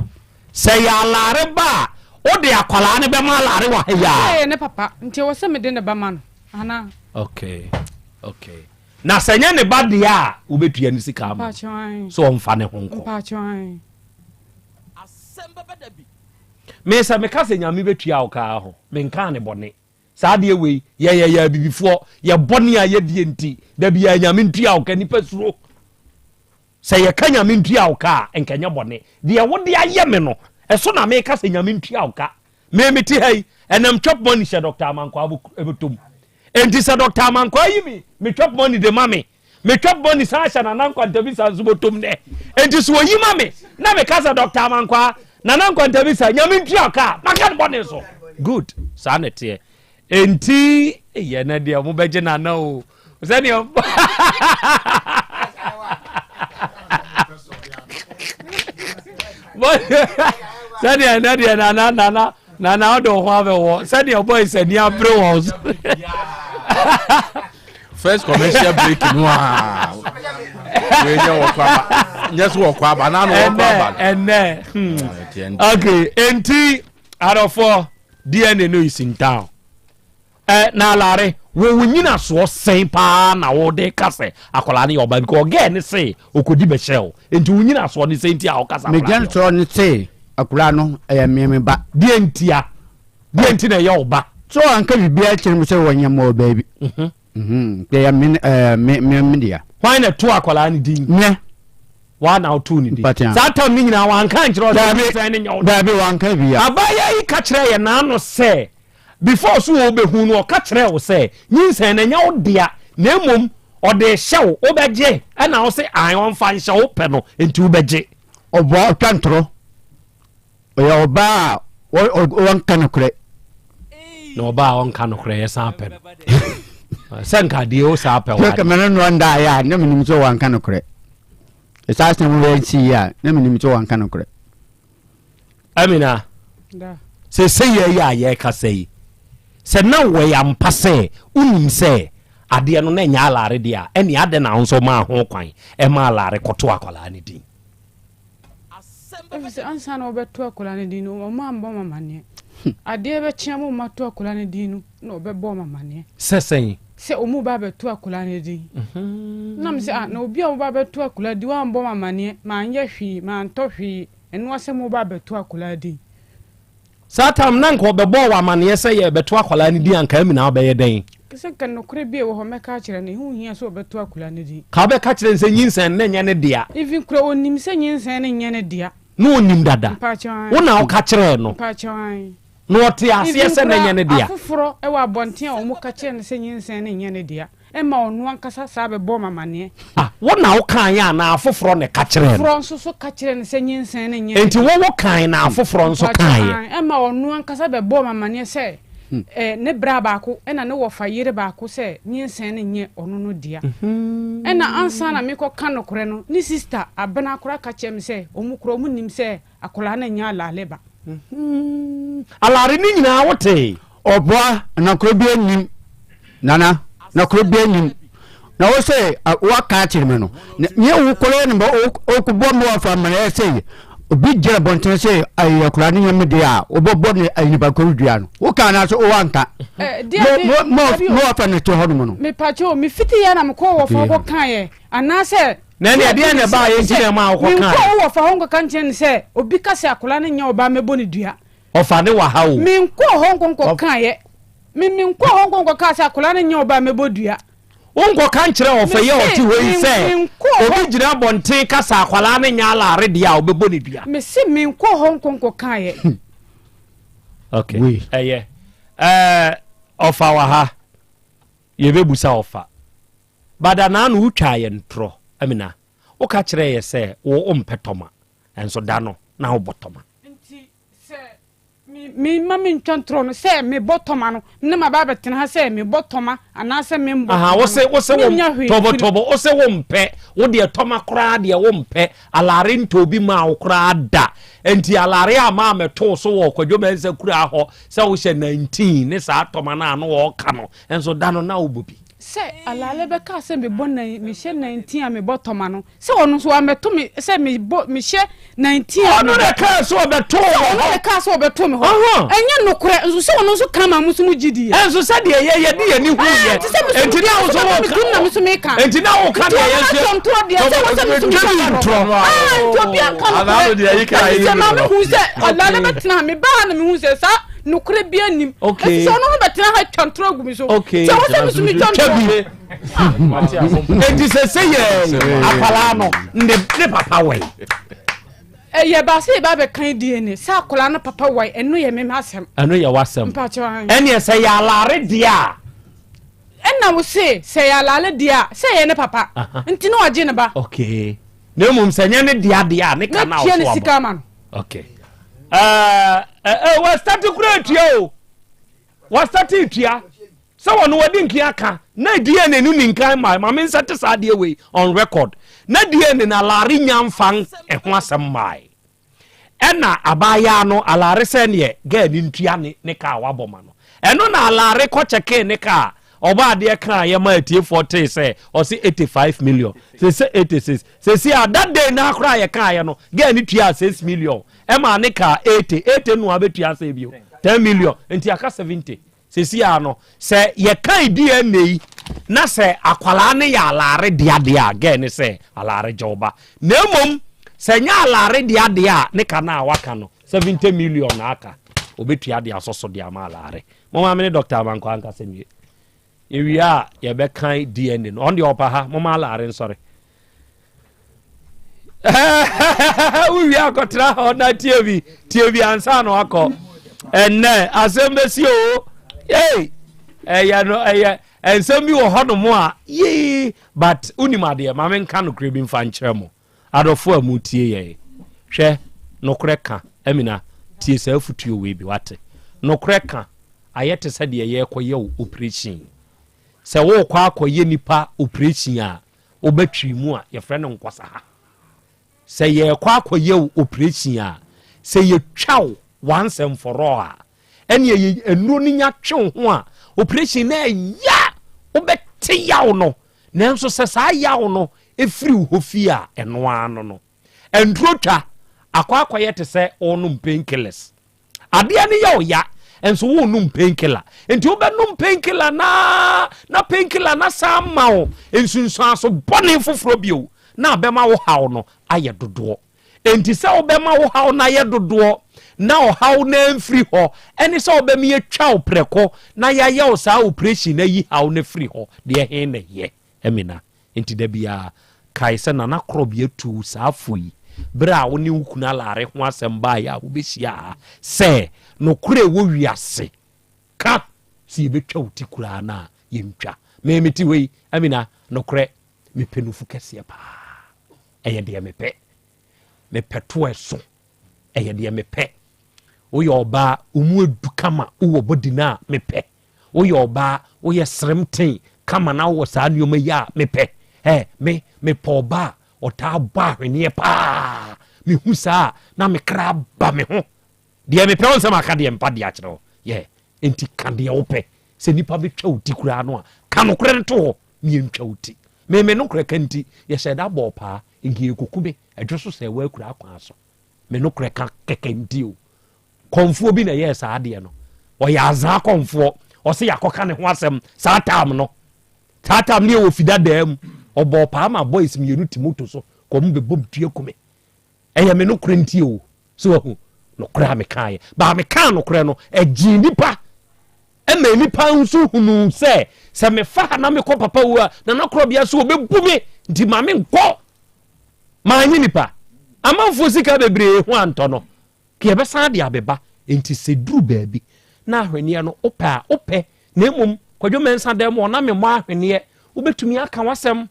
Sɛ yɛ Alare ba a, wode akwadaa no bɛma Alare wɔ ha yi a? Sɛ ɛyɛ ne papa, nti ɛwɔ sɛ mede ne ba ma no anaa? Okay, okay. Na sɛ ɛnyɛ ne ba deɛ a, wobɛtua ne sika ama no Mpakyɛw ae. sɛ ɔmfa ne ho nkɔ? Mpakyɛw ae. Me sɛ meka sɛ Nyame bɛtua wo kaa ho, menkaa ne bɔne. Saa adeɛ wei, yɛ yɛyɛ abibifoɔ, yɛ bɔne a yɛdie nti, da biara Nyame ntua wo ka, nnipa suro. Sɛ yɛka Nyame ntua wo ka a, nka ɛnyɛ bɔne. Deɛ wode ayɛ me no, ɛso na meka sɛ Nyame ntua wo ka. Me mete ha yi, ɛnam chop money hyɛ Doctor Amankwaa bɔtɔ mu. Enti sɛ Doctor Amankwaa yi me me chop money de ma me, me chop money san hyɛ Nana Nkwantabisa nso bɔtɔ mu nɛ. Enti sɛ ɔyi ma me na meka sɛ Doctor Amankwaa, Nana Nkwantabisa, Nyame ntua wo ka a, maka no bɔne so. Good, saa na ɛteɛ. Enti eyɛ na deɛ ɔmo bɛgye nana o sɛdeɛ sɛdeɛ ɛnɛ deɛ nana nana nana ɔde ɔho abɛwɔ sɛdeɛ boys ani abere wɔn so. First commercial break no a wei nyɛ wɔkɔ aba nyɛ so wɔkɔ aba na ano wɔkɔ aba. Ɛnɛ ɛnɛ okay enti adɔfoɔ. DNA no is in town. Eh, na Alare, wo wo nyinasoɔ sɛn paa na wo de ka sɛ akwadaa no yɛ ɔba because girl no se okodi bɛhyɛ wo. Nti wo nyinasoɔ ne sɛn nti a woka sɛ Me akwadaa no yɛ ɔba? gyinasoɔ ne se akwadaa no ɛyɛ me me ba. Deɛ ntia? Deɛ nti na ɛyɛ wo ba? So wanka biribiara kyerɛ me sɛ wɔnyɛ ma wɔ baabi. Mhm, ɛyɛ me ɛɛ me me me dea. Hwan na ɛtoo akwadaa no din? Me. Waa na ɔtoo ne din. Mpatea. Saa tam no nyinaa wanka ankyerɛ wo sɛ Daabi, nyinsɛn no nyɛ wo dea. daabi wanka bia. Abaayewa yi ka kyerɛɛ yɛn n'ano sɛ before so ɔrebɛhu no ɔka kyerɛɛ wo sɛ nyinsɛn no ɛnyɛ wo dea na mmom ɔde rehyɛ wo, wobɛgye? Ɛna wo se ae ɔmfa nhyɛ wo, wopɛ no nti wobɛgye. Ɔboa ɔtwa ntorɔ. Ɔyɛ ɔbaa a ɔnka nokorɛ. Na ɔbaa a ɔnka nokorɛ yɛ san pɛ no. Sɛ nka deɛ o saa pɛ wa. Sɛ kɛmɛ no nda ayɛ a na menim sɛ wanka nokorɛ. Ɛsaa asɛm wɔ nsi yi a na menim sɛ wanka nokorɛ. Amina, sɛ sɛ yɛ yɛ a yɛrekasa yi, sɛ na wɔyɛ ampa sɛ wonim sɛ adeɛ no na ɛnyɛ alaare deɛ a, ɛne adɛn na wo nso maa ho kwan ɛma alaare kɔto akwadaa no din? Efisɛ ansa na wɔbɛto akwadaa no din no, wɔammɔ wɔn amanneɛ. Adeɛ bɛkye ama wɔato akwadaa no din no, na wɔbɛbɔ wɔn amanneɛ. Sɛ sɛn? Sɛ wɔreba abɛto akwadaa no din. Na mese, ah, na obi a wɔba abɛto akwadaa din, wammɔ me amanneɛ, manyɛ hwee, mantɔ hwee, ɛno ara sɛ moreba abɛto akwadaa din. Saa tam no na anka ɔbɛbɔɔ wo amaneɛ sɛ yɛrebɛto akwadaa no din a, anka Amina wobɛyɛ dɛn? Sɛ anka nokorɛ bi a ɛwɔ hɔ mɛka akyerɛ no, ɛho nhia sɛ ɔbɛto akwadaa no din. Ka wobɛka kyerɛ no sɛ nyinsɛn no na ɛnyɛ ne dea. Even koraa ɔnim sɛ nyinsɛn no nyɛ ne dea. Na ɔnim dada. Mpakyɛw ae. Wo na woka kyerɛɛ no. Mpakyɛw ae. Na ɔte aseɛ Even sɛ na koraa ɛnyɛ ne dea. afoforɔ wɔ abɔnten a wɔka kyerɛ no sɛ nyinsɛn no nyɛ ne dea. Ɛma ɔno ankasa saa bɛbɔɔ me amaneɛ. Ah, wo na wokaeɛ anaa afoforɔ na ɛka kyerɛɛ no? Afoforɔ nso so ka kyerɛɛ no sɛ nyinsɛn no nyɛ ne Enti dea. wo wokae na afoforɔ nso Mpakyɛw, kaeɛ? aane. Ɛma ɔno ankasa bɛbɔɔ me amaneɛ sɛ eh, ne bra baako ɛna ne wɔfa yere baako sɛ nyinsɛn no nyɛ ɔno no dea. Ɛna ansa na mekɔka nokorɛ no, ne sista Abena koraa ka kyerɛɛ me sɛ wɔn koraa wɔn nim sɛ Akwadaa no nyɛ Alale ba. Alare ne nyinaa wo tee. Ɔboa na koro bi anim nana na koro bi anim na wo sɛ waka akyerɛ me no nyɛ wo koro ne wokɔbɔ me wafa mmerɛ sɛ obi gyina bɔnten sɛ ayi akwadaa no nyɛ me deɛ a wobɛbɔ ne nipa koro dua no woka anaasɛ woanka mo wafa no te hɔ nom no. Mepakyɛ o mefiti yɛ na mekɔɔ wɔfa hɔ kɔkaeɛ anaasɛ Na ɛnneɛ ɛdeɛn na ɛbaeɛ nti na ɛmaa wokɔkaeɛ? Menkɔɔ wo wɔfa hɔ nkɔka nkyerɛ no sɛ, Obi ka sɛ akwadaa no nyɛ wo ba a, mɛbɔ no dua. Ɔfa ne wɔ ha o. Menkɔɔ hɔ nkɔnkɔkaeɛ. Me, menkɔɔ hɔ nkɔnkɔkaa sɛ akwadaa no nyɛ wo ba a, mɛbɔ dua. Wonkɔka nkyerɛ ɔfa yi a ɔte hɔ yi Mese, sɛ, menkɔɔ hɔ. obi gyina abɔnten ka sɛ akwadaa no nyɛ alaare deɛ a, ɔbɛbɔ no dua. Mese, menkɔɔ hɔ nkɔnkɔkaeɛ. Okay, ɛyɛ. Ɛɛ, ɔfa wɔ ha. Yɛbɛbusa ɔfa. Bada naano wo twaa yɛn torɔ Amina, wo ka kyerɛɛ yɛ sɛ wo wo mpɛ tɔma, nso da no na wo bɔ tɔma. Nti sɛ me me ma me ntwa ntorɔ no sɛ me bɔ tɔma no na ma ba abɛtena ha sɛ me bɔ tɔma anaa sɛ me mbɔ Aha, tɔma wo se no wo se me wo nya hwee tɔbɔ mfiri. tɔbɔ, wo se wo mpɛ, wo deɛ tɔma koraa deɛ wo mpɛ, Alare ntɔɔ bi maa wo koraa da, nti Alare amma ammɛto wo so wɔ Kwadwo Mensah kuraa hɔ sɛ wo hyɛ 19 ne saa tɔma no a na ɔɔka no, nso da no na wo bɔ bi. Sɛ Alale bɛkaa sɛ mebɔ nan, mehyɛ nantin a mebɔ tɔma no, sɛ ɔno nso wammɛto me sɛ mebɔ, mehyɛ nantin a Ɔno na ɛkaa sɛ ɔbɛto wo Sɛ hɔ. ɔno na ɛkaa sɛ ɔbɛto me hɔ. Ɛnyɛ nokorɛ, nso sɛ ɔno nso ka maa mo nso mo gye diiɛ. Nso sɛdeɛ yɛ, yɛde yɛn ani huiɛ. Ɛɛ, te sɛ me nso Enti na wo nso mede me woka. tirim na me nso meka. Enti na woka Nti deɛ ɔno yɛn nso. atwa ntorɔ deɛ, sɛ wɔ sɛ me nso Twa metwa bi ntorɔ. ntorɔ. Aa, nti obiara nka Anaado nokorɛ. deɛ yi kaa Ɛfiri yi sɛ maame no. hu sɛ Alale bɛtena ha, mebaa ha na mehu sɛ saa nokorɛ biara nnim. Okay. Ɛfiri sɛ ɔno ho bɛtena ha twa ntorɔ agu me so. Okay. Sɛ wɔ sɛ me nso metwa Twa ntorɔ. bi. Enti sɛ sɛ yɛ akwadaa no ne ne papa wɛn. Ɛyɛ ba sɛ yɛba abɛkan DNA sɛ akwadaa no papa wɛn ɛno yɛ me asɛm. Ɛno yɛ w'asɛm. Mpakyɛw ahe. Ɛneɛ sɛ yɛ alare deɛ a. Ɛna wo se sɛ yɛ alare deɛ a sɛ ɛyɛ ne papa nti na wagye ne ba. Okay. Na mmom sɛ nyɛ ne dea deɛ a ne ka na Mɛtua ɔso ne abɔ. sika ama no. Okay. Ɛɛ ɛɛ wɔastate kura atua o. Wɔastate atua. Sɛ wɔn wɔde nkin aka na DNA no ni nkan ma ma me nsa te saa adeɛ wei on record. Na DNA na Alare nya nfa ɛho asɛm mae. Ɛna abaayaa no Alare sɛ neɛ girl no ntua ne ne kaa wabɔ ma no. Ɛno na Alare kɔ kyɛkee ne kaa ɔbɔ adeɛ kaa yɛ ma atiefoɔ tee sɛ ɔse 85 million sese 86 sese a that day naa koraa yɛ kaa yɛ no girl no tuaa 6 million ɛmaa ne kaa 80 80 no abɛtua sɛ bio 10 million nti aka 70 Seesei ara no, sɛ yɛkan DNA yi na sɛ akwadaa no yɛ Alare dea deɛ a, gɛɛ ne sɛ Alare gye wo ba. Na mmom, sɛ ɛnyɛ Alare dea deɛ a, ne ka no a waka no, 70 million na aka, ɔbɛtua de asɔ so de ama Alare. Momma me ne Dɔkta Amankwaa nkasa nwie. Yɛwie a, yɛbɛkan DNA no. Ɔno deɛ ɔpa ha, momma Alare nsɔre. Wowie akɔtena hɔ na tie bi, tie bi ansa na wakɔ. Ɛnnɛ asɛm bɛsi o. Ei, ɛyɛ no ɛyɛ nsɛm bi wɔ hɔnom a yee but wonim adeɛ ma menka nokorɛ bi mfa nkyerɛ mo adɔfo a mutie yɛn. Hwɛ nokorɛ ka Amina tie saa afutuo wei bi wate. Nokorɛ ka ayɛ te sɛ deɛ yɛrekɔyɛ wo operation. Sɛ worekɔ akɔyɛ nipa operation a wobɛtwiri mu a, yɛfrɛ no nkwasaha. Sɛ yɛrekɔ akɔyɛ wo operation a, sɛ yɛtwa wo once and for all a, ɛneɛ yɛ nnuro no nya twe wo ho a, operation no ɛya, wobɛte yaw no. Nanso sɛ saa yaw no firi wo hɔ fie a, ɛno ara no no. Nnuro twa akɔ akɔyɛ te sɛ worenom painkillers. Adeɛ no yɛ wo ya nso worenom painkiller. Nti wobɛnom painkiller no ara na painkiller no asan ama wo nsunsuanso bɔne foforɔ bio na abɛma wo haw no ayɛ dodoɔ. Enti sɛ wobɛma wo haw no ayɛ dodoɔ na ɔhaw no amfiri hɔ ɛne sɛ wobɛma yɛatwa wo prɛko na yɛayɛ wo saa operation no ayi haw no afiri hɔ deɛ he na ɛyɛ? Amina. Enti da biara, kae sɛ Nana Korɔbea tuu saa fo yi bere a wo ne wo kunu Alare ho asɛm baeɛ a wobɛhyiaa ha sɛ, Nokorɛ a ɛwɔ wiase ka sɛ yɛbɛtwa wo ti koraa no a, yɛntwa. Me mete hɔ yi, Amina, nokorɛ, mepɛ nufu kɛseɛ paa. Ɛyɛ deɛ mepɛ. Mepɛ to a ɛso. Ɛyɛ deɛ mepɛ. Woyɛ ɔbaa, wo mu adu kama, wowɔ body no a, mepɛ. Woyɛ ɔbaa, woyɛ serem ten kama na wowɔ saa nneɛma yi a mepɛ. Ɛ me mepɛ ɔbaa a ɔtaa bɔ ahweneɛ paa. Mehu saa a na me kra ba me ho. Deɛ mepɛ wo nsɛm aka deɛ mpa deɛ akyerɛ wo. Yɛ nti ka deɛ wopɛ. Sɛ nnipa bɛtwa wo ti koraa no a, ka nokorɛ no to hɔ na yɛntwa wo ti. Me me nokorɛ ka nti, yɛhyɛɛ da bɔɔ paa, nka yɛkɔku me, ɛdwo so sɛ ɛwɔ akuraa kwan so. Me nokorɛ ka kɛkɛ nti o. Kɔmfoɔ bi na ɛyɛɛ saa adeɛ no. Ɔyɛ azaa kɔmfoɔ. Ɔse yɛakɔka ne ho asɛm saa tam no. Saa tam no yɛwɔ fida daa mu. Ɔbɔɔ paa ma boys mmienu te moto so kɔ ɔmo bɛbɔ me tua ku me. Ɛyɛ me nokorɛ nti o. So wahu? Nokorɛ a mekaeɛ. Baa mekaa nokorɛ no, ɛgyee nnipa. Ɛma nnipa nso hunuu sɛ, sɛ mefa ha na mekɔ papa wu a, Nana Korɔbea so ɔbɛbu me, nti ma menkɔ. Manye nnipa. Amanfoɔ sika bebree ho antɔ no. Ka yɛbɛsan de abeba. Enti sɛ duru baabi na ahweneɛ no wopɛ a, wopɛ, na mmom Kwadwo Mensah dan mu hɔ na memmɔ ahweneɛ, wobɛtumi aka w'asɛm,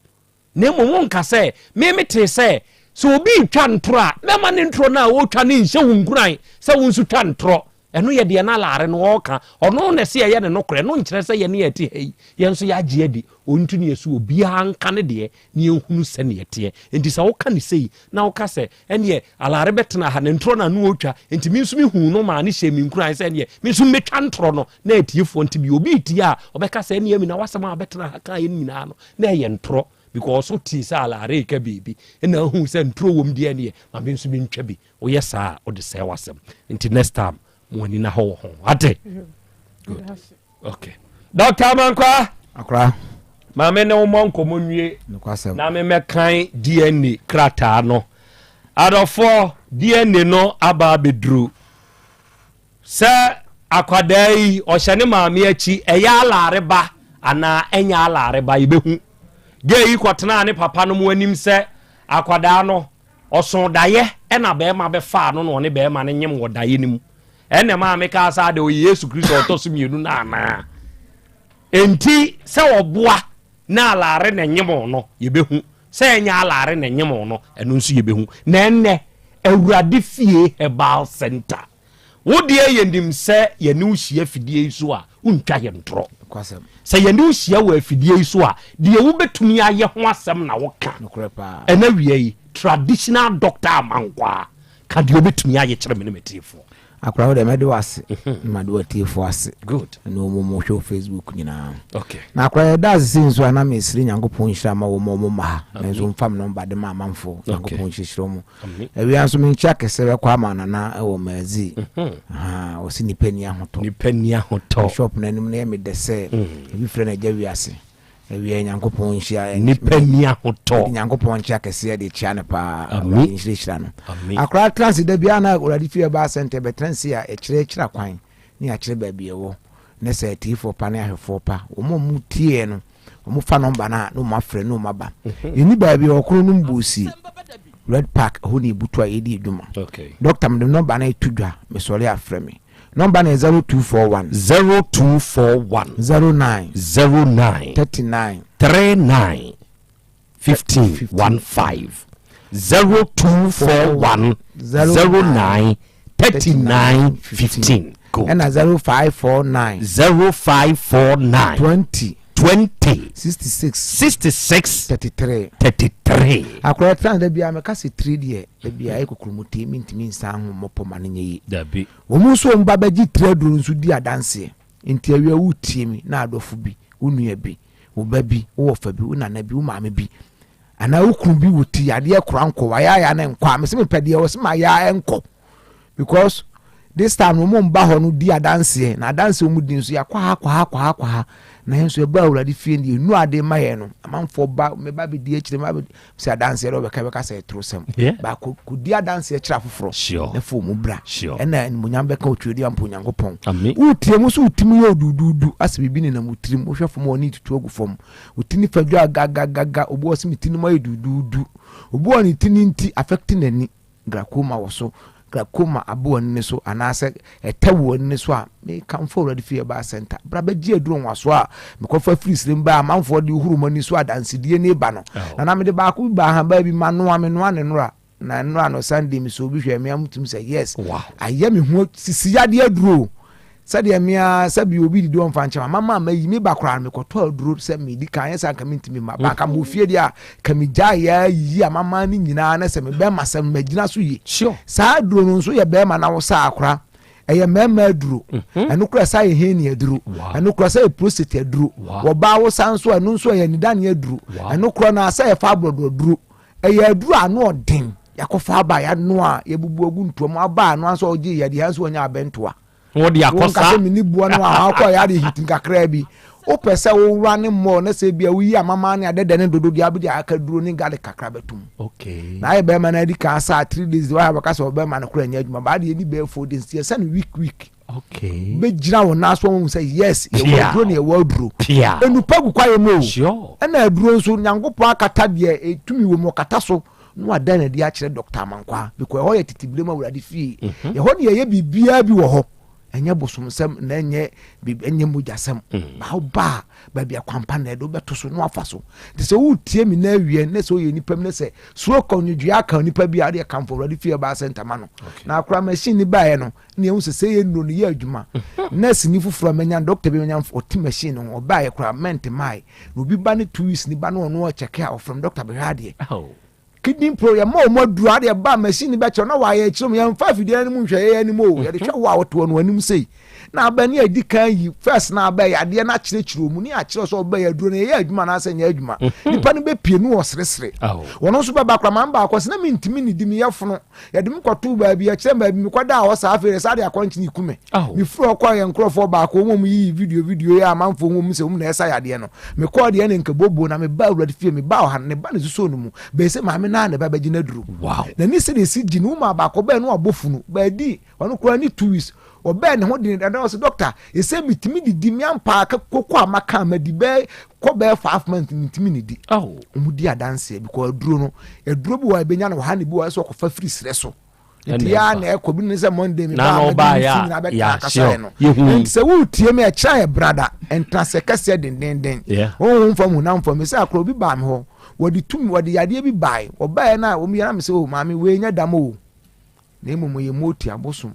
na mmom wonka sɛ, me metee sɛ, sɛ obi retwa ntorɔ a, mɛma ne ntorɔ no a ɔretwa no nhyɛ wo nkuran sɛ wo nso twa ntorɔ. Ɛno yɛ deɛ na Lare no ɔɔka. Ɔno na ɛse ɛyɛ ne nokorɛ. Ɛno nkyerɛ sɛ yɛne a ɛte ha yi, yɛn nso yɛagye adi. Ɔntu ne asu, obiara nka ne deɛ na yɛnhunu sɛdeɛ ɛteɛ. Enti sɛ woka no sei, na woka sɛ, Ɛnneɛ Alare bɛtena ha, na ntorɔ na ano ɔretwa, enti me nso mehuu no maa no hyɛɛ me nkuran sɛ ɛnneɛ me nso mɛtwa ntorɔ no, na atiefoɔ nte bio. Obi retie a, ɔbɛka sɛ, Ɛnneɛ Amina, w'asɛm a wobɛtena ha kaeɛ no nyinaa no, na ɛyɛ ntorɔ. Because wotee sɛ Alare reka biribi, ɛnna wohuu sɛ ntorɔ wom deɛ, ɛnneɛ ma me nso mentwa bi. Woyɛ saa a wode sɛe w'asɛm. Nti next time mo ani na hɔ wɔ ho. Ate? Good. Okay. Dr. Amankwa. Akora. Maame ne wo mmɔ nkɔmmɔ nwie. Na me mɛkan DNA krataa no. Adɔfoɔ DNA no aba abɛduru. Sɛ akwadaa yi ɔhyɛ ne maame akyi ɛyɛ alaare ba anaa ɛnyɛ alaare ba yɛbɛhu. Gay yi kɔtenaa ne papa no mu anim sɛ akwadaa no Ɔsoo daeɛ ɛna barima bɛfaa no na ɔne barima no nyem wɔ daeɛ no mu. Ɛna ɛmaa mekaa sɛ adɛ ɔyɛ Yesu Kristo a ɔtɔ so mmienu no anaa? Enti sɛ ɔboa na alaare na ɛnyem no, yɛbɛhu. Sɛ ɛnyɛ alaare na ɛnyem no, ɛno nso yɛbɛhu. Na ɛnnɛ, Awurade Fie Herbal Center. Wo deɛ yɛnim sɛ yɛne wo hyia afidie yi so a, wontwa yɛn ntorɔ. Sɛ yɛne wo hyia wɔ afidie yi so a, deɛ wobɛtumi ayɛ ho asɛm na woka. Ɛna awia yi, traditional doctor Amankwaa, ka deɛ wobɛtumi ayɛ kyerɛ me ne m'atiefoɔ. Akora wo deɛ mɛde wo ase na made w'atiefoɔ ase. Good. Ne wɔn a wɔhwɛ wo Facebook nyinaa. Okay. Na akora yɛda ase sei nso a na mesrɛ Nyankopɔn nhyira ma wɔn a wɔn mma ha. Nanso mfa me nɔmba de ma amanfoɔ. Nyankopɔn nhyirahyira wɔn. Awia nso me nkyia kɛse bɛkɔ ama Nana wɔ Maadzi. Ahaa, ɔse nipa nni ahotɔ. Nipa nni ahotɔ. Ne shop no anim no yɛ me dɛ sɛ ebi frɛ no Agya Wiase. Awia Nyankopɔn nhyira. Nipa nni ahotɔ. Mede Nyankopɔn nkyia kɛseɛ de kyia no paa. Awurade nhyirahyira no. Akora tena ase da biara na Awurade fie ɛba asɛntɛ bɛtena ase a ɛkyerɛ kyerɛ kwan ne akyerɛ baabi ɛwɔ. Ne sɛ atiefoɔ pa ne ahwɛfoɔ pa wɔn a wɔtieɛ no Wɔn fa nɔmba no a na wɔn afrɛ na wɔn aba. Yɛnni baabi a ɔkono nom buusi Red Park ɛhɔ na yɛbutu a yɛdi adwuma. Doctor mede nɔmba no reto dwa mesɔre a frɛ me. Nɔmba no yɛ 0241. 0241. 09. 09. 39. 39. 15 15 0241 09 39 15 Go. Ɛna 0549. 0549. 20. 20. 66. 66. 33. 33. Akɔrɔ tena da biara mɛka sɛ tiri deɛ da biara ɛyɛ kokuromoti mentumi nsan ho mmɔpɔ ma no nyɛ yie. Dabi. Wɔn nso wɔn ba bɛgye tiri aduro nso di adanseɛ. Nti awia wotie mi na adɔfo bi, wo nua bi, wo ba bi, wo wɔfa bi, wo nana bi, wo maame bi, anaa wo kunu bi wɔ ti yadeɛ kora nkɔ, wayaya no nkɔ a, mese mepɛ deɛ wɔ se maya nkɔ. Because this time no wɔn mba hɔ no di adanseɛ, na adanseɛ wɔn di nso yɛakɔ ha kɔ ha kɔ ha kɔ ha, na yɛn nso yɛba awurade fie no deɛ enu ade ma yɛn no, amanfoɔ ba, meba bɛdi akyire, meba bɛdi, sɛ adanseɛ dɛ ɔbɛka bɛka sɛ ɛtoro sɛm baako kɔdi adanseɛ kyerɛ afoforɔ na fa ɔmu bra ɛna animonyam bɛka otwerɛdua mpo Onyankopɔn wotie mu so wotim yɛ odududu asɛ biribi nenam wo tirim wohwɛ fam a ɔne tutu agu fam wo ti nifa dwa gagagaga obi wɔ sɛ me ti no mu ayɛ dududu obi wɔ ne ti ne nti affect n'ani Glaucoma wɔ so, glaucoma aba w'ani no so anaasɛ ɛtɛ wɔ w'ani no so a, mekamfo Awurade Fie Herbal Center. Bra bɛgye aduro nwasoɔ a mekɔfa firi serem baa amanfoɔ de huru m'ani so adansedie ne ba no. Na na mede baako bi baa ha baa bi manoa menoa ne nora na nnora no Sunday mesɛ obi hwɛ me a motumi sɛ yes ayɛ me ho sisi yadeɛ aduro. Sɛdeɛ me ara sɛbi obi didi ɔmfa nkyɛ ma mama mayi me ba koraa no mekɔtɔ aduro sɛ medi kan anyɛ saa nka mentumi mma ba nka mewɔ fie deɛ a ka megyae yɛ yiyi amama no nyinaa na sɛ me bɛrima sɛm magyina so yie saa aduro no nso yɛ bɛrima na wo saa akora ɛyɛ mmarima aduro mhm. ɛno kora saa yɛ heni aduro ɛno kora saa yɛ prostate aduro wɔbaa wo saa nso ɛno nso ɛyɛ nidane aduro ɛno kora na sɛ yɛ fibroid aduro ɛyɛ aduro a ano ɔden yɛakɔfa aba yɛanoa yɛbubu agu ntoa mu aba ano anso ɔgye yɛde ha nso wɔnya abɛntoa Wode akɔ saa. Wonka sɛ menni boɔ no a, akɔ yɛ ade hitin kakraa bi. Wopɛ sɛ wowura ne mmɔɔ na sɛ ebia woyi amama ne adɛdɛ ne dodo deɛ wobɛde akaduro ne garlic kakra bɛto mu. Okay. Na ayɛ bɛrima no adi kan saa three days de wayɛ bɛka sɛ ɔbɛrima no koraa nyɛ adwuma baa deɛ ɛni bɛyɛ four days nti yɛsɛ no week week. Okay. Bɛgyina wo nan so wɔn sɛ yes yɛwɔ aduro ne yɛwɔ aduro. Pia. Enupa gu kwaeɛ mu o. Sure. Ɛna aduro nso Nyankopɔn akata deɛ etumi wɔ mu ɔkata so. na wada no adi akyerɛ Dɔkta Amankwaa because ɛhɔ yɛ tete berɛ mu Awurade fie. Mhm. Ɛhɔ ne yɛyɛ biribiara bi wɔ hɔ. Ɛnyɛ bosomsɛm na ɛnyɛ biribi, ɛnyɛ mogyasɛm. Ba woba a, baabi a kwampa na ɛde wobɛto so na wafa so. Nti sɛ wotie me na awie ne sɛ woyɛ nipa mu ne sɛ suro kɔ nwodwoeɛ aka nipa bi a, wodeɛ kamfo Awurade fie herbal center ma no. Na akora machine no baeɛ no, na yɛhu sɛ sɛ yɛ nnuro no yɛ adwuma. Nurse ni foforɔ a manya, doctor bi manya, ɔte machine no ho, ɔbaeɛ koraa ment mae. Na obi ba ne 2 weeks ni ba no ɔno ɔkyɛke a, ɔfrɛ me, doctor bɛhwɛ adeɛ. Kidney pro yɛma wɔn aduro adeɛ ba machine bɛkyerɛ na wɔayɛ akyerɛ mu. Yɛmfa afidie no mu nhwɛ yɛyɛ anim o, yɛde hwɛ wo a wɔte wɔn anim sei na aba ne adi kan yi first na aba yɛ adeɛ no akyerɛkyerɛ mu ne akyerɛ sɛ ɔbɛyɛ aduro no yɛyɛ adwuma anaasɛ nyɛ adwuma. Nipa no bɛpie no wɔ seresere, wɔn nso bɛba kora maa baakɔ sɛ na mentumi ne di meyɛ fono, yɛde me kɔtoo baabi ɛkyerɛ baabi mekɔda hɔ saa. Afei saa de akɔnkyene ku me. Mefiri hɔ kɔɔ yɛ nkurɔfoɔ baako wɔn mu yiyi video yɛ amanfoɔ wɔn mu sɛ wɔn na ɛsa yadeɛ no. Mekɔɔ deɛ ne nka bobo na meba Awurade fie, meba ɔha ne ba ne susuo no mu bɛyɛ sɛ maame naa ne ba bɛgye no aduro n'ani sɛ de esi gye ne wo maa baako bɛɛ no abɔ funu bɛɛdi ɔno koraa ne 2 weeks ɔbɛɛ ne ho den dada. Ɔsɛ doctor ɛsɛ metumi didi me ampa koko a maka a madi bɛɛ kɔ bɛɛ 5 months metumi ne di. Ɔmo di adanseɛ because aduro no, aduro bi wɔ a ebenya no wɔ ha na bi wɔ sɛ ɔkɔfa firi serɛ so nti yaa na ɛkɔ bi ne sɛ Monday mi ba a mɛde mi fi nyinaa bɛtena akasa yɛ no. Nti sɛ wotie mi ɛkyerɛ yɛ brada ntenasɛ kɛseɛ dendenden honhom fam, honam fam. Sɛ akora obi baa mi hɔ, wɔde tumi wɔde yadeɛ bi bae, wɔbaeɛ no a wɔn yɛ na mi sɛ o maame wei nyɛ dam o, na mmom yɛ moti abosom.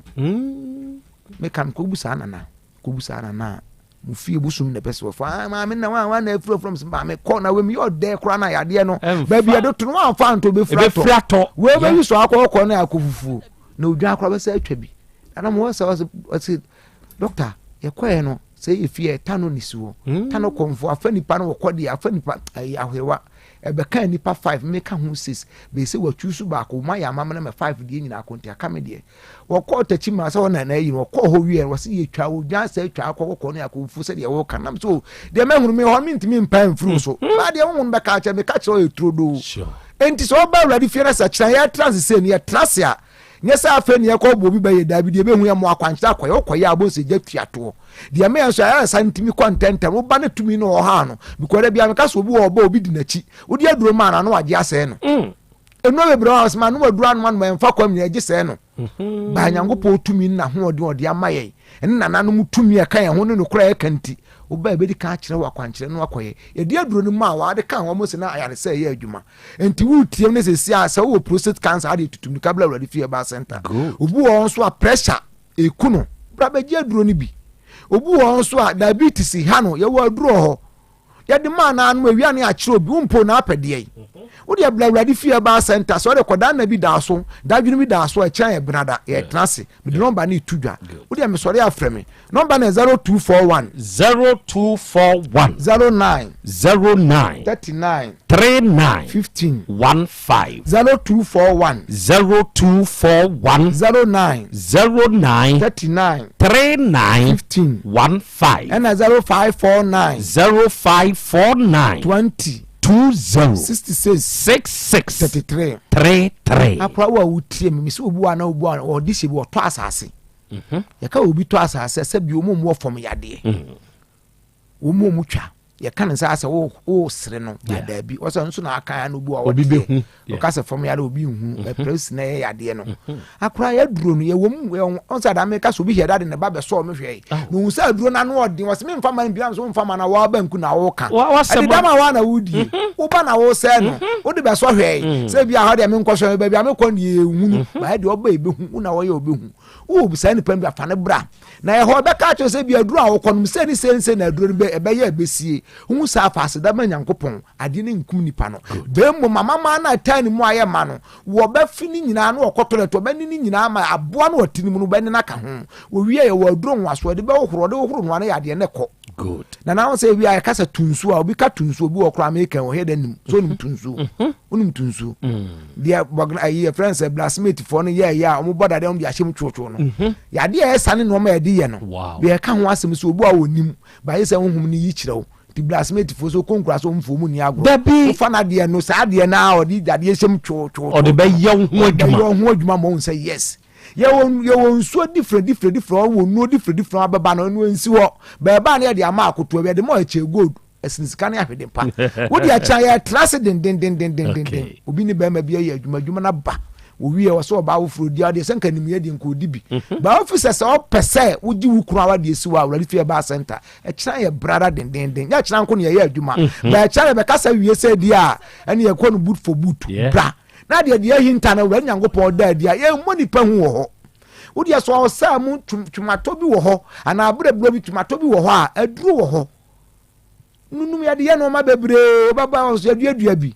Meka no kɔbu saa nana, kɔbu saa nana a mo fie bosom na ɛpɛ sɛ wɔfa. Ah, maame na wa wa na afiri afiri sɛ maame kɔ na wei yɛ ɔdɛ koraa na yadeɛ no baabi yɛde to no wamfa nto bɛfiri atɔ wei bɛyi so akɔ kɔ na akɔ fufuo na odwan koraa bɛsɛ atwa bi ana mo sɛ ɔsɛ ɔsɛ doctor yɛkɔɛ no sɛ yɛ fie ta no ne si hɔ ta no kɔnfo afa nipa no wɔkɔ deɛ afa nipa ayi ahwewa ɛbɛka nipa five meka ho six bɛsɛ wɔatwi so baako wɔn ayɛ amamena mɛ five deɛ nyinaa akɔnti aka me deɛ wɔkɔɔ takyi maa sɛ wɔna na ayi no wɔkɔɔ hɔ wie wɔsi yɛtwa odwan sɛ atwa akɔ kɔkɔɔ ne akɔnfu sɛdeɛ wɔka nam so deɛ mɛhunu me hɔ mentumi mpa mfiri so baa deɛ wohunu bɛka kyerɛ meka kyerɛ ɔyɛ turodoo. Enti sɛ ɔba Awurade fie no sɛ kyerɛ yɛtra ase sɛ ni yɛtra ase a nyɛ sɛ afei ne yɛkɔ bɔ obi bɛyɛ daabi deɛ ɛbɛhu yɛ mo akwankyerɛ akɔyɛ wokɔyɛ a wobɛhu sɛ gya tua toɔ deɛ meyɛ nso ayɛ sa ntumi kɔ ntɛntɛm woba ne tumi no ɔha no because da bia meka sɛ obi wɔ ɔbɔ obi di n'akyi wode aduro maa no ano wagye asɛe no. Nnuro bebree wɔ hɔ sɛ manom aduro anom anom ɛmfa kwam nyinaa gye sɛɛ no. Baa Nyankopɔn tumi ne n'ahoɔden ɔde ama yɛn ɛne nananom tumi a ɛka yɛn ho ne nokorɛ a ɛka nti wobaa ɛbɛdi kan akyerɛ wɔ akwankyerɛ no akɔyɛ yɛde aduro no maa wɔade ka wɔn sɛ na ayaresɛ ɛyɛ adwuma. Nti woretie ne sɛsi a sɛ wowɔ prostate cancer ade tutu mirika bla Awurade fie herbal center. Obi wɔ hɔ nso a pressure ɛku no, bra bɛgye aduro no bi. Obi wɔ hɔ nso a diabetes ha no, yɛwɔ aduro wɔ hɔ yɛde maa no anom awia ne akyerɛ obi wo mpo na apɛdeɛ yi wode ɛbla Awurade fie herbal center sɛ wode kɔdaa nna bi daa so dadwene bi daa so a ɛkyerɛ yɛ benada yɛtena ase. Mede nɔmba no ɛtu dwa, wodeɛ mesɔre afrɛ me nɔmba no 0241 0241 09 09 39 39 15 15. 0241 0241 09 09 39 39 15 15. Ɛna 0549 0549 20 20 66 66 33. 33. Akora wo a wotie me mesɛ obi wa na obi wa ɔde hyɛ bi ɔtɔ asase. Yɛka obi tɔ asase sɛ bi ɔmu mu wɔ fam yadeɛ wɔn mu ɔmu twa yɛka ne nsa sɛ wo sere no ba daabi ɔsɛ nso na aka no obi wa Obi ɔteɛ bɛhu. Ɔka sɛ fam yadeɛ obi nhu ɛpɛrɛsi na ɛyɛ yadeɛ no. Akora yɛduro no yɛwɔ mu ɔn sɛ adame ka sɛ obi hwɛ dade ne ba bɛsɔɔ me hwɛ na ohun sɛ aduro no ano ɔden ɔsɛ memfa ma no bia nso mfa ma na wɔaba nku na wɔka wasɛm ɛde dam a wɔa na wodie woba na wosɛe no wode bɛsɔ hwɛ sɛ bi a hɔ deɛ menkɔsɔ baabi a mekɔ ne yɛhunu baɛ deɛ ɔba yɛbɛhu wo na wɔyɛ ɔbɛhu wowɔ saa nipa no bi afa ne bra na ɛhɔ bɛka kyerɛ sɛ bi aduro a wɔkɔ nom sɛ ne sɛ ne sɛ na aduro no ɛbɛyɛ ɛbɛsie wohu sɛ afa aseda ma Nyankopɔn adeɛ no nkum nipa no bɛn mmom amama no a ɛtaa ne mu ayɛ ma no wɔbɛfe ne nyinaa na wɔkɔ toilet wɔbɛne ne nyinaa ma aboa no ɔte ne mu no wɔbɛne no aka ho. Wɔwie yɛwɔ aduro nwaso wɔde bɛhohoro wɔde hohoro no ano yɛ adeɛ ne kɔ. Good. Na na sɛ ewi a yɛka sɛ tu nsuo a obi ka tu nsuo obi wɔ koraa meka wɔ hɛ dɛ nim so onim tu nsuo onim tu nsuo deɛ bɔgna ayi yɛ friends sɛ blacksmith foɔ no yɛ ɛyɛ a wɔn bɔ dadeɛ wɔn de ahyɛ mu twotwo no yadeɛ a ɛsa ne nneɛma a yɛde yɛ no deɛ ɛka ho asɛm so obi a wɔnim baayɛ sɛ honhom no yi kyerɛ wo nti blacksmith foɔ so konkura so mfuo mu ni agorɔ. Dabi. Wofa no adeɛ no saa adeɛ no a ɔde dadeɛ hyɛ mu twotwo Ɔde bɛyɛ wo ho adwuma. Ɔde bɛyɛ wo ho adwuma ma wɔn sɛ yes yɛwɔ yɛwɔ nsuo different different different wɔwɔ nnuo different different abɛba no ɛno nsi hɔ bɛɛba no yɛde ama akotoa bi yɛde ma ɛkyɛ gold ɛsene sika ne ahwede pa wode akyɛ yɛtra ase dendendendendenden obi ne bɛrima bi ayɛ adwuma adwuma no aba. Owie wɔ sɛ ɔbaa foforɔ di adeɛ sɛ nka nimyɛ deɛ nka ɔdi bi. Mhm. Ba ofi sɛ sɛ ɔpɛ sɛ wogye wo kunu awadeɛ si wɔ awurade fie ɛbaa center. Ɛkyena yɛ brada dendenden. Nyɛ ɛkyena nko ne yɛyɛ adwuma. Mhm. Ba ɛkyena yɛ bɛkasa wie sɛ di a ɛne yɛkɔ no boot for boot. Bra. Na deɛ deɛ ahinta no awurade Nyankopɔn da adi a yɛmmɔ nipa hu wɔ hɔ. Wodeɛ sɛ ɔsaa mu twumatɔ bi wɔ hɔ anaa abrɛbrɛ bi twumatɔ bi wɔ hɔ a aduro wɔ hɔ. Nunum yɛde yɛ nneɛma bebree wobɛba wɔn so yɛduadua bi.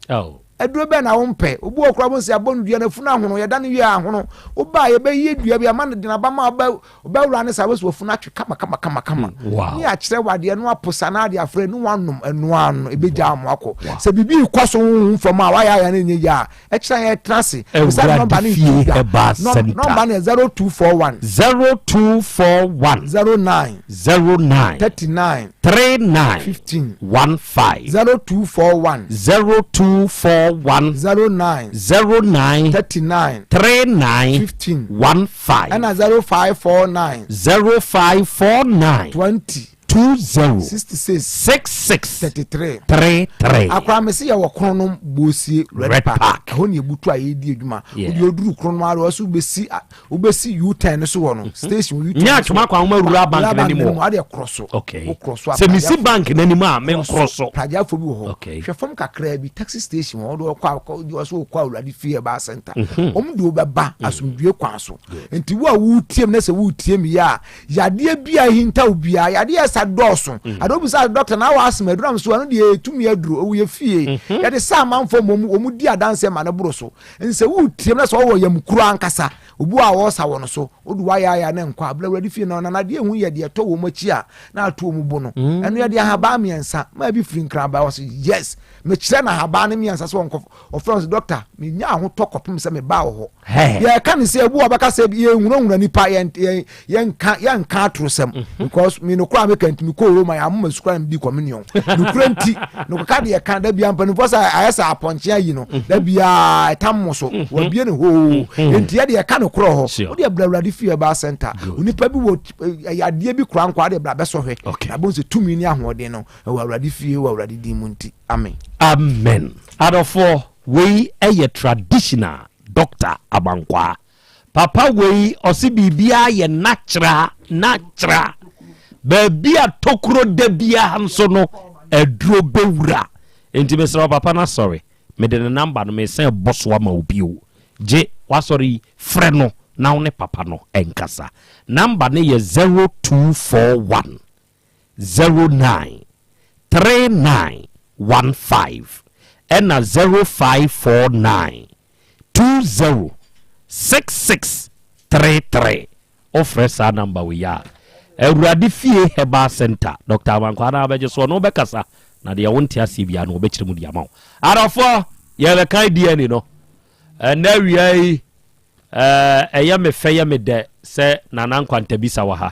Aduro bɛn na wompɛ? Obi wɔ koraa sɛ abɔ no dua no afunu ahono yɛda no wie ahono. Woba a yɛbɛyi dua bi ama no de n'aba ma ɔbɛwura ne saa wobɛsɛ wafunu atwe kama kama kama kama. Mm, ne akyerɛ wadeɛ no aposa na ade afrɛ ne wanom ɛno ano ɛbɛgya mo akɔ. Sɛ biribi rekɔ so honhom fam a wayɛ ayɛ no nyɛ yie a ɛkyerɛ yɛ tena ase. Awurade fie herbal center. Nɔmba no yɛ 0241. 0241. 09. 09. 39. 39. 15. 15. 0241. 0241. 09. 09. 39. 39. 15. 15. Ɛna 0549. 0549. 20. 20. 66. 66. 33. 33. Akora me se yɛwɔ Kronom Bosie Red Park. Ɛhɔ ne yɛbutu a yɛredi adwuma. Yeah. Wode oduru Kronom ara ɔsɛ wobɛsi wobɛsi U-turn no so wɔ no. Station U-turn. Nyɛ atwoma kwan woma wura bank n'anim hɔ. Ade korɔ so. Okay. Wokorɔ so a. Sɛ mesi bank n'anim a menkorɔ so. Pragyafo bi wɔ hɔ. Okay. Hwɛ fam kakraa bi taxi station hɔ wode ɔkɔ akɔ ɔsɛ wokɔ Awurade fie ɛbaa center. Mhm. Wɔn de wobɛba asomdwie kwan so. Nti wo a woretie me na sɛ woretie me yɛ a Yadeɛ bi a ɛhinta wo biara, yadeɛ a ɛsa dɔɔso. Mm. Ade obi sɛ dɔkta na awɔ asɛm aduru am so ɛno deɛ ɛtumi aduro ɛwɔ yɛ fie. Mm-hmm. Yɛde sa amanfoɔ mmom wɔn di adanseɛ ma ne boro so. Nsɛ woretie na sɛ ɔwɔ yam kuro ankasa obi a wɔresa wɔ no so wode wayɛ ayɛ na nkɔ abla awurade fie na ɔnana adeɛ ehu yɛ deɛ ɛtɔ wɔn akyi a na ato wɔn bo no. Mm. Ɛno yɛde ahabaa mmiɛnsa maa bi firi nkraba wɔ so yes mekyerɛ na ahabaa no mmiɛnsa sɛ wɔnkɔ ɔfrɛ sɛ dɔkta menya ahotɔ kɔpem sɛ mebaa wɔ hɔ. Yɛka ne sɛ ebu ɔbɛka sɛ yɛnhunahuna nipa yɛnka yɛnka atorosɛm mhm. because me nokora meka nti mekɔ Roma yɛ amoma sukura na medi communion nokora nti nokɔka deɛ ka da bia mpanimfoɔ sɛ ayɛ sɛ apɔnkye ayi no mhm. da bia ɛtam mo so mhm. wabie ne hoo nti yɛde yɛka nokorɔ hɔ wode abra awurade fie ɛbaa center onipa bi wɔ yadeɛ eh, bi kora nkɔ ade bra bɛsɔ hwɛ na bɛhu sɛ tumi ne ahoɔden no ɛwɔ awurade fie wɔ awurade din mu nti amen. Amen adɔfoɔ wei yɛ traditional Doctor Abankwaa. Papa wei ɔse biribiara yɛ natural natural. Baabi a tokuro da biara nso no aduro bɛwura. Nti mesrɛ wo papa no asɔre. Mede ne number no mesan bɔ so ama wo bio. Gye w'asɔre yi frɛ no na wo ne papa no nkasa. Number no yɛ 0241 09 39 15 ɛna 0549 20 66 33 wofrɛ saa number wei a Awurade fie herbal center Dr. Amankwaa na abɛgye so ɔno wobɛkasa na deɛ wonte aseɛ biara no wɔbɛkyerɛ mu de ama wo adɔfoɔ yɛbɛkan DNA no ɛnɛ awia yi ɛyɛ me fɛ yɛ me dɛ sɛ Nana Nkwantabisa wɔ ha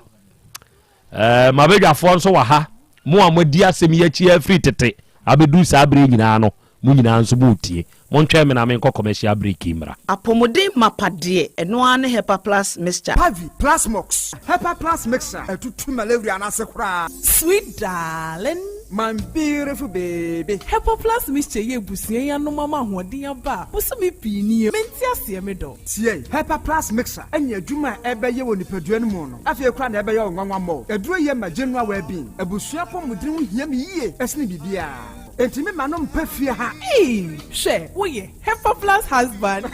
Ɛɛ, m'abadwafoɔ nso wɔ ha, mo a moadi asɛm yi akyi ara firi tete abɛduru saa berɛ yi nyinaa no, mo nyinaa nso moretie. Montwɛn me na menkɔ commercial break yi mmra. Apɔmuden mapa deɛ, ɛno ara ne Hepa Plus Mixture. Pavi, Plasmox, Hepa Plus Mixture, ɛtutu malaria no ase koraa. Sweet darling. My beautiful baby. Hepa Plus Mixture yi abusua yi anom ama ahoɔden aba a bosome pii nie. Mente aseɛ me dɔ. Tie! Hepa Plus Mixture anya adwuma a ɛbɛyɛ wɔ nipadua no mu no, afei koraa na ɛbɛyɛ wo nwanwa mmɔ. Aduro yi ma general well-being. Abusua apɔmuden ho hia me yie sene biribiara. Enti me ma no mpa fie ha. Eii hwɛ woyɛ Hepa Plus husband.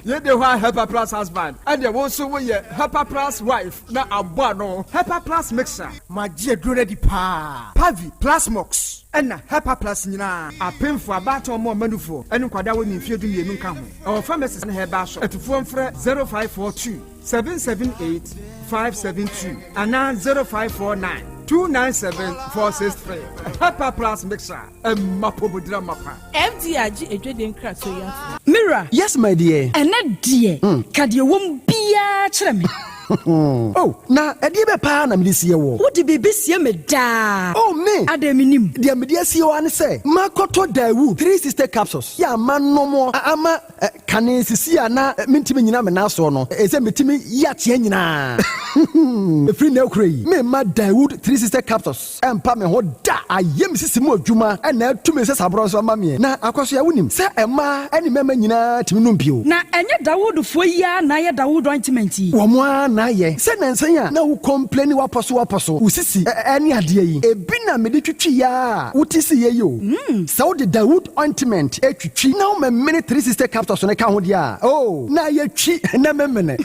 Yei de hɔ a Hepa Plus husband, ɛneɛ wo nso woyɛ Hepa Plus wife na abɔ ano. Hepa Plus Mixture. Magye aduro no adi paa. Pavi, Plasmox. Ɛna Hepa Plus nyinaa, apemfo, abaatan, ɔmo a ɔma nufoɔ, ne nkwadaa a wɔnni mfeɛ dumienu nka ho. Ɛwɔ pharmacies ne herbal shop. Atufoɔ mfrɛ 0542 778 572 anaa 0549 297 463. Hepa Plus Mixture, ɛma apɔmuden amapa. FDA agye adwadie nkratoɔ yi atom. Me wura. Yes my dear. Ɛnnɛ deɛ, ka deɛ ɛwɔ mu biara kyerɛ me. Oh, na ɛdeɛ bɛ paa na mede sie woɔ? Wode biribi sie me daa. Oh, me! Adɛn mennim? Deɛ mede asie wo ara ne sɛ, makɔtɔ Daewoo 360 capsules yɛ a manom a ama kane sisi a na mentumi nnyina me nan soɔ no, ɛsɛ metumi yi ateɛ nyinaa. Ɛfiri nnɛ rekora yi, meremma Daewoo 360 Capsules mpa me ho da. Ayɛ me sisi mu adwuma na atu me nsasaborɔ nso ama me. Na Akwasoa, wonim sɛ mmaa ne mmarima nyinaa tumi nom bio. Na ɛnyɛ Dawoodfoɔ yi ara na ayɛ Dawood ointment yi? Wɔn ara na ayɛ. Sɛ nnansa yi a na wo complaini wapɔso wapɔso, wo sisi ne adeɛ yi, ebi na mede twitwi ara a wote siiɛ yi o. Sɛ wode Dawood ointment twitwi na womemene 360 capsules no ka ho deɛ a, oh, na ayɛ twi na memene.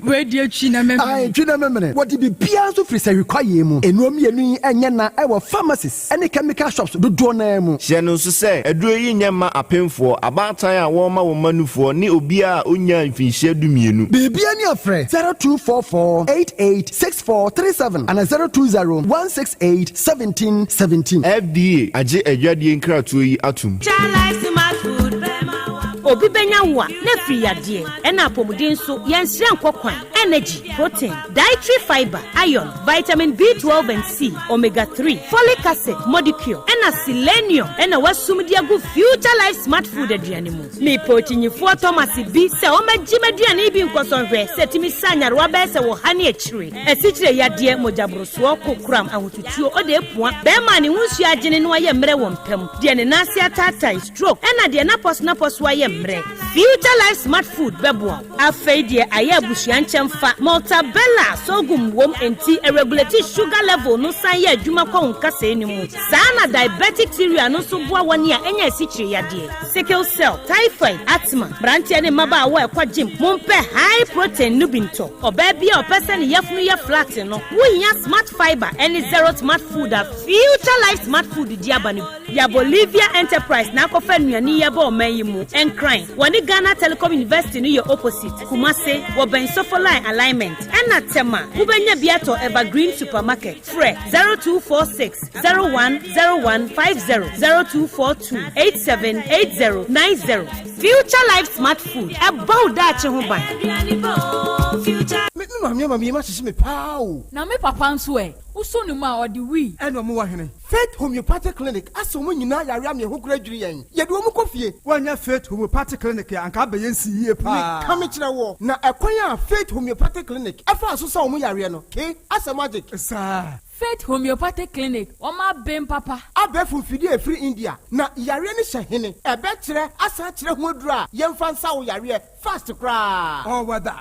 Wei deɛ twi na memene. Ae, twi na memene. Wɔde biribiara nso firi sahwi kwaeɛ mu. Nnuro mmienu yi nyɛ na ɛwɔ pharmacies ne chemical shops dodoɔ no ara mu. Hyɛ no nso sɛ, aduro yi nyɛ mma apemfoɔ, abaatan a wɔrema wɔn mma nufoɔ ne obiara a ɔnnyaa mfinhyia dumienu. Biribiara ni a frɛ 0244 88 6437 anaa 020 168 17 17. FDA agye adwadie nkratoɔ yi atom. Obi bɛnya wo a, na afiri yadeɛ, ɛna apɔmuden nso, yɛnsrɛ nkɔ kwan, energy, protein, dietary fibre, iron, vitamin B12 and C, omega 3, folic acid, modicure, ɛna selenium ɛna wasum de agu Future Life Smart Food aduane mu. Mepɛ okyinyifoɔ Thomas bi sɛ ɔmmɛgye m'aduane yi bi nkɔsɔ nhwɛ sɛ ɛtumi sa nyarewa bɛyɛ sɛ wɔ ha ne akyire, asikyire yadeɛ, mogyaborosoɔ, kokoram, ahotutuo, ɔde apua, bɛrima a ne ho nsuo agyene na wayɛ mmerɛ wɔ mpa mu, deɛ ne nan ase ataatae, stroke, ɛna deɛ n'apɔso-n'apɔso ayɛ mmerɛ. Future Life Smart Food bɛboa wo. Afei deɛ ayɛ abusua nkyɛmfa, Maltabella sorghum wom enti ɛregulate sugar level no san yɛ adwuma kɔ wo nkasɛɛ no mu. Saa na diabetic cereal no nso boa wɔn a anya asikyire yadeɛ, sickle cell, typhoid, asthma. Mmeranteɛ ne mmabaawa a ɛkɔ gym, mompɛ high protein no bi ntɔ. Ɔbaa bi a ɔpɛ sɛ ne yafunu yɛ flat no, wohia Smart Fibre ne Zero Smart Food a Future Life Smart Food de aba no bi. Ya Bolivia Enterprise na akɔfa nnuane yi aba ɔman yi mu. Nkran, wɔne Ghana Telecom University no yɛ opposite. Kumase, wɔbɛn Sofoline Alignment. Ɛna Tema, wobɛnya bi atɔ Evergreen Supermarket. Frɛ 0246 01 01 50, 0242 87 80 90. Future Life Smart Food, ɛbɔ wo daakye ho ban. Me me maame ama me yam ahyehye me paa o. Na me papa nso ɛ? Wosɔ ne mu a, ɔde wii. Ɛna ɔmo wɔ hene? Faith Homeopathic Clinic asa wɔn nyinaa yare ama yɛn ho kora dwiri yɛn. Yɛde wɔn kɔ fie. Woannya Faith Homeopathic Clinic a, anka abɛyɛ nsi yie paa. Meka mekyerɛ woɔ, na ɛkwan a Faith Homeopathic Clinic faa so sa wɔn yareɛ no, ke, asɛ magic. Saa. Faith Homeopathic Clinic, wɔn aben papa. Abɛɛfo mfidie a ɛfiri India, na yareɛ no hyɛ hene? Ɛbɛkyerɛ asan akyerɛ ho aduro a yɛmfa nsa wo yareɛ fast koraa. All weather.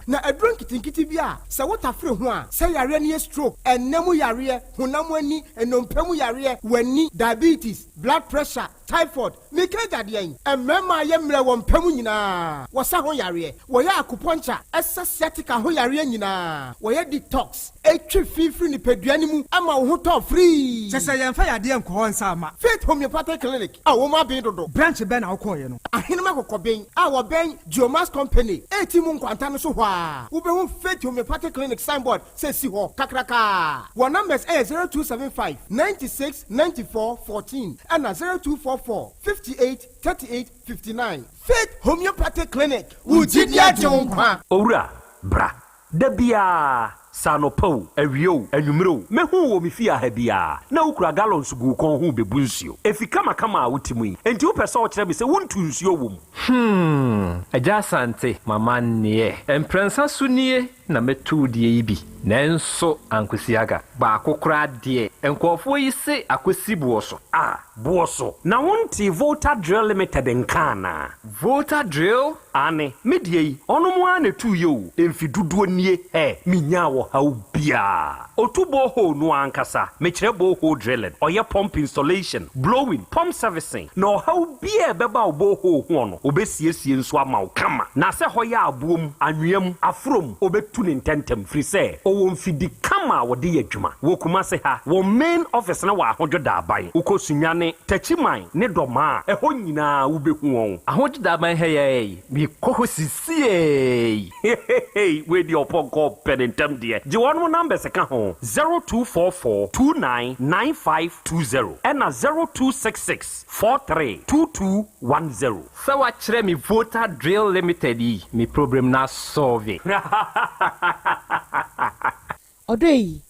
Na aduro nketenkete bi a sɛ wotafere ho a, sɛ yareɛ no yɛ stroke, ɛnna mu yareɛ, honam ani, nnompe mu yareɛ, w'ani, diabetes, blood pressure, typhoid, meka agya deɛn? Mmarima a yɛ mmerɛ wɔ mpa mu nyinaa, wɔsa ho yareɛ, wɔyɛ acupuncture, ɛsa sciatica ho yareɛ nyinaa, wɔyɛ detox, ɛtwe fi firi nipadua no mu ma wo ho tɔ firii. Kyɛ sɛ yɛmfa yadeɛ nkɔ hɔ nsa mma. Faith Homeopathic Clinic a wɔn aben dodo. Branch bɛn na wokɔeɛ no? Ahenem Akokɔben a wɔbɛn Geomax Company a mu nkwanta no so hɔ a, wobɛhu Faith Homeopathic Clinic signboard sɛ si hɔ kakrakaa. Wɔn numbers yɛ 0275 96 94 14 ɛna 0244 58 38 59. Faith Homeopathic Clinic, wo gyidi agye wo nkwa. Owura, bra. Da biara, sɛ anɔpa o, awia o, anwummere o, mehu wo wɔ me fie ha biara, na wokura gallons gu wo kɔn ho rebebu nsuo. Efi kamakama a wote mu yi, enti wopɛ sɛ wokyerɛ me sɛ wontu nsuo wɔ mu? Hmm, Agya Asante, m'amanneɛ. Mprɛnsa so nie na mɛtu wo deɛ yi bi, nanso ankosi aga. Baako koraa deɛ, nkurɔfoɔ yi se akɔsi boɔ so. Ah, boɔ so. Na wontee Volta Drill Limited nka anaa? Volta Drill? Aane, me deɛ yi, ɔnom ara na ɛtuiɛ o, mfe dodoɔ nie, hɛ, menyaa ɔhaw biara. Ɔtu borehole no ankasa, mekyerɛ borehole drilling, ɔyɛ pump installation, blowing, pump servicing, na ɔhaw biara a ɛbɛba wo borehole hoɔ no, ɔbɛsiesie nso ama wo kama. Na sɛ hɔ yɛ aboɔ mu, anwea mu, aforɔ mu, ɔbɛtu no ntɛntɛm, firi sɛ ɔwɔ mfidi kama a wɔde yɛ adwuma. Wɔ Kumase ha, wɔn main office no wɔ Ahodwo Daaban. Wokɔ Sunyani, Techiman ne Dɔmaa a, ɛhɔ nyinaa wobɛhu wɔn. Ahodwo Daaban ha yi ara yi, mekɔ hɔ sisiei. Hehehe wei deɛ ɔpɔnkɔ pɛ ne ntɛm deɛ. Gye wɔnom numbers ka ho, 0244 29 9520 ɛna 0266 43 2210. Sɛ woakyerɛ me Volta Drill Limited yi, me problem no asɔlve. Ɔdɔ yi,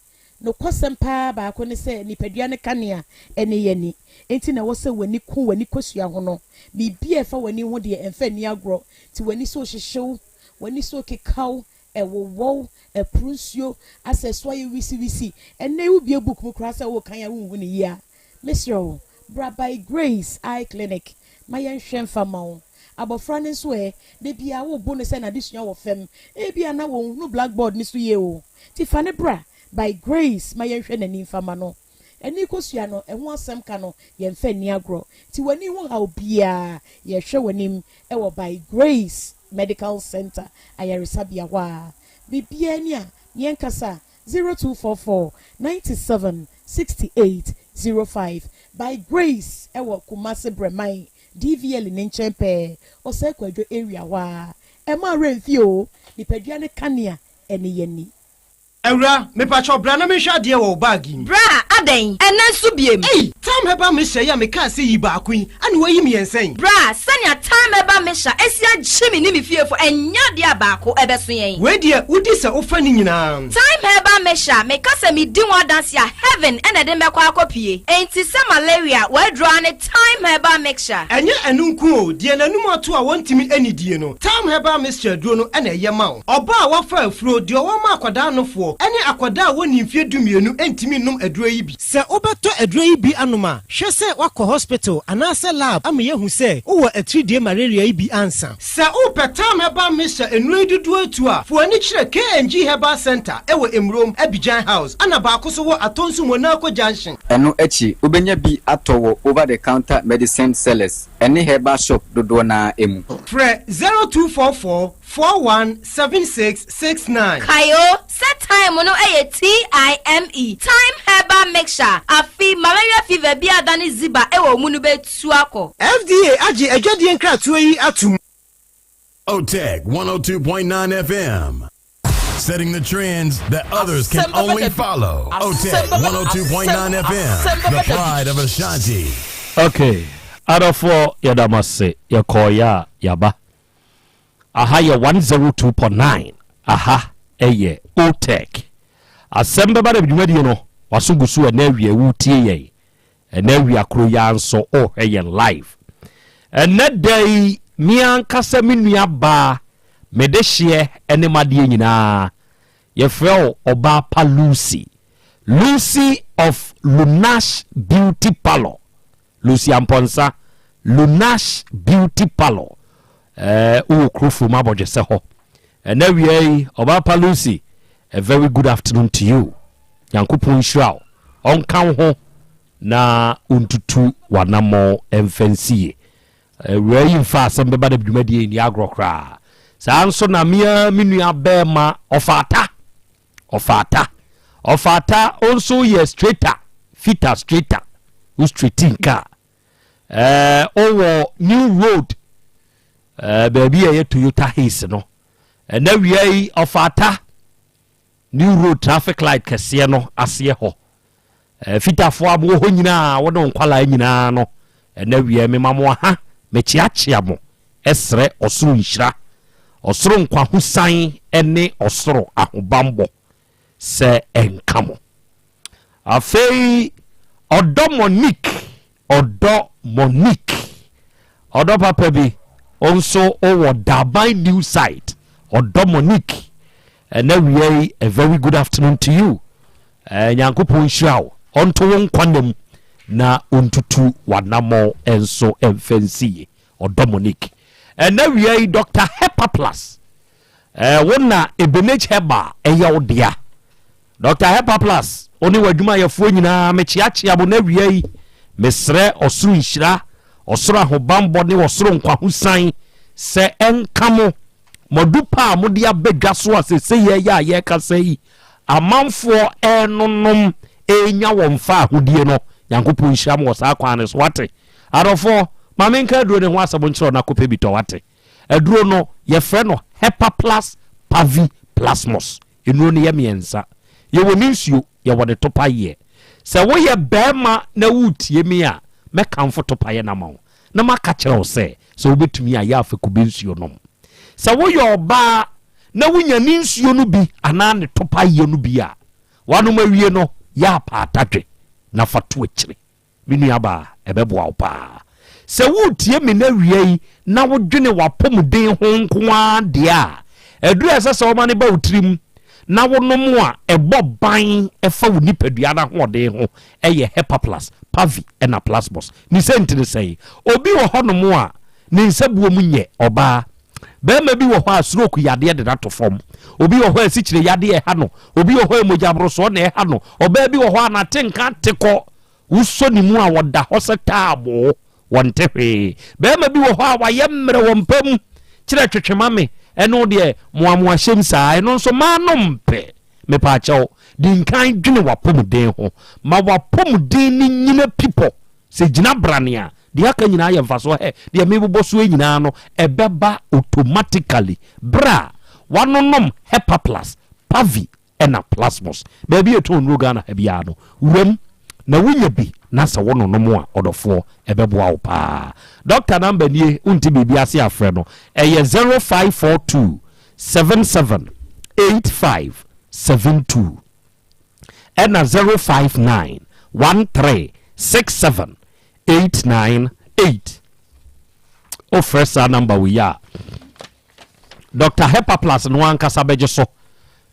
nokwasɛm paa baako ne sɛ nipadua no kanea ne yɛn ani. Enti na ɛwɔ sɛ w'ani ku w'ani kosua ho no. Biribi a ɛfa w'ani ho deɛ, ɛmfa nni agorɔ. Nti w'ani so rehyehye wo, w'ani so rekeka wo. Ɛwowɔ wo, ɛporo nsuo, asɛ so ayɛ wisiwisi. Ɛnnɛ yi wobue book mu koraa sɛ worekan a wonhu no yie a, mesrɛ wo, bra By Grace Eye Clinic ma yɛnhwɛ mfa mma wo. Abɔfra no nso ɛ, da biara wobo no sɛ n'adesua wɔ fam, ebia na wɔnhunu blackboard no so yie o, nti fa no bra By Grace ma yɛnhwɛ n'ani mfa mma no. Ani kosua no, ɛho asɛm ka no, yɛmfa nni agorɔ. Nti w'ani ho haw biara, yɛhwɛ w'anim wɔ By Grace Medical Centre ayaresabea hɔ a. Biribiara ni a, yɛnkasa, 0244 97 68 05. By Grace wɔ Kumasi Brɛman, DVL no nkyɛn pɛɛ, Osei Kwadwo area hɔ ara. Ɛmma wo werɛ mfi o, nipadua no kanea ne yɛn ani. Awura, mepakyɛw bra na menhwɛ adeɛ wɔ wo bag yi mu. Bra, adɛn? Ɛnnɛ nso biem? Ei! Thyme Herbal Mixture yi a mekaa sɛ yi baako yi, ɛna woayi mmiɛnsa yi? Bra, sɛnea Thyme Herbal Mixture asi agye me ne me fiefo, ɛnyɛ adeɛ a baako ɛbɛso yɛn. Wei deɛ, wodi sɛ wofa ne nyinaa. Thyme Herbal Mixture, meka sɛ medi ho adanse a, heaven na ɛde me bɛkɔ akɔpue. Enti sɛ malaria, w'aduro ara ne Thyme Herbal Mixture. Ɛnyɛ ɛno nko o, deɛ n'anum ato a wɔntumi nnidie no, Thyme Herbal Mixture aduro no na ɛyɛ ma wo. Ɔbaa a wafa afuro, deɛ ɔwɔ ma akwadaa nofoɔ, ne akwadaa a wɔnnii mfeɛ dumienu ntumi nnom aduro yi bi. Sɛ wobɛtɔ aduro yi bi anom a, hwɛ sɛ woakɔ hospital anaasɛ lab ama yɛahu sɛ wowɔ atiridie malaria yi bi ansa. Sɛ wopɛ Tam Herbal Mixture nnuro yi dodoɔ atu a, fa w'ani kyerɛ KNG Herbal Centre wɔ Emurom, Abidjan House, ɛna baako nso wɔ Atonsu Monaco Junction. Ɛno akyi, wobɛnya bi atɔ wɔ over-the-counter medicine sellers ne herbal shop dodoɔ no ara mu. Frɛ 0244 417669. Kae o, sɛ thyme no yɛ TIME, Thyme Herbal Mixture, afe malaria fever bi a adane ziba wɔ wo mu no bɛtu akɔ. FDA agye adwadie nkratoɔ yi atom. Otech 102.9 FM. Setting the trends that others can only follow. Otech 102.9 FM, the pride of Ashanti. Okay, adɔfoɔ yɛda mo ase yɛkɔɔeɛ a yɛaba. Aha yɛ 102.9 aha ɛyɛ Otech. Asɛm bɛba na dwumadie no waso gu so ɛnɛ awia wotie yɛn. Ɛnɛ awia koro yi ara nso wohwɛ yɛn live. Ɛnɛ da yi me ankasa me nua baa me de hyeɛ ne m'adeɛ nyinaa yɛfrɛ wo ɔbaa pa Lucy. Lucy of Lunash Beauty Parlor. Lucy Ampɔnsa, Lunash Beauty Parlor. Ɛɛ wowɔ kuro furom abɔdwesɛ hɔ. Ɛnɛ awia yi ɔbaa pa Lucy a very good afternoon to you. Nyankopɔn nhyira wo, ɔnka wo ho na ɔntutu w'anammɔn mfa nsi yie. Awuraa yi mfa asɛm bɛba na dwumadie nni agorɔ koraa. Saa nso na me ara me nua bɛrima Ɔfaata, Ɔfaata, Ɔfaata nso yɛ straighter, fita straighter, wo straighti nka. Ɛɛ ɔwɔ New Road, ɛɛ baabi a ɛyɛ Toyota Hiace no. Ɛnɛ wia yi Ɔfaata New Road traffic light kɛseɛ no aseɛ hɔ. Eh, Fitafoɔ a mowɔ hɔ nyinaa, wo ne wo nkwalaa nyinaa no, ɛnɛ wia mema mo aha, mekyeakyea mo, ɛsrɛ ɔsoro nhyira, ɔsoro nkwahosan ne ɔsoro ahobanbɔ sɛ ɛnka mo. Afei, ɔdɔ Monique, ɔdɔ Monique, ɔdɔ papa bi, wo nso wowɔ Daban New Site, ɔdɔ Monique, ɛnɛ wia yi, a very good afternoon to you. Eh, Nyankopɔn nhyira wo, ɔnto wo nkwa nna mu na ɔntutu w'anammɔn nso mfa nsi yie. Ɔdɔ Monique. Ɛnɛ wia yi, Dr. Hepaplus, eh, wo na Ebenage Herbal ɛyɛ wo dea. Dɔkta Hepaplus, wo ne w'adwumayɛfoɔ nyinaa, mekyeakyea mo n'awia yi. Mesrɛ ɔsoro nhyira, ɔsoro ahobanbɔ ne ɔsoro nkwahosan sɛ ɛnka mo. Mo adu pa a mode aba dwa so a seesei yɛyɛ a yɛrekasa yi, amanfoɔ renonom renya wɔn faahodie no, Nyankopɔn nhyira mo wɔ saa kwan no so, wate? Adɔfoɔ, ma menka aduro no ho asɛm nkyerɛ wo na kɔpɛ bi tɔ, wate? Aduro no, yɛfrɛ no Hepaplus Pavi Plasmos. Nnuro no yɛ mmiɛnsa. Yɛwɔ ne nsuo, yɛwɔ ne topaeɛ. Sɛ woyɛ barima na woretie me a, mɛkamfo topaeɛ no ama wo, na maka kyerɛ wo sɛ, sɛ wobɛtumi a, yɛ afekube nsuo nom. Sɛ woyɛ ɔbaa na wonya ne nsuo no bi anaa ne topaeɛ no bi a, woanom awie no, yɛ apaatadwe na fa to akyire. Me nuabaa, ɛbɛboa wo paa. Sɛ woretie me nnɛ awia yi na wodwene w'apɔmuden ho nko ara deɛ a, Aduru a ɛsɛ sɛ woma no ba wo tirim na wonom a ɛbɔ ban fa wo nipadua no ahoɔden ho yɛ Hepaplus, Pavi na Plasmos. Ne sɛnti ne sɛn? Obi wɔ hɔnom a ne nsabuo mu nyɛ, ɔbaa. Barima bi wɔ hɔ a stroke yadeɛ de no ato fam. Obi wɔ hɔ a asikyire yadeɛ ɛha no. Obi wɔ hɔ a mogyaborosoɔ na ɛha no. Ɔbaa bi wɔ hɔ a n'atenka ate kɔ. Wosɔ ne mu a ɔda hɔ sɛ taaboo. Wɔnte hwee. Barima bi wɔ hɔ a wayɛ mmerɛ wɔ mpa mu. Kyerɛ twetwe ma me. Ɛno deɛ moamoa hyɛm saa. Ɛno nso maa no mpɛ. Mepaakyɛw, di nkan dwene w'apɔmuden ho. Ma w'apɔmuden no nnyina pi pɔ. Sɛ gyina brane a, deɛ aka nyinaa yɛ mfasoɔ. Hɛ, deɛ merebobɔ soɔ yi nyinaa no, ɛbɛba automatically berɛ a woanonom Hepaplus, Pavi ɛna Plasmos. Baabi a yɛtɔn nnuro Ghana ha biara no, wuram na wonya bi na sɛ wononom a, ɔdɔfoɔ, ɛbɛboa wo paa. Dɔkta namba nie, wonte biribi ase a frɛ no, ɛyɛ 0542 77 85 72 ɛna 059 13 67 898. Wofrɛ saa namba wei a, Dɔkta Hepaplus no ankasa bɛgye so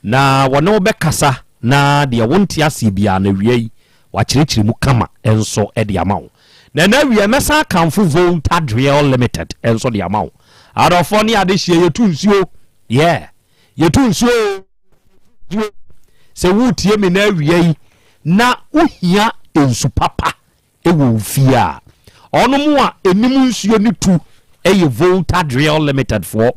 na wɔne wo bɛkasa na deɛ wonte aseɛ biara no awia yi wakyerɛkyerɛ mu kama nso de ama wo. Na ɛna awia mɛsan akamfo Volta Drill Limited nso de ama wo. Adɔfoɔ ne adehyeɛ yɛtu nsuo yeah yɛtu nsuo sɛ woretie me na awia yi na wohia nsu papa wɔ wo fie a, ɔnom a ɛnim nsuo no tu yɛ Volta Drill Limited foɔ.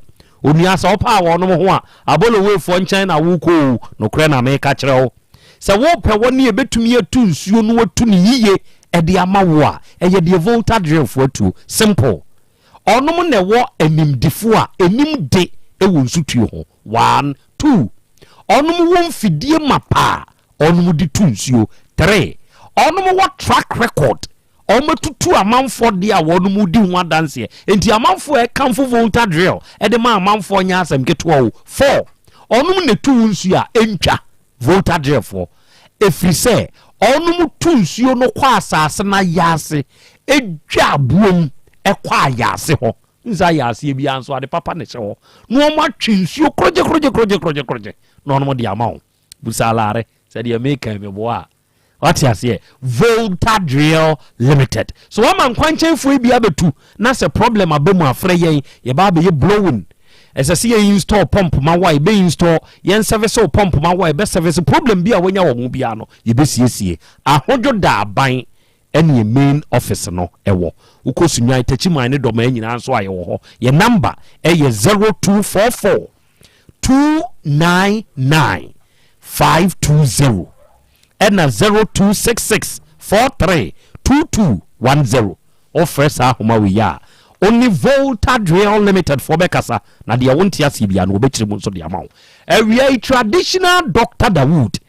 Onua sɛ wopaa wɔnom ho a, Abolowefoɔ nkyɛn na wokɔ o, nokorɛ na meka kyerɛ wo. Sɛ wopɛ wɔn a ɛbɛtumi atu nsuo no atu no yiye de ama wo a, ɛyɛ deɛ Volta Drill foɔ atuo. Simple. Ɔnom na ɛwɔ animdefoɔ a ɛnim de wɔ nsutuo ho. One, two. Ɔnom wɔ mfidie mapa a Ɔnom de tu nsuo. 3 ɔnom wɔ track record, ɔmo atutu amanfoɔ deɛ a wɔnom di ho adanseɛ, nti amanfoɔ ɛkamfo Volta drill ɛde ma amanfoɔ nyɛ asɛm ketewa o. 4 ɔnom na ɛtu wo nsuo a ɛntwa, Volta drill foɔ, ɛfiri sɛ ɔnom tu nsuo no kɔ asaase no ayaase, ɛdwa aboɔ mu ɛkɔ ayaase hɔ, nsa ayaaseɛ biara nso ade papa na ɛhyɛ hɔ, na wɔn atwe nsuo korogye korogye korogye korogye korogye na ɔnom de ama wo. Busa Alare sɛ deɛ meka yi meboa a. Wate aseɛ? Volta Drill Limited. So wama nkwankyɛnfoɔ yi bi abɛtu na sɛ problem aba mu afrɛ yɛn, yɛba abɛyɛ blowing. Ɛsɛ sɛ yɛ install pump ma wo a, yɛbɛ install, yɛn service wo pump ma wo a, yɛbɛ service. Problem bi a wanya wɔ ho biara no, yɛbɛsiesie. Ahodwo da aban ɛne yɛn main office no ɛwɔ. Wokɔ Sunyani, Takyiman ne Dɔmaa nyinaa nso a yɛwɔ hɔ. Yɛn number ɛyɛ 0244 299 520 ɛna 0266 43 2210. Wofrɛ saa ahoma wei a, wo ne Volta Drill Limited foɔ bɛkasa na deɛ wonte aseɛ biara no wɔbɛkyerɛ mu nso de ama wo. Awia yi Traditional Doctor Dawood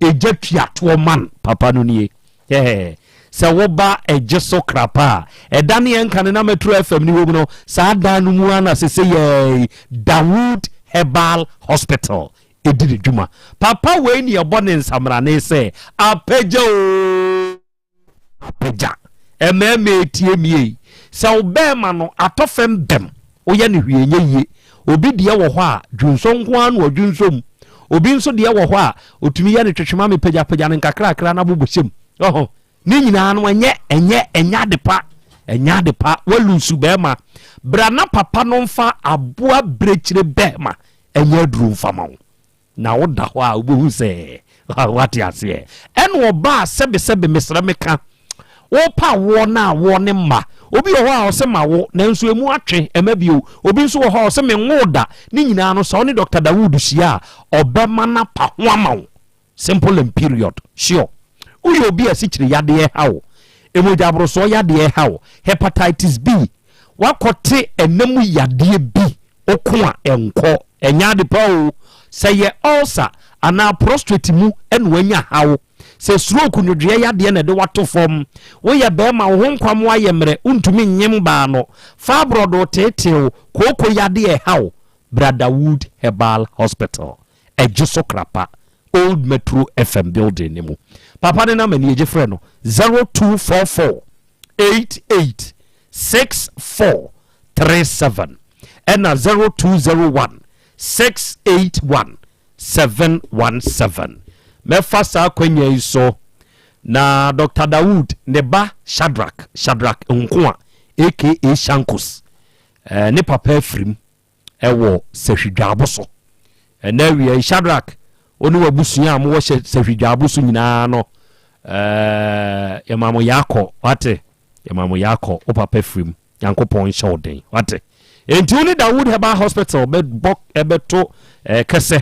Egya tua toɔ man papa no nie hɛhɛɛ sɛ wo ba ɛgye so krapa a ɛda ne yɛn kane na Metro FM ne wɔ mu no saa dan no mu ara na sese yɛi Dawood Herbal Hospital ɛdi ne dwuma papa wei ne ɛbɔ ne nsamrane sɛ apagya oo. Apagya. Mmarima etie me ei. Sɛ wo bɛɛma no atɔ fam bɛm, woyɛ no hwee ɛnyɛ yie. Obi deɛ wɔ hɔ a, dwonsɔ nko ara na ɔdwonsɔ mu. Obi nso deɛ wɔ hɔ a, ɔtumi yɛ no twetwe ma me pagyapagya no nkakrakra na bobɔ hyɛ mu. Ɔho, ne nyinaa no ɛnyɛ, ɛnyɛ, ɛnyɛ ade pa. Ɛnyɛ ade pa. Woalusu bɛɛma. Bra na papa no mfa aboa birekyire bɛɛma ɛnyɛ aduro mfa ma wo. Na woda hɔ a wobɛhu sɛ wate aseɛ. Ɛna ɔbaa sɛbesɛbe mesrɛ meka wopa awoɔ no a woɔ ne mma. Obi wɔ hɔ a ɔsɛ ma wo nanso emu atwe ɛma bio. Obi nso wɔ hɔ a ɔsɛ menwoo da. Ne nyinaa no sɛ wo ne Dr. Dawood hyia a ɔbɛma no apa ho ama wo. Simple and period. Sure. Woyɛ obi a asikyire yadeɛ ha wo, emogya-aborosoɔ yadeɛ ha wo, hepatitis B, woakɔte ɛna mu yadeɛ bi, woko a ɛnkɔ. Ɛnyɛ ade pa o. Sɛ yɛ ulcer anaa prostrate mu na wanya haw, sɛ stroke nwodwoeɛ yadeɛ na ɛde wo ato fam, woyɛ barima wo ho nkwammoa yɛ mmerɛ wontumi nyem baa no, fibroid reteetee wo, kooko yadeɛ ɛha wo, bra Dawood Herbal Hospital, Ɛgye so Krapa, Old Metro FM building no mu. Papa no number nie, gye frɛ no, 0244 88 64 37 ɛna 0201. 681 717. Mɛfa saa akwanya yi so na Dr. Dawood ne ba Shadrack, Shadrack Nkoa aka Shankus, eh, ne papa afirim ɛwɔ Sahwidwaabo so. Ɛnɛ awia yi Shadrack, wo ne w'abusua a mowɔ Sahwidwaabo so nyinaa no, eh, yɛma mo yaakɔ, wate? Yɛma mo yaakɔ, wo papa afirim. Nyankopɔn nhyɛ wo den wate. Enti wo ne Dawood Herbal Hospital bɛbɔ ɛbɛto eh, kɛsɛ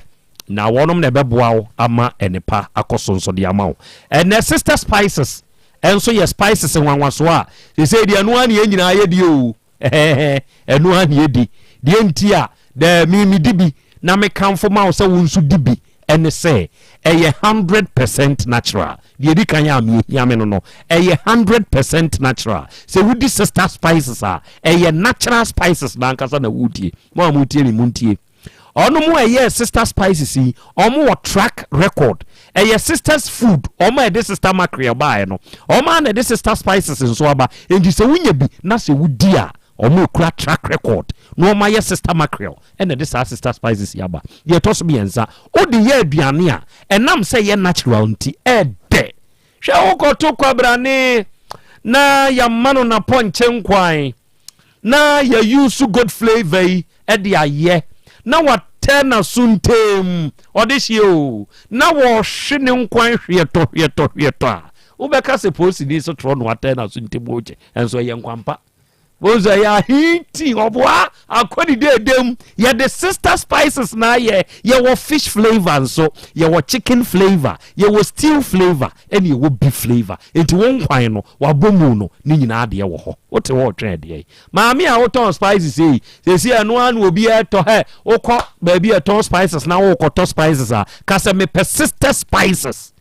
na wɔnom na ɛbɛboa wo ama ɛnepa akɔ so nso de ama wo. Ɛnɛ Sister Spices ɛnso yɛ spices nwanwasoɔ a sesei deɛ ɛno ara ne yɛn nyinaa yɛdi o ɛhɛhɛ ɛno ara ne yɛdi. Deɛ nti a dɛ me medi bi na mekamfo ma wo sɛ wo nso di bi ɛne sɛ ɛyɛ 100% natural. Deɛ ɛdi kan a mehia me no no, ɛyɛ 100% natural. Sɛ wodi sister spices a, ɛyɛ natural spices na ankasa na wodie. Mo a motie me montie. Ɔno mo ɛyɛ sister spices yi, ɔmo wɔ track record. Ɛyɛ sisters food, ɔmo a ɛde sister mackerel baeɛ no, ɔmo a na ɛde sister spices nso aba. Enti sɛ wonya bi na sɛ wodi a, Wɔn ekura track record na wɔn ayɛ sister mackerel ɛna ɛde saa sister spices yi aba. Deɛ ɛtɔ so mmiɛnsa, wode yɛ aduane a, ɛnam sɛ ɛyɛ natural nti, ɛdɛ. Hwɛ wokɔto kwabrane na yɛama no napɔnkye nkwan na yɛ use good flavour yi de ayɛ na watɛ n'aso ntam ɔde hyeɛ o na wɔhwe ne nkwan hweɛtɔ hweɛtɔ hweɛtɔ a wobɛka sɛ polisini so torɔ no atɛ n'aso ntam ogye ɛnso ɛyɛ nkwampa. Wohu sɛ ɛyɛ ahinti ɔboa akɔ ne deedem. Yɛde sister spices na ayɛ. Yɛwɔ fish flavour nso, yɛwɔ chicken flavour, yɛwɔ stew flavour, ɛne yɛwɔ beef flavour. Enti wo nkwan no, wabɔ mu no, ne nyinaa deɛ wɔ hɔ. Wote hɔ retwɛn ɛdeɛn? Maame a wotɔn spices ei, seesei ɛno ara na obiara tɔ. Hɛ, wokɔ baabi a ɛtɔn spices na worekɔtɔ spices a, ka sɛ mepɛ sister spices.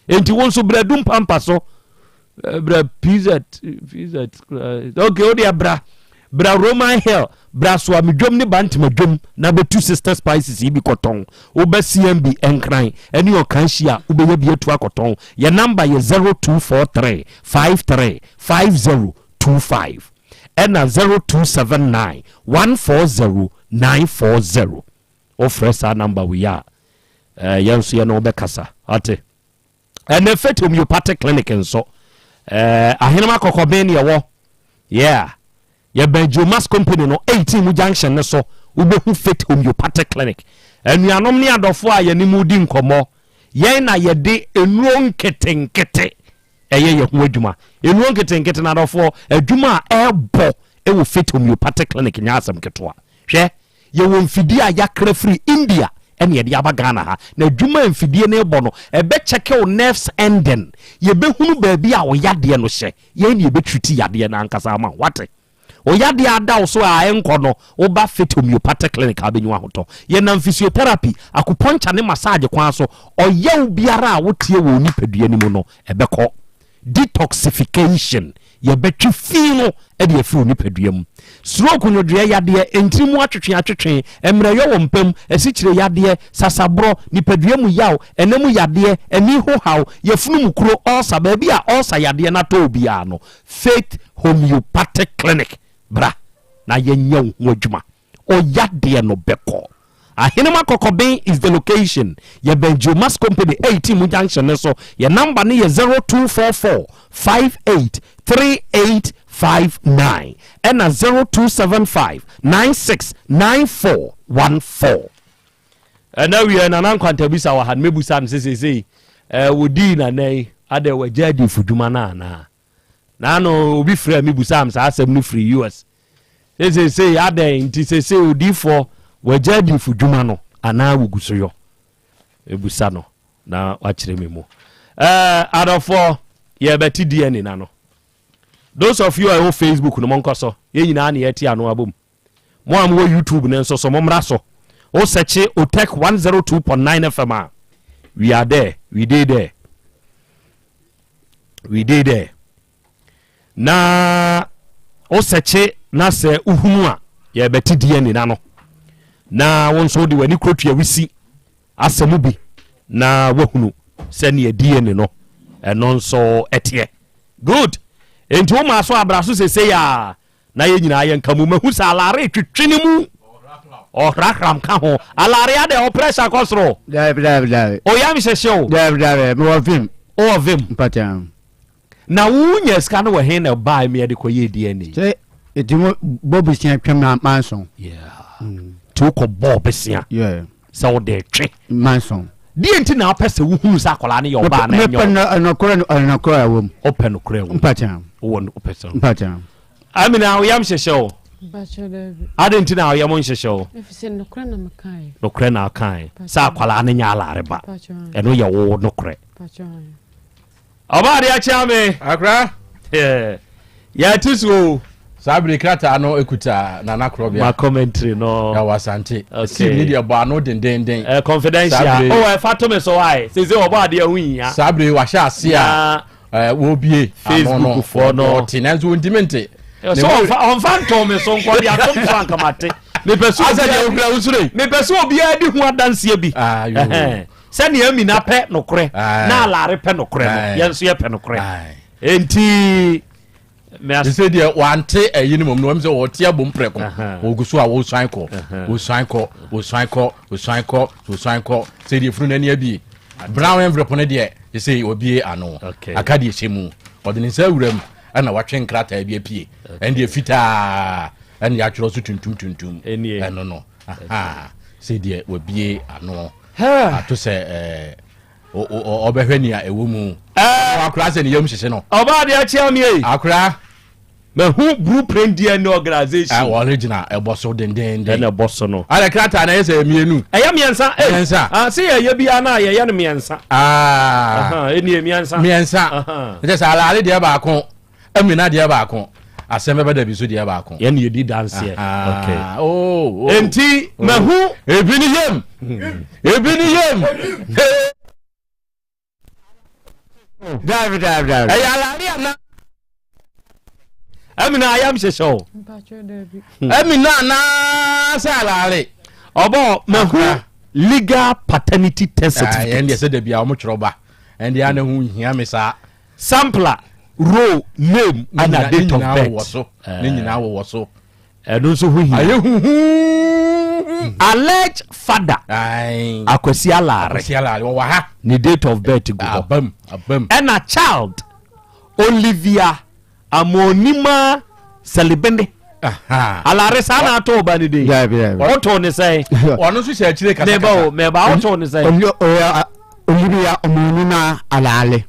Enti wo nso bra du mpampa so. Eh, bra PZ, PZ. Okay, wo deɛ bra. Bra Roman Hill, bra Soamidwom ne Bantemadwom na bɛtu Sister Spices yi bi kɔtɔn. Woba CMB Nkran ne Ɔkanhyi a, wobɛnya bi atu akɔtɔn. Yɛ namba yɛ 0243 53 5025 ɛna 0279 140 940. Wofrɛ saa namba wei a, eh, yɛn nso yɛne wobɛkasa. Ate? Ɛnɛ Faith Homeopathic Clinic nso, eh, Ahenema Kɔkɔben ne ɛwɔ. Yeah. Yɛbɛn Geomas Company no, 18 mu junction no so, wobɛhu Faith Homeopathic Clinic. Anuanom ne adɔfoɔ a yɛne mu di nkɔmmɔ, yɛn na yɛde nnuro nketenkete ɛyɛ yɛn ho adwuma. Nnuro nketenkete no adɔfoɔ, adwuma a ɛrebɔ wɔ Faith Homeopathic Clinic nyɛ asɛm ketewa. Hwɛ, Yɛwɔ mfidie a yɛakra firi India ɛna yɛde aba Ghana ha. Na adwuma a mfidie no rebɔ no, ɛbɛ check wo nerves ending. Yɛbɛhunu baabi a wo yadeɛ no hyɛ. Yɛn na yɛbɛ treat yadeɛ no ankasa ama wo. Wate? Wo yadeɛ ada wo so a ɛnkɔ no, woba Fit Homeopathic Clinic a wobɛnya w'ahotɔ. Yɛnam physiotherapy, acupuncture ne massage kwan so. Ɔyaw biara a woteɛ wɔ wo nipadua no mu no, ɛbɛkɔ. Detoxification, Yɛbɛtwe fi no de afiri wo nipadua mu. Stroke, nwodwoeɛ yadeɛ, ntini mu atwetwe atwetwe, mmerɛyɔ wɔ mpa mu, asikyire yadeɛ, sasaborɔ, nipadua mu yaw, ɛna mu yadeɛ, ani ho haw, yafunu mu kuro, ulcer, baabi a ulcer yadeɛ no atɔ wo biara no, Faith Homeopathic Clinic bra na yɛnyɛ wo ho adwuma. Oyadeɛ no bɛkɔ. Ahenema Kɔkɔben is the location. Yɛbɛn Geomas Company 18 mu junction no so. Yɛn number no yɛ 0244 58 3859 ɛna 0275 96 9414. Ɛna wiɛ Nana Nkwantabisa wɔ ha no mɛbusa no sɛ seesei eh, wɔdii Nana yi adɛ wagya adiyifodwuma no anaa? Naano obi frɛɛ me busaa me saa asɛm no firi US. Sɛ seesei adɛn nti seesei odiyifoɔ wagya adiyifo dwuma no anaa wogu so yɔ? Ebusa no na wakyerɛ me mu. Ɛɛ adɔfoɔ yɛbɛte DNA na no. Those of you a ɛwɔ Facebook no monkɔ so. Yɛn nyinaa na yɛte ano abom. Mo a mowɔ YouTube no nso so mommra so. Wo sɛkye Otec 102.9 FM a, we are there, we dey there. We dey there. Na wo sɛkye na sɛ wohunu a yɛbɛte DNA na no. Na wo nso wode w'ani kurotua wisi asɛm bi na woahunu sɛdeɛ DNA no ɛno nso ɛteɛ. Good. Enti wo maa so abra so sesei a na yɛn nyinaa yɛnka mu. Mahu sɛ alaare twetwe ne mu. Ɔhrahram ka ho. Alare adɛ wo pressure kɔ soro? Dabi dabi dabi. Wo yam hyehye wo? Dabi dabi, mewɔ vim. Wowɔ vim? Mpakyɛ. Na wo nya sika no wɔ he na ɛbae me yɛde kɔ yɛɛ DNA? Sɛ ɛti mo bɔ besia twɛ ma manson. Yeah. Ti wokɔ bɔɔ besia. Yeah. Sɛ wo de twe. Manson. Deɛ nti na wopɛ sɛ wohunu sɛ akwadaa no yɛ ɔbaa na ɛnyɛ Mepɛ nokorɛ nokorɛ ɛwɔ mu. Wopɛ nokorɛ ɛwɔ mu. Mpakyɛ. Wowɔ wopɛ sɛ. Mpakyɛ. Amina wo yam hyehye wo? Mpakyɛ daabi. Adɛn nti na wo yam nhyehye wo? Efisɛ nokorɛ na mekaeɛ. Nokorɛ na wokaeɛ sɛ akwadaa no nyɛ alare ba. Ɛno yɛ wo nokorɛ. Ɔbaa adeɛ akyea me. Akora. Yɛte so o. Saa bere krataa no ekuta Nana Korɔbea. Ma commentary no. Ɛwɔ Asante. Okay. Sim ni deɛ bɔ ano dendenden. Eh, confidential. Oh, ɛfa to me so wae. Sese ɔbɔ adeɛ ho hia. Saa bere wahyɛ ase a. Eh, wɔbie ano no foɔ no ɔte nanso wɔntumi nte. So ɔmfa ntoo me so nkɔ de ato me so anka mate. Mepɛ sɛ obiara mepɛ sɛ obiara di ho adanseɛ bi. Sɛnea Amina pɛ nokorɛ na Alare pɛ nokorɛ no, yɛn nso yɛpɛ nokorɛ. Enti sɛ deɛ wante ɛyi no mmom no wɔm sɛ wɔte abom prɛko wɔgu so a wɔsuan kɔ wɔsuan kɔ wɔsuan kɔ wɔsuan kɔ wɔsuan kɔ sɛ deɛ funu no ani abie brown envelope no deɛ sɛ wɔbie ano aka deɛ hyɛ mu ɔde ne nsa awura mu ɛna watwe nkrataa bi apue ɛne deɛ fitaa ɛne atwerɛ so tuntum tuntum ɛno no sɛ deɛ wɔbie ano ato sɛ ɔbɛhwɛ nea ɛwɔ mu. Akora sɛ ne yam hyehye no. Ɔbaa deɛ akyea me ei. Akora. Mahu blueprint DNA organization. Wɔn gyina ɛbɔ so dendenden. Ɛna ɛbɔ so no. Ada krataa na ɛyɛ sɛ mmienu. Ɛyɛ mmiɛnsa. Mmiɛnsa. Ah, sɛ yɛyɛ biara na yɛyɛ no mmiɛnsa. Ah. Ɛnie mmiɛnsa. Mmiɛnsa. Ɛkyɛ sɛ alaale deɛ baako. Amina deɛ baako. Asɛm bɛba dabi so deɛ baako. Yɛn na yɛdi danseɛ. Okay. Oh, oh. Enti oh. mahu. Ebi ni yam. Ebi ni yam. Dabi dabi dabi. Ɛyɛ alare ana. Amina ayam hyehyɛ o. Amina anaasɛ alare. Ɔbɔ mahu legal paternity test certificate. Ɛn deɛ sɛ dabi a wɔn twerɛ ba. Ɛn deɛ ana ho hia me saa. Sampler, row, name ɛna date of birth. Ne nyinaa wowɔ so. Ne nyinaa wowɔ so. Ɛno nso ho hia. Ayɛ huhuuhu. Alleged father. Akwasi Alare. Akwasi Alare wɔwɔ ha. Ne date of birth gu hɔ. Abam abam. Ɛna child Olivia Amonima Selibene. Alare saa na ato ɔba ne din. Ɔtoo ne sɛn. Ɔno nso hyɛ akyire kasakasa. Meba o meba ɔtoo ne sɛn. Olivia Amonima Alare.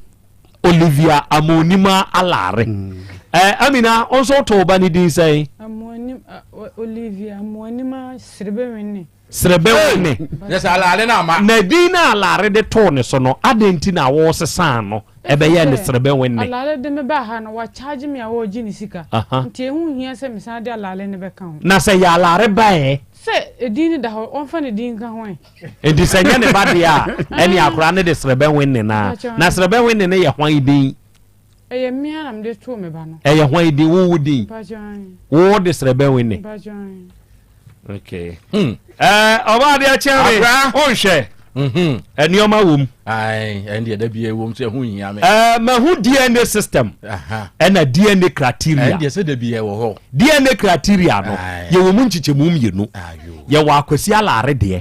Olivia Amonima Alare. Mm. Eh, Amina, wo nso wotoo ba ne din sɛn? Olivia Amonima Serebewene. Serebewene. Yes, Alare na ama. Na din na Alare de too ne so no, adɛn nti na wosesaa no ɛbɛyɛ ne Serebewene? Alare de me baa ha no, wakyagye me a wɔregye ne sika. Nti ɛho hia sɛ mesan de Alare no bɛka ho. Na sɛ yɛ Alare baɛ? Sɛ edin no da hɔ, wɔmfa ne din nka ho ɛ. Enti sɛ ɛnyɛ ne ba deɛ a, ɛne akwadaa no de srɛbɛnwenne no ara. Na srɛbɛnwenne no yɛ hwan din? Ɛyɛ me ara na mede too me ba no. Ɛyɛ hwan din? Wo wo din? Wo de srɛbɛnwenne. Okay. Hmm. Eh, ɔba adeɛ kyɛn me. Wonhwɛ. Mhm. Nneɛma wom. Ɛn deɛ da bi ɛwom sɛ ɛho nhia me. Ɛɛ mahu DNA system. Ɛna DNA criteria. Ɛn deɛ sɛ da bi ɛwɔ hɔ. DNA criteria no yɛwɔ mu nkyekyɛmu mmienu. Yɛwɔ Akwasi Alare deɛ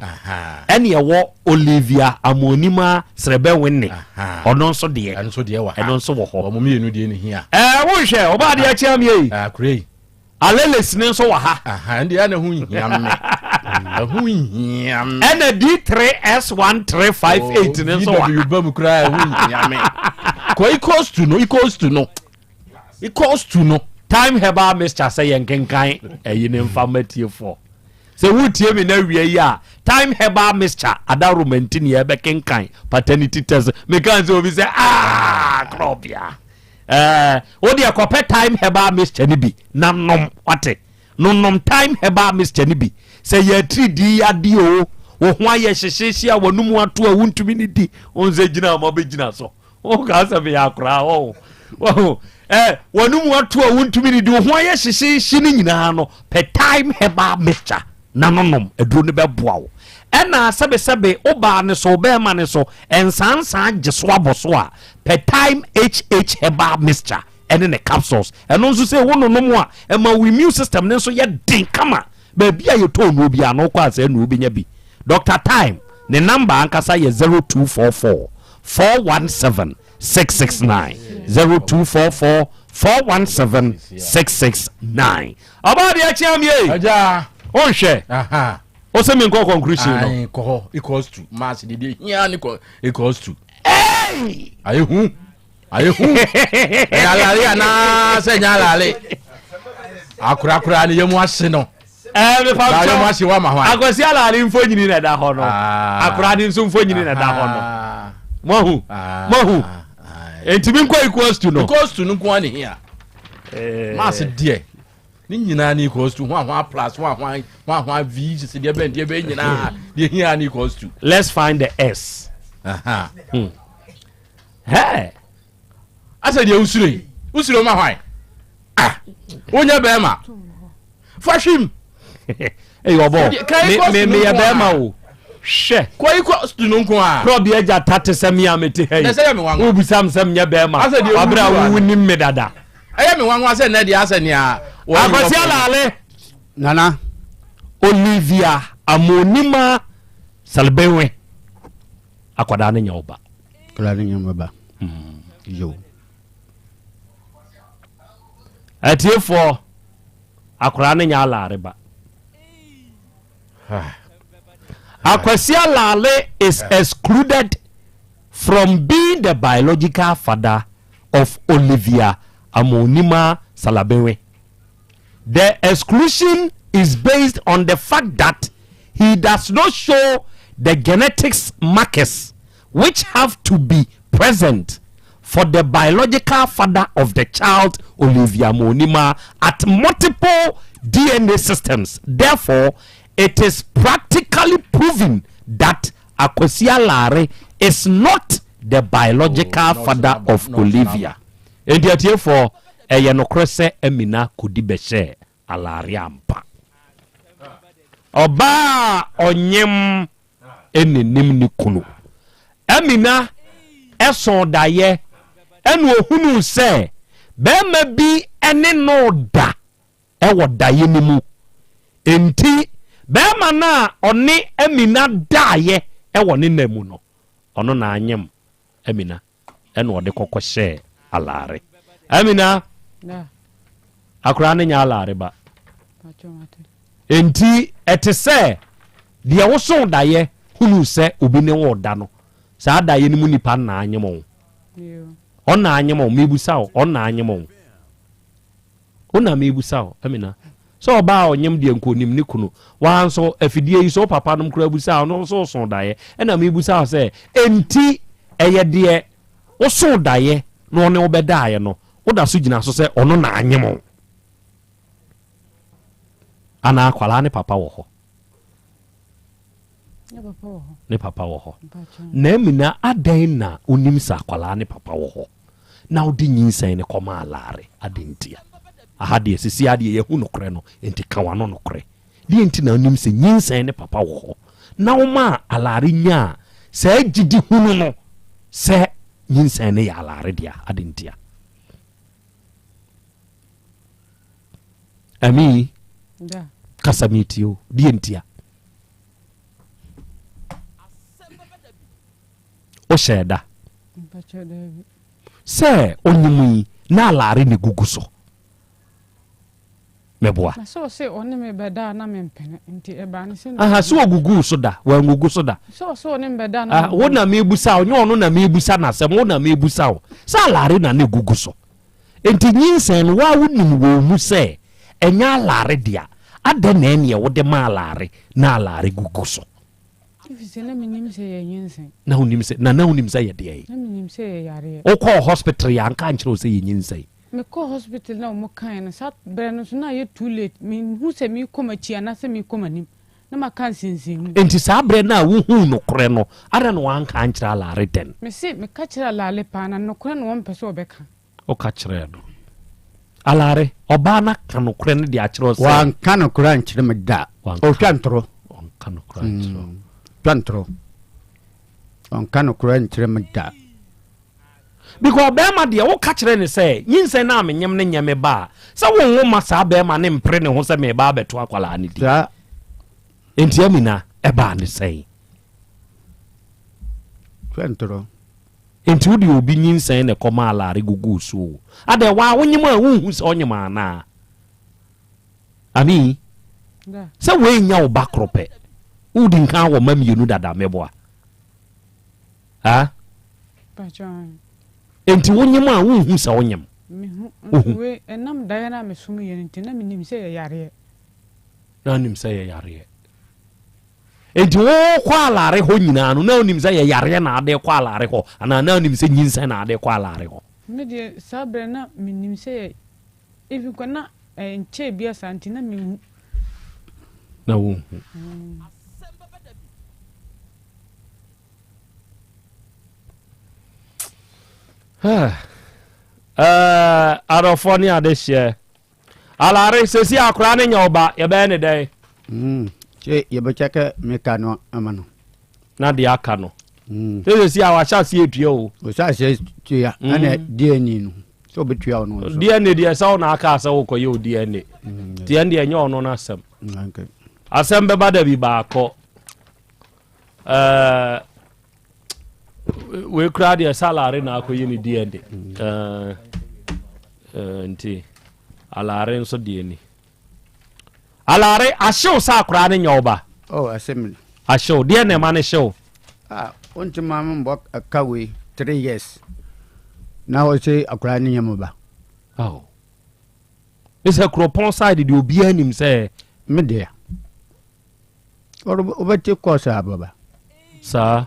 ɛne ɛwɔ Olivia Amoanima Srebɛwenne ɔno nso deɛ. Ɛno nso deɛ wɔ ha. Ɛno nso wɔ hɔ. Wɔn mmienu deɛ ne hia. Ɛɛ wonhwɛ ɔbaa adeɛ kyɛn mi yi. Akure yi. Aleles ne nso wɔ ha. Ɛn deɛ ɛna ho nhia me. Ɛho nhia me. Ɛna D3S1358 ne nso wɔ ha. VW ba mu koraa ɛho nhia me. Kɔ equals to no equals to no equals to no. Time herbal mixture sɛ yɛn kenkan ɛyi ne nfa ma tiefoɔ. Sɛ wotie me na awia yi a time herbal mixture adaroma nti ne yɛbɛkenkan paternity test. Meka sɛ obi sɛ ah korɔbea. Ɛɛ wo deɛ kɔpɛ time herbal mixture no bi na nom wate nonom time herbal mixture no bi sɛ yɛ atiridii yadeɛ o wo ho ayɛ hyehyehye a w'anum ato a wontumi ne di wo sɛ gyina ma bɛgyina so wokaa sɛ meyɛ akoraa wɔho wɔho ɛɛ w'anum ato a wontumi ne di wo ho ayɛ hyehyehye no nyinaa no pɛ time herbal mixture na nonom aduro no bɛboa wo ɛna sɛbesɛbe wo baa ne so wo bɛrima ne so nsansan gye so abɔ so a pɛ Thyme HH herbal mixture ɛne ne capsules ɛno nso sɛ wo nonom a ɛma wo immune system no nso yɛ den kama. Baabi a yɛtɔn nnuro biara no wokɔ a saa nnuro wobɛnya bi. Doctor Time ne number ankasa yɛ 0244 417 669 0244 417 669. Ɔbaa deɛ kyea mi ei. Agya. Wonhwɛ. Wose menkɔ conclusion no. Ayi kɔ hɔ equals to mass de deɛ hia ne kɔ equals to. Hey! Ayɛ hu. Ayɛ hu. Ɛyɛ alale anaasɛ ɛnyɛ alale. Akorakora ne yam ahye no. Ɛɛ mepa Ba yam ahye wa ma hwan. Akwasi alale mfonyini na ɛda hɔ no. Ah. Akora ne nso mfonyini na ɛda hɔ no. Moahu. Moahu. Enti menkɔ equals to no. Equals to no nko ara ne hia. Mass deɛ. Ne nyinaa ne equals to hwan hwan plus hwan hwan hwan hwan v sisi deɛ bɛn deɛ bɛn nyinaa deɛ hia ne equals to. Let's find the S. Aha. Hmm. Hey. Asɛ deɛ wosuro yi wosuro ma hwan ah wonyɛ bɛrima fa hwim. Eyi ɔbɔ me me yɛ bɛrima o hwɛ. Kɔ equals to no nko a. Prɔbi agya ta te sɛ me a mete ha yi. Wobisa me sɛ menyɛ bɛrima. Wabere a wonim me dada. Ɛyɛ me nwanwa sɛ nnɛ deɛ asɛ nea wɔyi Akwasi Alaale. Nana. Olivia Amonima Salibenwe. Akwadaa no nyɛ wo ba. Akwadaa no nyɛ me ba. Hmm. Yo. Atiefoɔ, akwadaa no nyɛ Alaare ba. Akwasi Alaale is excluded from being the biological father of Olivia Amonima Salabenwe. The exclusion is based on the fact that he does not show the genetics markers which have to be present for the biological father of the child Olivia Monima at multiple DNA systems. Therefore, it is practically proven that Akwasi Alare is not the biological oh, father of Olivia. Enti atiefoɔ, ɛyɛ nokorɛ sɛ Amina kɔdi bɛhyɛɛ Alare ampa. Ɔbaa a ɔnyem ɛna ne kunu. Amina ɛsoo daeɛ ɛna ɔhunuu sɛ barima bi ɛne no da wɔ daeɛ no mu. Enti barima no a ɔne Amina daeɛ wɔ ne nna mu no, ɔno na anyem Amina ɛna ɔde kɔkɔ hyɛɛ Alaare. Amina, akoraa no nyɛ Alaare ba. Enti ɛte sɛ deɛ wosoo daeɛ hunuu sɛ obi ne wo da no, saa daeɛ no mu nipa no na anyem wo. Ɔno na anyem wo, mebusa wo, ɔno na anyem wo. Wo na mebusa wo, Amina. Sɛ ɔbaa a ɔnyem deɛ nka onim ne kunu. Waa nso, afidie yi so wo papa nom koraa busa a, ɔno nso osoo daeɛ. Ɛna mebusa wo sɛ, enti ɛyɛ deɛ wosoo daeɛ na ɔne wo bɛdaeɛ no, woda so gyina so sɛ ɔno na anyem wo? Anaa akwadaa ne papa wɔ hɔ? Ne papa wɔ hɔ. Na Amina, adɛn na wonim sɛ akwadaa ne papa wɔ hɔ na wode nyinsɛn no kɔmaa Laare? Adɛn ntia? Aha deɛ, sisi ara deɛ yɛahu nokorɛ no, enti ka w'ano nokorɛ. Deɛ nti na wonim sɛ nyinsɛn ne papa wɔ hɔ na womaa Alaare nyaa saa gyidi hunu no sɛ nyinsɛn no yɛ Alaare dea? Adɛn ntia? Ami, kasa metie o, deɛ ntia? Wohyɛɛ da sɛ ɔnyim yi na alaare ne gugu so meboa. Na sɛ ɔse ɔne me bɛda a na mempene nti ɛbaa ne sɛ na. Aha sɛ ɔguguu so da wangugu so da. Sɛ ɔse ɔne me bɛda a na mempene. Wo na mebusa wo nyɛ ɔno na mebusa n'asɛm wo na mebusa wo sɛ alaare na ne gugu so nti nyinsɛn no woa wonim wɔ wo mu sɛ ɛnyɛ alaare dea adɛn na ɛneɛ wode ma alaare na alaare gugu so. Efisɛ na menim sɛ yɛ nyinsɛn. Na wonim sɛ na na wonim sɛ yɛ deɛn? Na menim sɛ yɛ yareɛ. Wokɔɔ hospital yɛ anka ankyerɛ wo sɛ yɛ nyinsɛn? Mekɔɔ hospital na wɔn kaeɛ no saa berɛ no nso na ayɛ too late menhu sɛ merekɔ m'akyi anaasɛ merekɔ m'anim na maka nsensɛnmu. Enti saa berɛ no a wohuu nokorɛ no adɛn na woanka ankyerɛ Alaare dɛn? Mese meka kyerɛɛ Alaale paa na nokorɛ na wɔmpɛ sɛ wɔbɛka. Woka kyerɛɛ no. Alare, ɔbaa no aka nokorɛ no de akyerɛ wo sɛ. Wanka nokorɛ ankyerɛ me da. Ɔtwa ntorɔ. Ɔnka nokorɛ ankyerɛ wo. Twa ntorɔ. Ɔnka nokorɛ nkyerɛ me da. Because bɛrima deɛ woka kyerɛ ne sɛ nyinsɛn no a menyem no nyɛ me ba a, sɛ wonwo ma saa bɛrima ne mpere ne ho sɛ meba abɛto akwadaa no di. Enti Amina ɛbaa ne sɛn? Twɛntorɔ. Enti wode obi nyinsɛn na ɛkɔmaa Lare guguu so o. Adɛn waa wonyem a wonhu sɛ ɔnyem anaa? Ami, sɛ wei nyɛ wo ba koro pɛ, wodi nkan wɔ mma mmienu dada meboa. Ha? Enti wonyem a wonhu sɛ wonyem? Mehu. Nso wei ɛnam daeɛ no a mesom yɛ no nti na menim sɛ yɛ yareɛ. Na wonim sɛ yɛ yareɛ. Enti wokɔ alare hɔ nyinaa no na wonim sɛ yɛ yareɛ na ade kɔ alare hɔ anaa na wonim sɛ nyinsɛn na ade kɔ alare hɔ? Me deɛ saa berɛ na menim sɛ yɛ Even kɔ na ɛnkyɛɛ bia saa nti na menhu. Na wonhu. Adɔfoɔ ne adehyeɛ. Alare sɛsi akora ne nyɛ ɔba yɛbɛyɛ ne dɛn? Mm, sɛ yɛbɛkyɛ kɛ meka no ama no. Na deɛ aka no. Mm. Sɛ sɛsi a wahyɛ aseɛ atua o. Ɔhyɛ aseɛ tua ɛna mm. DNA no. Sɛ ɔbɛtua ɔno nso. DNA deɛ sɛ wo na aka sɛ wokɔyɛ wo DNA. Nti ɛn deɛ ɛnyɛ ɔno no asɛm. Asɛm bɛba da bi baakɔ. Ɛɛ wei koraa deɛ salary na akɔyɛ ne DNA. Ɛɛ nti alare nso deɛ ni. Alare ahyew sɛ akoraa no nyɛ wo ba. Oh, ɛsɛ mi. Ahyew deɛ na ɛma no hyew. Ah, wonti ma me mbɔ ka wei three years. Na ɔsɛ akoraa no nyɛ mo ba. Oh. Ɛsɛ kuropɔn side deɛ obiara nim sɛ. Me deɛ. Wobɛte kɔɔso ababa. Saa.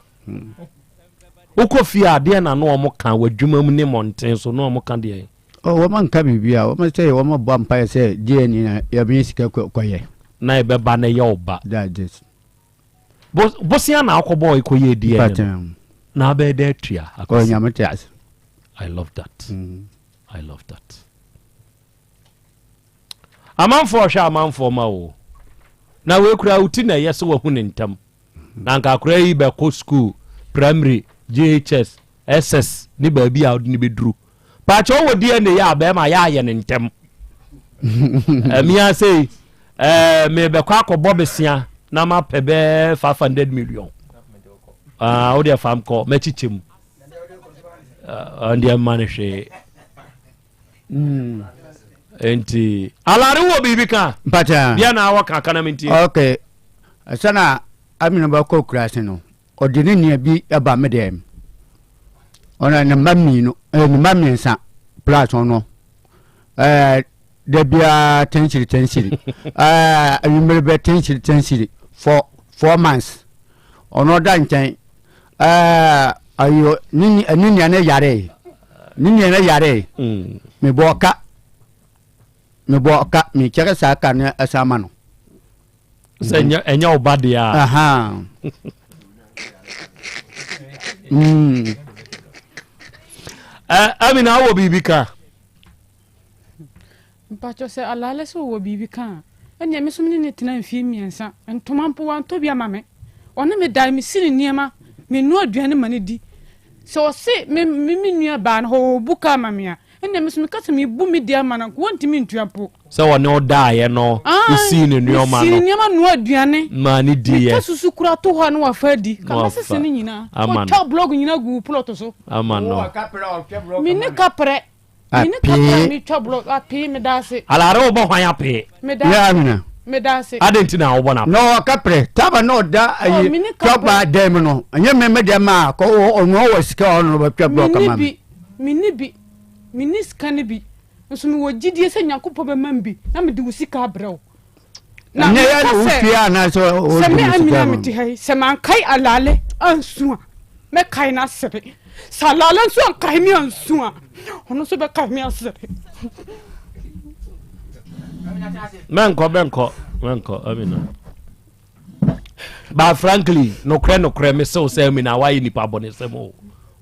Wokɔ fie a deɛ na na wɔn ka wɔ adwuma mu ne mmɔnten so na wɔn ka deɛ. Oh, wɔn nka biribi a wɔn sɛ wɔn bɔ mpaeɛ sɛ deɛ ni na yɛbɛnya sika kɔyɛ. Na ɛbɛba na ɛyɛ ɔba. That's it. Bosia na akɔbɔ ekɔyɛ deɛ no. Na abɛyɛ dɛ atua. Oh, nyame te ase. I love that. Mm. I love that. Amanfoɔ hwɛ amanfoɔ ma o. Na wei koraa wo ti na ɛyɛ sɛ wahu ne ntam. Na anka akora yi bɛkɔ school, primary, JHS, SS ne baabi a wode no bɛduru. Paakyɛ wowɔ DNA yɛ a bɛrima yɛ ayɛ ne ntɛm. Ɛmia sei ɛɛ mebɛkɔ akɔbɔ besia na mapɛ bɛɛ 500 million. Ah, wo deɛ fam kɔ mɛkyekyɛ mu. Ɔndeɛ mma no hwee. Mm. Nti alare wɔ biribi ka? Mpakyɛ. Deɛ na awɔ ka kana mi nti. Ok. Ɛsɛ Amina bɛkɔ kurase no, ɔde ne nua bi ba me dɛm. Ɔno ne mma mmienu, eh, ne mma mmiɛnsa plus ɔno. Eh, da biara tɛnsiri tɛnsiri. Eh, anwummere bɛ tɛnsiri tɛnsiri for four months. Ɔno ɔda nkyɛn. Ɛɛ ayo ne ne nua no yaree. Ne nua no yaree. Mm. Mebɔɔ ka. Mebɔɔ ka. Mekyɛrɛ saa ka no ɛsan ama no. Sɛ ɛnyɛ ɛnyɛ wo ba deɛ a. Aha. Mm. Ɛ Amina wɔ biribi ka? Mpakyɛw, sɛ Alale sɛ ɔwɔ biribi ka a, ɛnneɛ me nso me ne no tena mfeɛ mmiɛnsa. Ntoma mpo, wantɔ bi ama me. Ɔne me dae, mesi no nneɛma, menoa aduane ma no di. Sɛ ɔse me me me nua baa no hɔ ɔrebu ka ama me a, ɛnneɛ me nso meka sɛ mebu me deɛ ama no a, anka ɔntumi ntua mpo. Sɛ ɔne wo daeɛ no, wosii no nneɛma no. Mesii no nneɛma noa aduane. Maa no diiɛ. Metwa susu koraa to hɔ a na wafa adi. Ka mɛsese ne nyinaa. Ama no. Ɔtwa blɔg nyinaa gu wo plɔt so. Ama no. Menni kaprɛ. Apee. Alare wobɔ hwan apee? Yɛ amina. Adɛn nti na wobɔ no apee? Na ɔka prɛ taba na ɔda ayi twaba dan mu no ɛnyɛ mɛmɛ deɛ ma kɔ ɔno ɔwɔ sika ɔno bɛtwa blɔk ama me. Menni bi menni sika no bi nso mewɔ gyidie sɛ Nyankopɔn bɛma me bi na mede wo sika abrɛ wo. Na Ɛnyɛ yɛ na wotua anaasɛ sɛ me Amina mete ha yi sɛ mankae Alale ansu a mɛkae no asere sɛ Alale nso ankae me ansu a ɔno nso bɛkae me asere. Mɛnkɔ mɛnkɔ mɛnkɔ Amina. But frankly nokorɛ nokorɛ me sew sɛ Amina wayɛ nipa bɔnesɛm o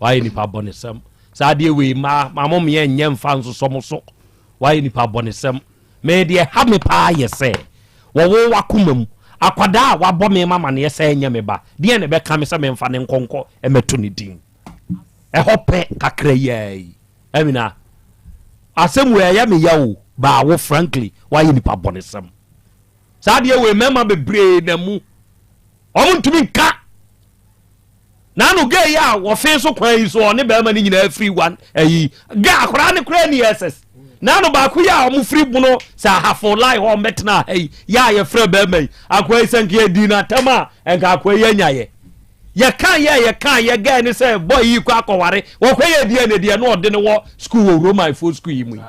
wayɛ nipa bɔnesɛm saa adeɛ wei ma ma mo meɛ nyɛ mfa nsosɔ mo so wayɛ nipa bɔnesɛm. Me deɛ ɛha me paa yɛ sɛ, wɔ wo w'akoma mu, akwadaa a wabɔ me m'amaneɛ sɛ ɛnyɛ me ba, deɛn na ɛbɛka me sɛ memfa no nkɔ nkɔ mmɛto ne din? Ɛhɔ pɛ kakra yi ara yi. Amina, asɛm wei ɛyɛ me ya o, baa wo frankly woayɛ nipa bɔnesɛm. Saa adeɛ wei mmarima bebree na mu. Wɔn ntumi nka. Naano gay yi a wɔfe so kwan yi so ɔne bɛrima no nyinaa firi wan ayi. Gay akwaraa ne koraa ni SS. Naano baako yi a wɔn firi bono sɛ ahafo lai hɔ wɔn bɛtena ha yi yɛ a yɛfrɛ bɛrima yi. Akoa yi sɛ nka yɛdii no atɛm a nka akoa yi anya yɛ. Yɛka yɛ yɛka yɛ gay ne sɛ boy yi kɔ akɔware wɔkɔ yɛ DNA deɛ na ɔde no wɔ school wɔ Romanfoɔ school yi mu yi.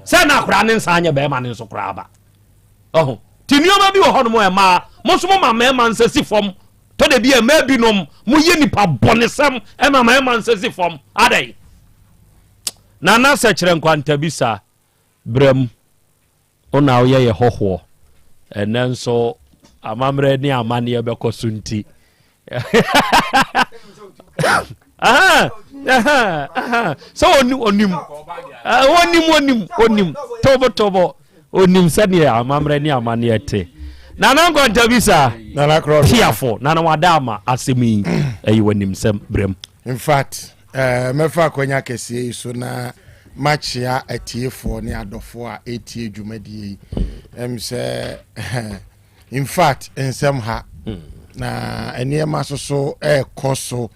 Sɛ na akwaraa ne nsa anyɛ bɛrima ne nso koraa ba. Ɔho. Ti nneɛma bi wɔ hɔnom a mmaa mo nso mo ma mmarima nsa si fam. Tɔ da bi a mmaa binom mo yɛ nipa bɔnesɛm ɛma mmarima nsa si fam. Adɛn? Nana sɛ kyerɛ nkwantabisa brɛ mu. Wo na woyɛ yɛ hɔhoɔ. Ɛnɛ nso amammerɛ ne amanneɛ bɛkɔ so nti. Sɛ onim onim onim onim onim tobotobo onim sɛdeɛ amammerɛ ne amanneɛ te. Nana nkwantabisa tiafo nana wada ama asɛm yi ɛyɛ w'animsɛm brɛ mu. In fact, eh, mɛfa akwanya kɛseɛ yi so na makyea atiefoɔ ne adɔfoɔ a ɛretie dwumadie yi. Ɛm sɛ in fact nsɛm ha na nneɛma soso ɛrekɔ so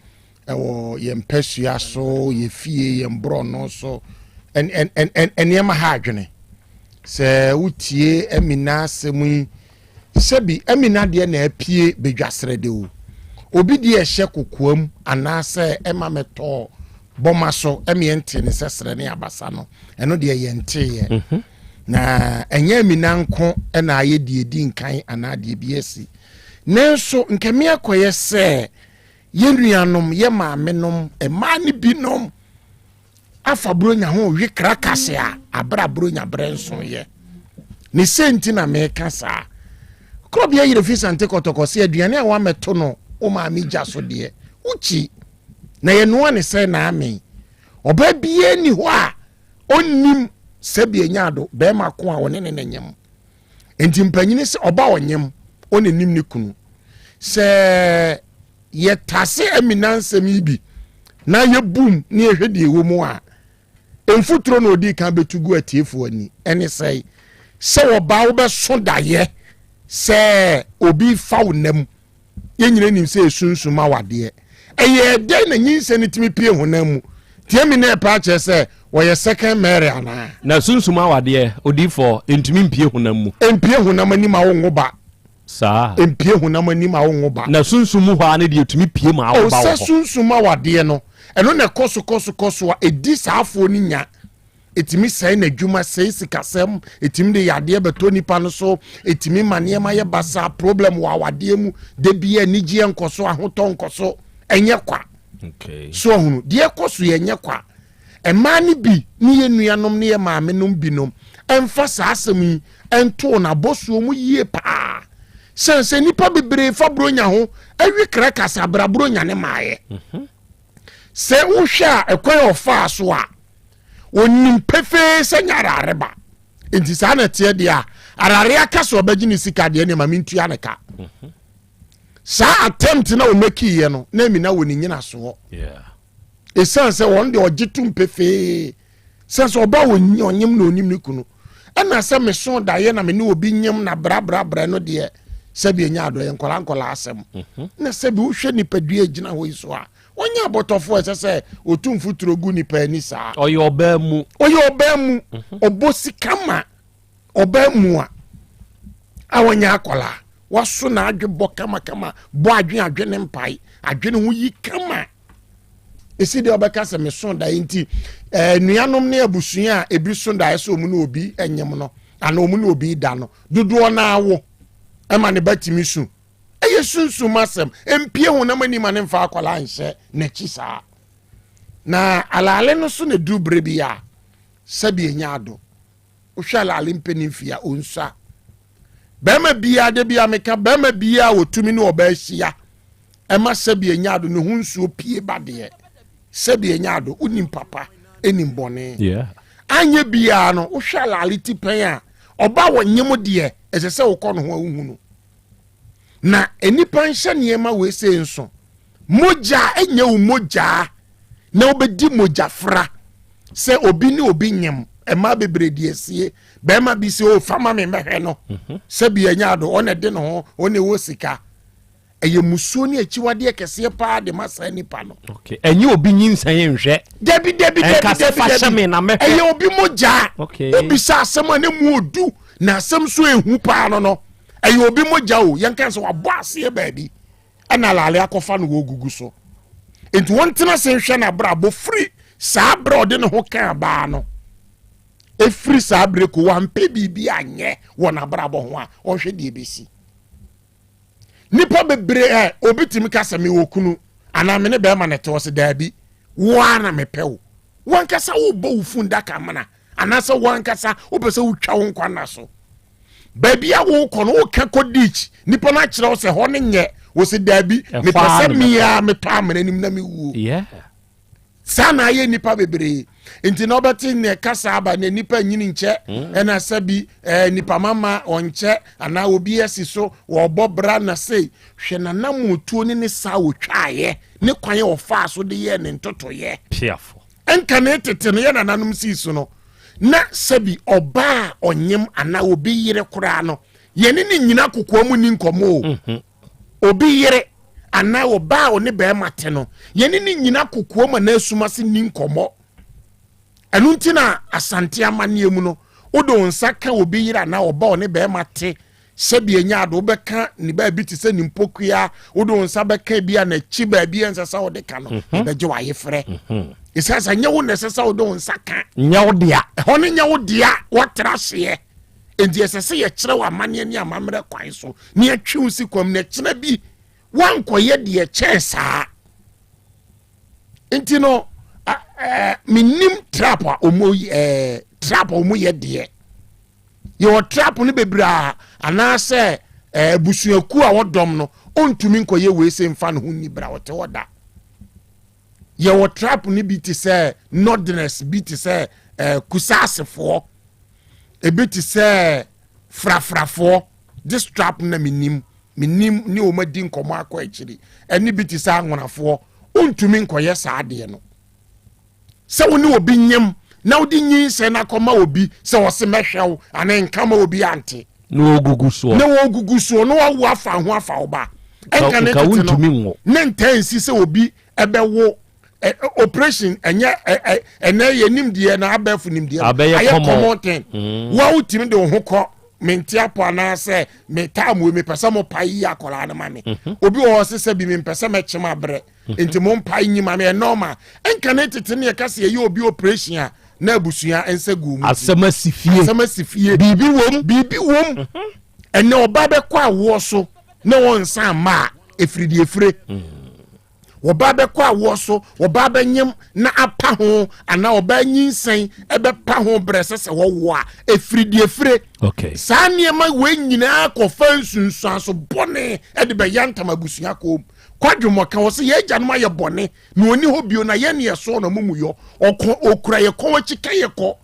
ɛwɔ yɛn mpasua so, yɛ fie, yɛn borɔno so, nneɛma ha adwene. Sɛ wotie Amina asɛm yi Sɛbi, Amina deɛ na apue badwasrɛ de o. Obi deɛ ɛhyɛ kokoam anaasɛ ɛma mɛtɔɔ bɔma so ɛmeɛ nte ne sɛ srɛ ne abasa no, ɛno deɛ yɛnteeɛ. Mhm. Na ɛnyɛ Amina nko na ayɛ deɛ ɛdi nkan anaa deɛ bi asi. Nanso nkɛme akɔyɛ sɛ yɛn nuanom, yɛ maamenom, mmaa no binom afa buronya ho we krakase a abere a buronya berɛ nso yɛ ne sɛ nti na meka saa korɔbea yerɛ fi sante kɔtɔkɔ sɛ aduane a woamɛto no wo maame gya so deɛ wokyi na yɛnoa ne sɛ naame ɔbaa biara ni hɔ a ɔnnim sɛbi ɛnya ado bɛrima ko a ɔne ne ne nyem nti mpanyini sɛ ɔba ɔnyem ɔne nim ne kunu sɛ yɛtase amina nsɛm yi bi na yɛbum na yɛhwɛ deɛ ɛwɔ mu a, mfuturo na ɔdii kan bɛtu gu atiefoɔ ani. Ɛne sɛe sɛ ɔbaa wobɛso daeɛ sɛ obi fa wo nam. Yɛn nyina nim sɛ ɛsunsum awadeɛ. Ɛyɛ dɛn na nyinsɛn no tumi pie honam mu? Nti Amina ɛpɛ akyerɛ sɛ wɔyɛ second Mary anaa? Na sunsum awadeɛ, odiyifoɔ, ɛntumi mpie honam mu. Ɛmpie honam anim a wonwo ba. Saa. Mpue honam ani ma wonwo ba. Na sunsum mu hɔ ara no deɛ ɛtumi pue ma awo ba wɔ hɔ. O sɛ sunsum awadeɛ no, ɛno na ɛkɔ so kɔ so kɔ so a, ɛdi saa afoɔ no nya. Ɛtumi sɛe n'adwuma, sɛe sikasɛm, ɛtumi de yadeɛ bɛtɔ nipa no so, ɛtumi ma nneɛma yɛ basaa, problem wɔ awadeɛ mu, da biara anigyeɛ nkɔ so, ahotɔ nkɔ so, ɛnyɛ kwa. Okay. So ahunu, deɛ ɛkɔ so yɛ ɛnyɛ kwa. Mmaa no bi ne yɛn nuanom ne yɛn maamenom binom mfa saa asɛm yi ntoo n'abɔsoɔ mu yie paa. Sɛn sɛ nnipa bebree fa Buronya ho awi krakasa abra Buronya ne maaeɛ. Mhm. Sɛ wohwɛ a ɛkwan a ɔfaa so a ɔnim pefee sɛ nyɛ arare ba. Nti saa na ɛteɛ deɛ a arare aka sɛ ɔbɛgye ne sika deɛ nneɛma mentua ne ka. Mhm. Saa attempt na ɔmakiiɛ no na Amina wɔ ne nyinasoɔ. Yeah. Esiane sɛ wɔn deɛ ɔgye tom pefee sɛ sɛ ɔba ɔnyi ɔnyem na onim ne kunu ɛna sɛ meso daeɛ na me ne obi nyem na brabrabrɛ no deɛ sɛbi ɛnyɛ adɔeɛ nkɔla nkɔla asɛm mhm. na sɛbi wohwɛ nipadua gyina hɔ yi so a ɔnyɛ abɔtɔfoɔ ɛsɛ sɛ ɔtu mfuturo gu nipa ani saa ɔyɛ ɔbaa mu ɔyɛ ɔbaa mu mhm. ɔbɔ sika ma ɔbaa mu a a ɔnyɛ akɔla waso n'adwe bɔ kamakama bɔ adwe adwe ne mpae adwene ho yi kama Esi deɛ ɔbɛka sɛ meso daeɛ nti ɛɛ nuanom ne abusua a ebi so daeɛ sɛ wɔn ne obi nyem no anaa wɔn ne obi da no dodoɔ no awo ɛma ne ba tumi su ɛyɛ sunsum asɛm mpie honam anim a ne mfa akwadaa nhyɛ n'akyi saa na alaale no so na edu bere bi a sɛbi enya ado wohwɛ alaale mpɛ mfie a onsua bɛrima biara de bi a meka bɛrima biara a wɔtumi ne ɔbaa hyia ɛma sɛbi enya ado ne ho nsuo pie ba deɛ sɛbi enya ado wonim papa enim bɔne anyɛ biara no wohwɛ alaale ti pɛn a ɔba wɔ nyem deɛ ɛsɛ sɛ wokɔ no ho a wohu no na nnipa nhyɛ nneɛma wei sei nso mogya ɛnyɛ wo mogyaa. na wobɛdi mogyafra sɛ obi ne obi nyem mmaa bebree di asie bɛrima bi sɛ o fa ma me mɛhwɛ no mhm. sɛ bi anya ado ɔna ɛde ne ho ɔna ɛwɔ sika ɛyɛ musuo ne akyiwadeɛ kɛseɛ paa de ma saa nipa no. ɛnyɛ obi nyinsɛn nhwɛ. dabi dabi dabi dabi dabi ɛyɛ obi mogya obisa asɛm a ne mu odu na asɛm so ehu paa no no ɛyɛ obi mogya o yɛn kan sɛ wabɔ aseɛ baabi. ɛna alaale akɔfa no wɔgugu so nti wɔntena se nhwɛ n'abrabɔ firi saa berɛ ɔde ne ho kaa baa no ɛfiri saa berɛ ko wampɛ biribi anyɛ wɔ n'abrabɔ ho a ɔnhwɛ deɛ ɛbɛsi nipa bebree ɛ obi tumi ka sɛ mewɔ kunu anaa me ne bɛrima na ɛte hɔ sɛ daabi wo ara na mepɛ wo wankasa wobɔ wo fun daka mena anaasɛ wankasa wopɛ sɛ wotwa wo nkwa nna so baabi a wokɔ no woka kɔ ditch nipa no akyerɛ wo sɛ hɔ no nyɛ wo sɛ daabi mepɛ sɛ mea metɔ amena nim na mewuo saa na ayɛ nipa bebree nti na ɔbɛte nea kasa aba na nipa nyini nkyɛ mm. ɛna sɛ bi ɛɛ eh, nipa mama ɔnkyɛ anaa obi asi so wɔbɔ bra na sei hwɛ nanamotuo ne ne saa wɔtwaeɛ ne kwan a ɔfaa so de yɛɛ ne ntotoyɛ piafo Ɛnka ne tete no yɛ nananom sii so no, na sɛbi ɔbaa a ɔnyem anaa obi yere koraa no, yɛne ne nyina kokoa mu ni nkɔmmɔ o. Mhm. Obi yere anaa ɔbaa a ɔne bɛrima te no, yɛne ne nyina kokoa mu anaa sum ase ni nkɔmmɔ. Ɛno nti na Asante amanneɛ mu no, wode wo nsa ka obi yere anaa ɔbaa ɔne bɛrima te Sɛbi enya ade wobɛka ne baabi te sɛ ne mpokua, wode wo nsa bɛka bi a n'akyi baabi a ɛnsɛ sɛ wode ka no, mhm. ɛbɛgye w'ayefrɛ. Mhm. Ɛsiane sɛ nyɛ wo na ɛsɛ sɛ wode wo nsa ka. Nyɛ wo dea. Ɛhɔ no nyɛ wo dea, woatra aseɛ. Enti ɛsɛ sɛ yɛkyerɛ wo amanneɛ ne amammerɛ kwan so na yɛtwe wo si kwam na ɛkyena bi woankɔyɛ deɛ kyɛn saa. Nti no, menim trap a ɔmo trap a ɔmo yɛ deɛ. Yɛwɔ trap no bebree a anaasɛ eh, abusuakuo a wɔdɔm no ɔntumi nkɔyɛ wei sɛ mfa ne ho nni bra ɔte hɔ da. Yɛwɔ trap no bi te sɛ northerners bi te sɛ eh, kusaasefoɔ ebi te sɛ frafrafoɔ this trap na menim menim ne wɔn adi nkɔmɔ akɔ akyiri ɛne bi te sɛ anwonafoɔ ɔntumi nkɔyɛ saa adeɛ no. sɛ wo ne obi nyem na wode nyinsɛn no akɔma obi sɛ ɔse mɛhwɛ wo anaa nka ma obi ante na wɔgugu soɔ na wɔgugu soɔ na wawo afa ho afa wo ba ɛnka ne tete no ne ntaa nsi sɛ obi ɛbɛwo operation ɛnyɛ ɛnɛ yɛ nimdeɛ na abɛɛfo nimdeɛ ayɛ common thing mm. wa wotumi de wo ho kɔ mente apɔ anaasɛ metaa mu mepɛ sɛ mopa yi akɔlaa no ma me mhm. obi wɔ hɔ sɛ sɛ bi mempɛ sɛ mɛkyem abrɛ nti mo mpa nyi ma me ɛnɔɔma nka ne tete ne yɛka sɛ yɛyɛ obi operation a na abusua nsa gu mu asɛm asi fie asɛm asi fie biribi wom biribi wom mhm. ɛnɛ ɔba bɛkɔ awoɔ so na wɔn nsa mma a efiri deɛ efire mm. wɔba bɛkɔ awoɔ so wɔba bɛnyem na apa ho anaa ɔba nyinsɛn ɛbɛpa ho brɛ sɛ sɛ wɔwo a efiri deɛ efire okay. saa nneɛma wei nyinaa kɔfa nsunsuanso bɔne ɛde bɛyɛ ntam abusua kɔn mu Kwadwo Mɔka, ɔse yɛn agyanom ayɛ bɔne na ɔni hɔ bio na yɛn ne yɛsoɔ na mumuyɔ. Ɔko, ɔkura yɛ kɔn akyi ka yɛ kɔ.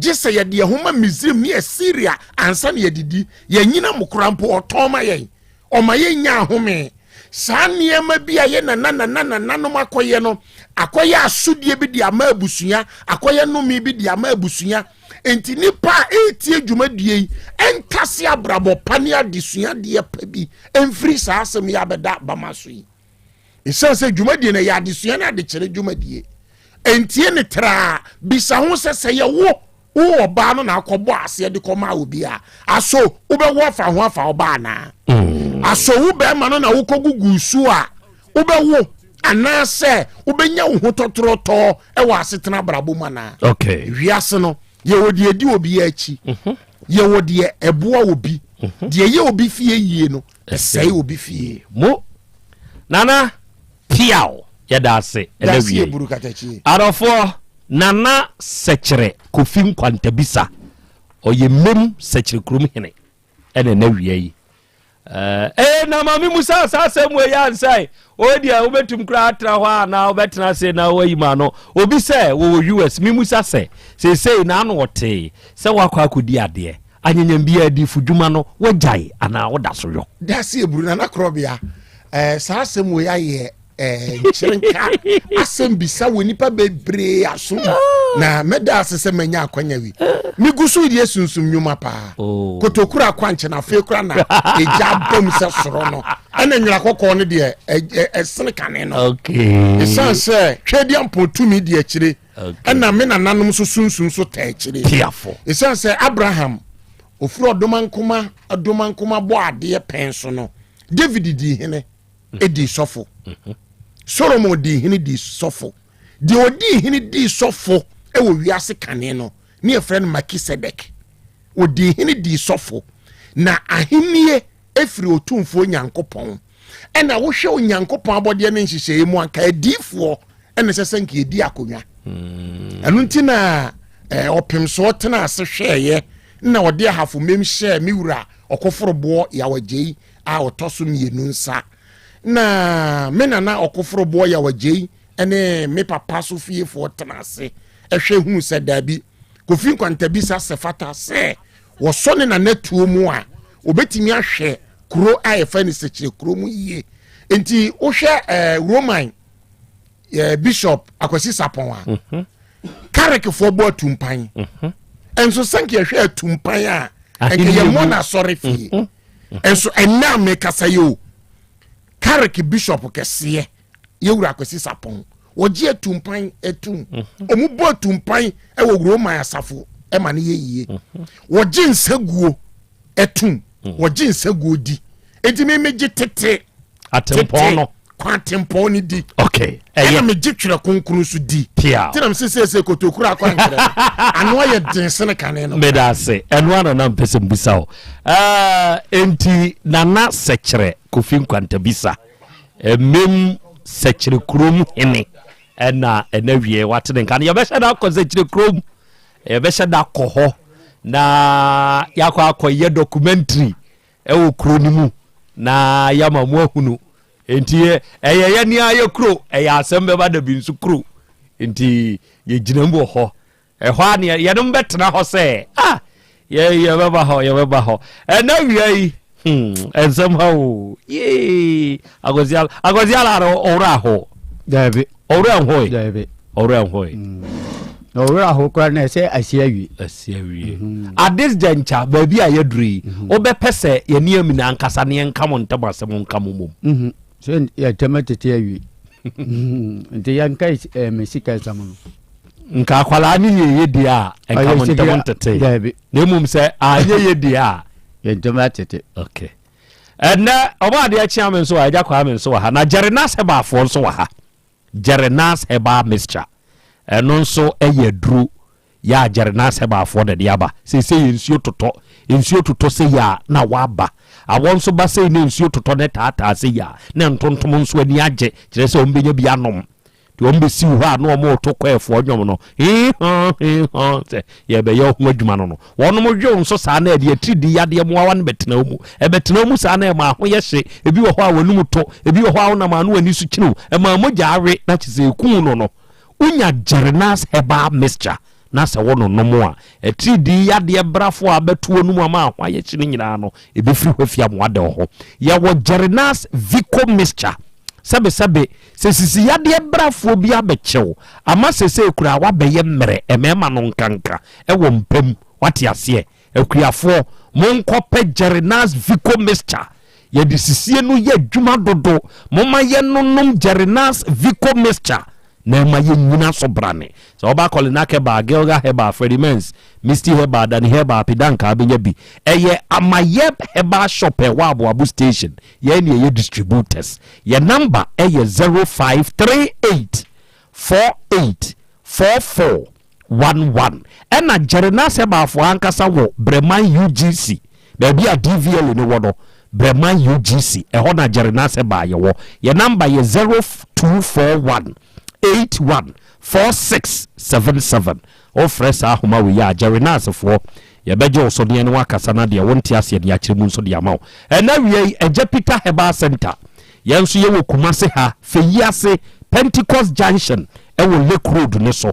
Gye sɛ yɛde yɛn ho ma Misrim ne Asiria ansa na yɛadidi. Yɛn anyinam koraa mpo ɔtɔn ma yɛn. Ɔma yɛnnya ahome. Saa nneɛma bi a yɛn nana nana nananom akɔyɛ no akɔyɛ asodie bi de ama abusua, akɔyɛ nnome bi de ama abusua. Enti nnipa a ɛretie dwumadie yi ntase abrabɔ pa ne adesuadeɛ pa bi mfiri saa asɛm yi abɛda bama so yi. Ɛsiane sɛ dwumadie no ɛyɛ adesua ne adekyerɛ dwumadie. Ɛntie ne traa, bisa ho sɛ sɛ yɛwo wo ɔbaa no na akɔbɔ aseɛ de kɔmaa obi a, aso wobɛwo afa ho afa ɔbaa anaa? Mm. Aso wo bɛrima no na wokɔgugu su a wobɛwo anaasɛ wobɛnya wo ho tɔtorɔtɔɔ wɔ asetena abrabɔ mu anaa okay. wiase no yɛwɔ deɛ ɛdi obi akyi mhm. yɛwɔ deɛ ɛboa obi mhm. deɛ ɛyɛ obi fie yie no ɛsɛe obi fie mo nana piaw yɛda ase ɛna wie adɔfoɔ nana sɛkyerɛ kofi nkwantabisa ɔyɛ mmem sɛkyerɛ kurom hene ɛna ɛna wia yi Ee, na ma me musa saa asɛm wei ansa yi. O deɛ wobɛtum koraa atena hɔ a na wobɛtena ase na woayi ma no. Obi sɛ wɔwɔ US, me musa sɛ, seesei na ano ɔtee sɛ woakɔ akɔdi adeɛ, anyanyam biara adiyifo dwuma no woagyae anaa woda so yɔ? Dase Eburu, Nana Korɔbea, eh, saa asɛm wei ayɛ. eh, nkyerenka asɛm bisa wɔ nipa bebree aso mu na mɛda ase sɛ manya akwanya wi megu so yɛ sunsum nnwuma paa oh. kotokura akwankyɛ na afei kora na ɛgya bam sɛ soro no ɛna nwera kɔkɔɔ no deɛ ɛsene kane no ɛsiane sɛ twɛdeɛ mpɔn tumi di akyire ɛna me nananom nso sunsum so taa akyire ɛsiane sɛ Abraham ofiri ɔdomankoma ɔdomankoma bɔ adeɛ pɛn so no David dii hene dii sɔfo Solomon dii hene dii sɔfo deɛ ɔdii hene dii sɔfo wɔ wiase kane no ne yɛfrɛ no Melchizedek ɔdii hene dii sɔfo na ahennie ɛfiri Otumfoɔ Nyankopɔn ɛna wohwɛ Onyankopɔn abɔdeɛ ne nhyehyɛeɛ mu anka adiifoɔ ɛna ɛsɛ sɛ nka yɛdi akonnwa hmm. ɛno nti na eh, ɔpemsoɔ tena ase hwɛɛyɛ na ɔde ahafo mmem hyɛɛ me wura ɔkoforoboɔ yawagyei a ɔtɔ so mmienu nsa na me nana ɔkoforoboɔ yawagyei ne me papa so fiefoɔ tena ase ɛhwɛ hunu sɛ daabi kofi nkwantabisa sɛ fata sɛ wɔsɔ ne nana tuo mu a wɔbɛtumi ahwɛ kuro a yɛfrɛ no sɛkyerɛ kuro mu yie nti wohwɛ eh, roman eh, bishop akwasi sapɔn a mm -hmm. bɔ atumpan mm -hmm. nso sɛ nka yɛhwɛ atumpan a nka yɛmmɔ no asɔre fie mm -hmm. nso ɛnɛ a mekasa yi o karik bishop kɛseɛ yɛwura akwasi sapɔn wɔgye atumpan atum ɔmu mhm. bɔ atumpan wɔ roman asafo ɛma no yɛ yie mhm. wɔgye nsaguo atum mhm. wɔgye nsaguo di enti me megye tete atempɔn no kwan atempɔn no di okay ɛna megye twerɛ kronkron nso di pia nti na mese seesei kotokuro akɔ ankyerɛ ano ayɛ den sene kane no meda ase ɛno ana na mpɛ sɛ mbisa wo enti nana sɛkyerɛ kofi nkwantabisa Mmem Sɛkyerɛ kurom hene ɛna ɛna wie wate ne nka no yɛbɛhyɛ da akɔ Sɛkyerɛ kurom yɛbɛhyɛ da akɔ hɔ na yɛakɔ akɔyɛ documentary ɛwɔ kuro no mu na yɛama mu ahunu nti ɛyɛ yɛ nea yɛ kuro ɛyɛ asɛm bɛba da bi nso kuro nti yɛgyina mu wɔ hɔ Ɛhɔ ara ne yɛnom bɛtena hɔ sɛ, ah, yɛ yɛbɛba hɔ, yɛbɛba hɔ. Ɛna wia yi, hmm, ɛnsɛm ha o, yee, akwasi ala, akwasi ala no ɔwura aho. Daabi. Ɔwura nhoe. Daabi. Ɔwura nhoe. Mm. Na ɔwura aho koraa na ɛsɛ asi awie. Asi awie. Mm-hmm. At this juncture, baabi a yɛduru yi, mm-hmm. wobɛpɛ sɛ yɛne amina ankasa ne yɛnka mo ntam asɛm nka mo mmom. Mm-hmm. Sɛ yɛtɛm tete awie. Nti yɛnka eh, me sika asɛm no. Nka akwadaa no yɛ yɛ deɛ a nka mo ntɛm ntete. Na mmom sɛ anyɛ yɛ deɛ a. Yɛ ntɛm atete. Okay. Ɛnɛ ɔbɔ adeɛ kyea me nso wɔ agya kwaa me nso wɔ ha na Jerenas Herbal-foɔ nso wɔ ha. Jerenas Herbal Mixture ɛno nso ɛyɛ aduro Yɛ a gyɛre na asɛm afoɔ na ɛde aba. Seesei yɛ nsuo totɔ. Nsuo totɔ sei a, na awɔ aba. Awɔ nso ba sei na nsuo totɔ na ɛtaataa sei a, na ntontom nso ani agye, kyerɛ sɛ wɔbɛnya bi anom. Nti wɔbɛsiw hɔ a na wɔreto kɔɛfoɔ nnwom no, hee-haw, hee-haw, sɛ yɛrebɛyɛ wo ho adwuma no no. Wɔnom dwew nso saa na ɛde atiridii yadeɛ mmoawa no bɛtena wo mu. Ɛbɛtena wo mu saa na ɛma ho yɛ hye. Ebi wɔ hɔ a w'anum to, ebi wɔ hɔ a wonam a na w'ani so kyini wo. Ɛma mogya awe na kyerɛ sɛ ɛku wo no no. Wonya Jerenas herbal mixture na sɛ wononom a, atiridii yadeɛ brafo a abɛto w'anum ama ho ayɛ hye no nyinaa no, ɛbɛfiri hɔ afi ama woada wo ho. Yɛwɔ Jerenas Vico mixture. Sɛbesɛbe, sɛ sisi yadeɛ brafoɔ bi abɛkye wo ama sesei koraa woabɛyɛ mmerɛ, mmarima no nkanka wɔ mpa mu, woate aseɛ? Akuafoɔ, monkɔpɛ Jerenas Vico mixture. Yɛde sisie no yɛ adwuma dodo. Momma yɛnnonom Jerenas Vico mixture na ɛma yɛnnyina so brane. Sɛ woba Kolinak Herbal, Gilga Herbal, Freddie Mens, Misty Herbal, Dani Herbal, Pidanka a wobɛnya bi. Ɛyɛ Amayɛb Herbal Shop a ɛwɔ Aboabo Station. Yɛn ne yɛyɛ distributors. Yɛn number yɛ 0538 48 44 11 ɛna Jerenas Herbafo ankasa wɔ Breman UGC baabi a DVLA no wɔ no Breman UGC ɛhɔ na Jerenas Herbal yɛwɔ yɛ number yɛ 0241 81 4677 wofrɛ saa ahoma wei a Jerenas foɔ yɛbɛgye wo so ne yɛne wo akasa na deɛ wonte aseɛ no yɛakyerɛ mu nso de ama wo ɛna wia yi Agya Peter Herbal Center yɛn nso yɛwɔ Kumase ha Feyiase Pentecost Junction ɛwɔ Lake Road no so.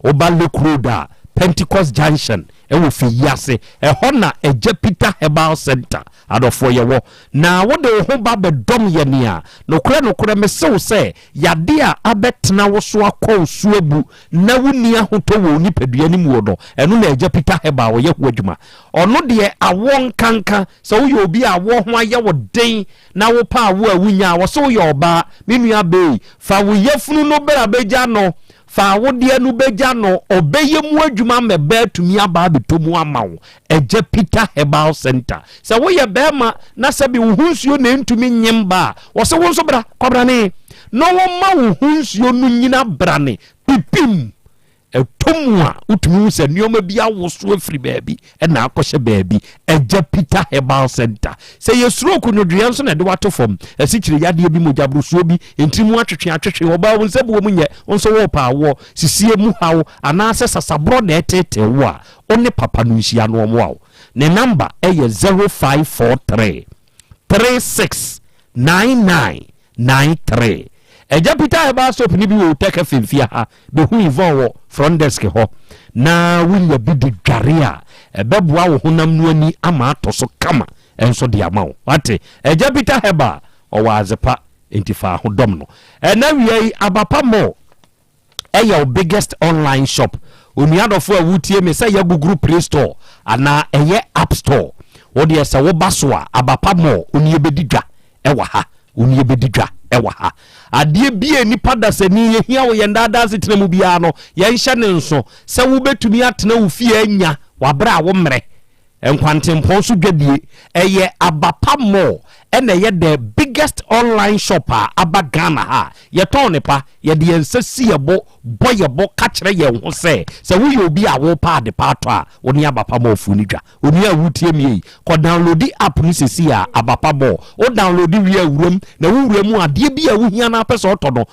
Woba Lake Road a, Pentecost Junction wɔ Feyiase. Ɛhɔ na Agya Peter Herbal Centre adɔfoɔ yɛwɔ. Na wode wo ho ba bɛdɔm yɛn a, nokorɛ nokorɛ mese wo sɛ, yadeɛ a abɛtena wo so akɔ wo so abu na wonni ahotɔ wɔ wo nipadua no muo no, ɛno na Agya Peter Herbal ɔyɛ ho adwuma. Ɔno deɛ awoɔ nkanka, sɛ woyɛ obi a awoɔ ho ayɛ wo den na wopɛ awoɔ a wonnya a, wɔse woyɛ ɔbaa, me nua bee, fa wo yafunu no bra bɛgya no. Fa awodeɛ no bɛgya no, ɔbɛyɛ mu adwuma ama ɛbɛ atumi aba abɛtɔ mu ama wo. Agya Peter Herbal Centre. Sɛ woyɛ barima na sɛbe wo ho nsuo na ɛntumi nyem ba a, wɔse wo nso bra, kɔbrane na wɔmma wo ho nsuo no nyina brane pipim. Ɛtɔ mu a, wotumi hu sɛ nneɛma bi awoso afiri baabi na akɔhyɛ baabi. Agya Peter Herbal Centre. Sɛ yɛ stroke nwodwoeɛ nso na ɛde wato fam, asikyire yadeɛ bi, mogyaborosoɔ bi, ntini mu atwetwe atwetwe, ɔbaa wo nsa buo mu nyɛ, wo nso worepɛ awoɔ, sisie mu haw, anaasɛ sasaborɔ na ɛreteetee wo a, wo ne papa no nhyia na ɔmmoa wo. Ne namba yɛ 0543 36 99 93. Agya Peter Herbal Soap no bi wɔ Utaka Femfia ha. Bɛhu Yvonne wɔ front desk hɔ na wonya bi de dware a, ɛbɛboa wo honam no ani ama atɔ so kama nso de ama wo. Wate? Agya Peter Herbal, ɔwɔ adze pa, enti fa ho dɔm no. Ɛna awia yi, Abapa Mall ɛyɛ wo biggest online shop. Onua dɔfo a wotie me, sɛ ɛyɛ Google Play Store anaa ɛyɛ App Store, wo deɛ sɛ woba so a, Abapa Mall, wo ne yɛbɛdi dwa ɛwɔ ha. Wo ne yɛbɛdi dwa ɛwɔ ha. Adeɛ bi a nipa dasani yɛhia wɔ yɛn daadaa asetena mu biara no, yɛnhyɛ ne nso sɛ wobɛtumi atena wo fie anya w'abrɛ a wo mmerɛ. Nkwantempɔn so dwadie, ɛyɛ Abapa Mall ɛna ɛyɛ the biggest online shop a aba Ghana ha a yɛtɔn ne pa, yɛde yɛn nsa si yɛn bo, bɔ yɛn bo ka kyerɛ yɛn ho sɛ, sɛ woyɛ obi a wopɛ ade pa atɔ a, wo ne Abapa Mall foɔ no dwa. Onua a woretie me yi, kɔ downloadi app no seesei a, Abapa Mall. Wo downloadi wie a, wuram, na wo wura mu a, adeɛ bi a wohia na wopɛ sɛ ɔtɔ no,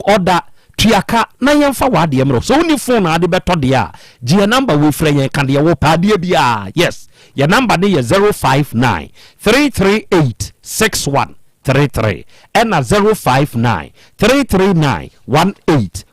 ɔda, tua ka na yɛmfa w'adeɛ mmerɛ wo. Sɛ wonni phone a wode bɛtɔ deɛ a, gye yɛn number wei frɛ yɛn, ka deɛ wopɛ, adeɛ biara, yes. Yɛn number no yɛ 059 338 6133 ɛna 059 339 1848.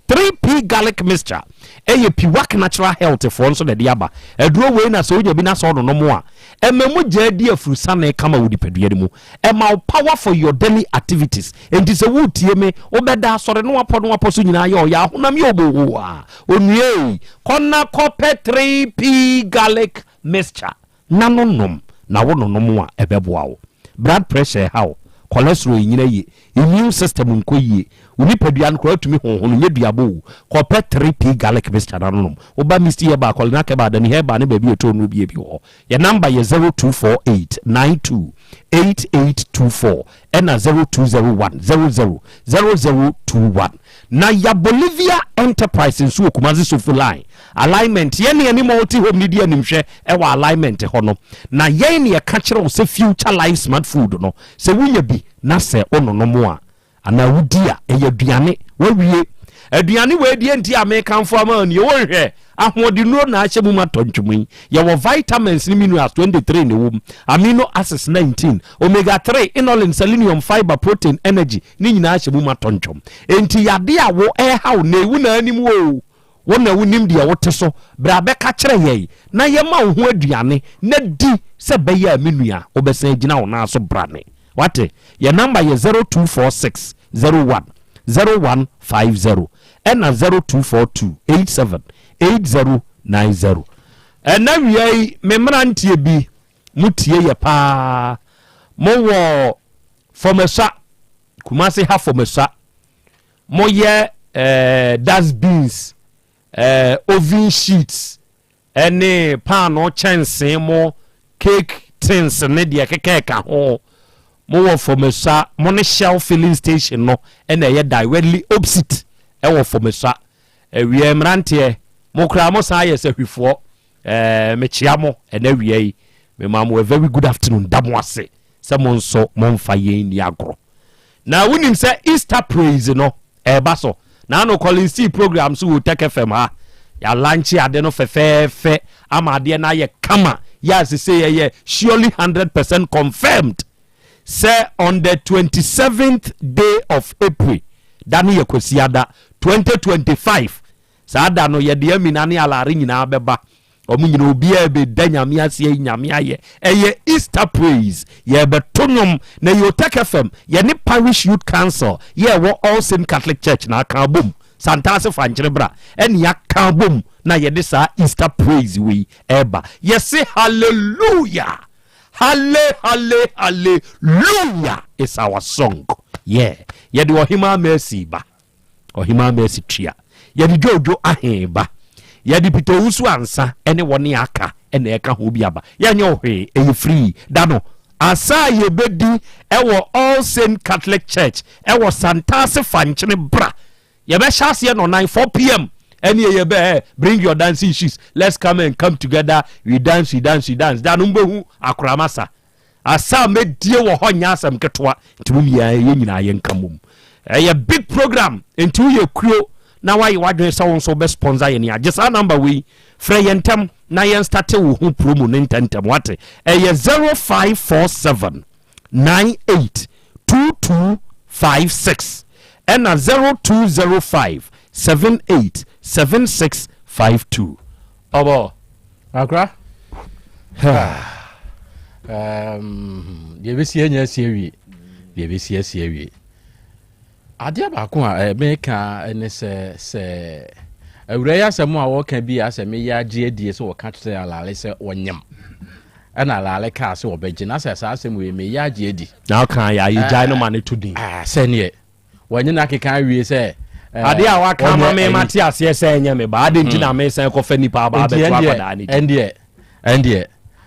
3P Garlic Mixture ɛyɛ Piwak Natural Health foɔ nso na ɛde aba. Aduro wei na sɛ wonya bi na sɛ ɔnonom a, ɛma mogya di afurusane kama wɔ nipadua no mu. Ɛma wo power for your daily activities. Enti sɛ woretie me, wobɛda asɔre na wapɔ na wapɔ so nyinaa yɛ ɔyɛ ahonam yɛ obohoo a, onua ei, kɔ na kɔpɛ 3P Garlic Mixture na no nom, na wo nonom a, ɛbɛboa wo. Blood pressure ɛha wo, cholesterol nnyina yie, immune system nkɔ yie, wo nipadua no koraa tumi honhono, nyɛ duabɔ o, kɔpɛ 3P Garlic Mixture na no nom. Woba Misty Herbal, Kolinak Herbal, Adani Herbal ne baabi a yɛtɔn nnuro biara bi wɔ hɔ. Yɛn number yɛ 0248 92 8824 ɛna 0201 00 0021. Na ya Bolivia Enterprise nso wɔ Kumasi Sofo Line alignment. Yɛn ne yɛne Multi Home no di animhwɛ wɔ alignment hɔ no. Na yɛn ne yɛka kyerɛ wo sɛ Future Life Smart Food no, sɛ wonya bi na sɛ wononom a, anaa wodi a, ɛyɛ aduane. Wawie. Aduane wei deɛ nti a mekamfo ama wo nie, wonhwɛ, ahoɔdennuro na ahyɛ mu ma tɔ ntwom yi. Yɛwɔ vitamins ne minerals 23 na ɛwɔ mu, amino acids 19, omega 3, inulin, selenium, fiber, protein, energy, ne nyinaa hyɛ mu ma tɔ ntwom. Enti yadeɛ a wo ɛreha wo nnɛ yi, wo na anim o, wo na wonim deɛ wote so, bra bɛka kyerɛ yɛn na yɛma wo ho aduane na di sɛ ɛbɛyɛ a me nua wobɛsan agyina wo nan so brane. Wate? Yɛn number yɛ 0246 01 0150 ɛna 0242 87 8090. Ɛna wia yi me mmeranteɛ bi mo tie yɛ paa. Mo wɔ Fɔmɛsua, Kumasi ha Fɔmɛsua. Mo yɛ eh, dustbins, eh, oven sheets, ɛne paanoo kyɛnsee mo cake tins ne deɛ ɛkeka ɛka ho. Mo wɔ Fɔmɛsua, mo ne Shell filling station no ɛna ɛyɛ directly opposite ɛwɔ Fɔmɛsua. Awia mmeranteɛ, mo koraa mo san yɛ sahwifoɔ. Ɛɛ mekyea mo ɛnɛ awia yi. Mema mo a very good afternoon, da mo ase sɛ mo nso momfa yɛn nni agorɔ. Na wonim sɛ Easter praise no ɛreba so. Na ano Collins Tea program so wɔ Tech FM ha. Yɛalankye ade no fɛfɛɛfɛ ama adeɛ no ayɛ kama. Yɛ a sese yɛyɛ surely 100% confirmed sɛ on the 27th day of April, da no yɛ Kwasiada, 2025. Saa da no yɛde Amina ne Alare nyinaa bɛba. Wɔn nyinaa obiara bɛda Nyame ase ayi Nyame ayɛ. Ɛyɛ Easter praise. Yɛrebɛto nnwom na ɛyɛ Otec FM, yɛne Parish Youth Council yɛ ɛwɔ All Saint Catholic Church na aka abom. Santase Fankyere bra ɛne yɛaka abom na yɛde saa Easter praise wei ɛreba. Yɛse hallelujah! Halle halle hallelujah is our song. Yeah. Yɛde Ɔhemaa Mercy ba. Ɔhemaa Mercy tua. Yɛde Dwoodwo Ahe ba. Yɛde Peter Owusu Ansa ne wɔne aka na ɛka ho bi aba. Yɛnyɛ wo hwee, ɛyɛ free. Da no, asa a yɛbɛdi wɔ All Saint Catholic Church wɔ Santase Fankyene bra. Yɛbɛhyɛ aseɛ nɔnan, 4 pm. Ɛne ɛyɛ bɛ eh, bring your dancing shoes, let's come and come together, we dance, we dance, we dance. Da no mbɛhu akoramasa. Asa a mɛdie wɔ hɔ nyɛ asɛm ketewa nti mo nyinaa yɛn nyinaa yɛnka mmom. Ɛyɛ big program nti woyɛ kuo na woayɛ w'adwene sɛ wo nso wobɛ sponsor yɛn a gye saa number wei frɛ yɛn ntɛm na yɛn starte wo ho promo no ntɛntɛm wate. Ɛyɛ 0547 98 2256 ɛna 0205 78 7652. Ɔbɔ. Akora. Um, deɛ ɛbɛsi anya asi awie. Deɛ ɛbɛsi asi awie. Adeɛ baako a eh, meka ne sɛ sɛ awura yi asɛm a wɔka bi a sɛ meyɛ agye adie sɛ wɔka kyerɛ alale sɛ wɔnyem ɛna alale kaa sɛ wɔbɛgye na sɛ saa asɛm wei meyɛ agye adi. Na ɔka yɛ ayɛ gyae no ma ne to din. Ah, sɛneɛ Wɔnye no akeka awie sɛ. Adeɛ a waka ama me mate aseɛ sɛ ɛnyɛ me ba, adɛn nti na mesan kɔfa nipa aba abɛto akwadaa no din? Ɛndeɛ, ɛndeɛ.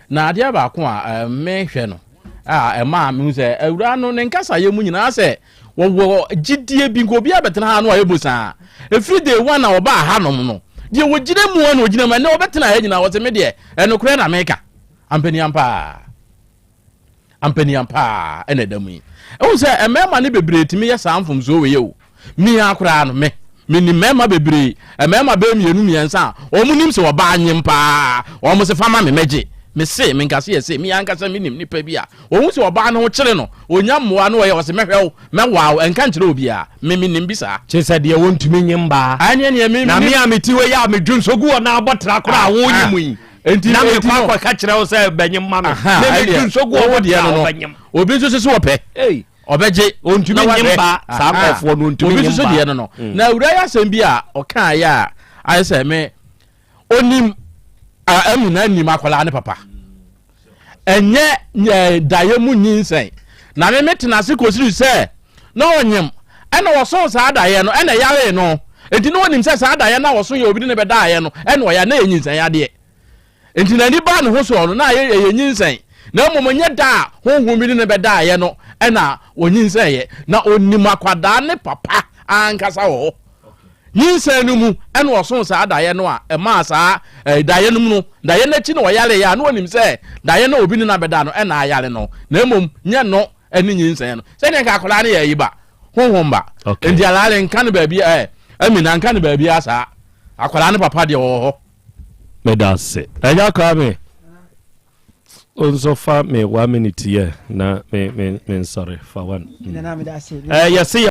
Na adeɛ baako a mehwɛ no a ɛmaa mehu sɛ awuraa no ne nkasayɛ mu nyinaa sɛ wɔwɔ gyidie bi nka obiara bɛtena ha no ayɛ bosaa. Ɛfiri day one a wɔbaa hanom no, deɛ wɔgyina mu a na wɔgyina mu ɛnɛ wɔbɛtena ha nyinaa wɔse me deɛ ɛnokorɛ na meka. Ampaniampaa. Ampaniam paa ɛna ɛda mu yi. Ɛhu sɛ mmarima no bebree tumi yɛ saa mfomsoɔ wei o. Me ara koraa no, me, menim mmarima bebree, mmarima bɛyɛ mmienu mmiɛnsa a wɔn nim sɛ ɔbaa nyem paa, wɔn se fa ma me mɛgye. Me se, menka se yɛ se, me ankasa menim nipa bi a, wɔhu sɛ ɔbaa no ho kyere no, ɔnya mmoa no ɔyɛ, ɔse mɛhwɛ wo, mɛwaa wo, ɛnka nkyerɛ obiara. Me menim bi saa. Kye sɛ deɛ wɔntumi nye mmaa. Ɛneɛ neɛ me, Na me a mete hɔ yi a medwo nso gu hɔ na abɔ tra koraa a wonye mu yi. Enti na enti mekɔ no akɔka kyerɛ wo sɛ bɛnyem ma me Aha, me ɛdeɛ, medwo nso gu wo ɔbɔ deɛ tra no no ɔbɛnyem obi nso sese wɔpɛ Ei. ɔbɛgye Ɔntumi na nyem wahwɛ. ba, saa Aha. nkurɔfoɔ no, ɔntumi obi nyem nso so ba. deɛ no no na awura yi asɛm bi a ɔkaeɛ a ayɛ sɛ me onim a Amina nim akwadaa ne papa ɛnyɛ nyɛ daeɛ mu nyinsɛn na me metena ase kɔsiri sɛ na ɔnyem ɛna ɔso saa daeɛ no ɛna ɛyaree no nti na ɔnim sɛ saa daeɛ no a ɔso yɛ obi de ne bɛdaeɛ no ɛna ɔyɛ na ɛyɛ nyinsɛn adeɛ nti n'ani baa ne ho soɔ no na ayɛ ɛyɛ nyinsɛn na mmom nyɛ da a honhom bi de ne bɛdaeɛ no ɛna ɔnyinsɛnyɛ na ɔnim akwadaa ne papa ankasa wɔ hɔ Nyinsɛn no mu na ɔsoo saa daeɛ no a ɛmaa saa eh, daeɛ no mu no, daeɛ no akyi na ɔyareeɛ a na ɔnim sɛ daeɛ no a obi ne no abɛda no na ayare no, na mmom nyɛ no ne nyinsɛn no. Sɛdeɛ nka akwadaa no yɛ ayi ba, honhom ba. Okay. Nti alaale nka no baabi eh, Amina nka no baabi a saa. Akwadaa no papa deɛ ɔwɔ hɔ. Meda ase. Agya Kwame, wo nso fa me one minute yɛ na me me me nsɔre fa one. Nana meda ase. Eh, yɛse yɛ.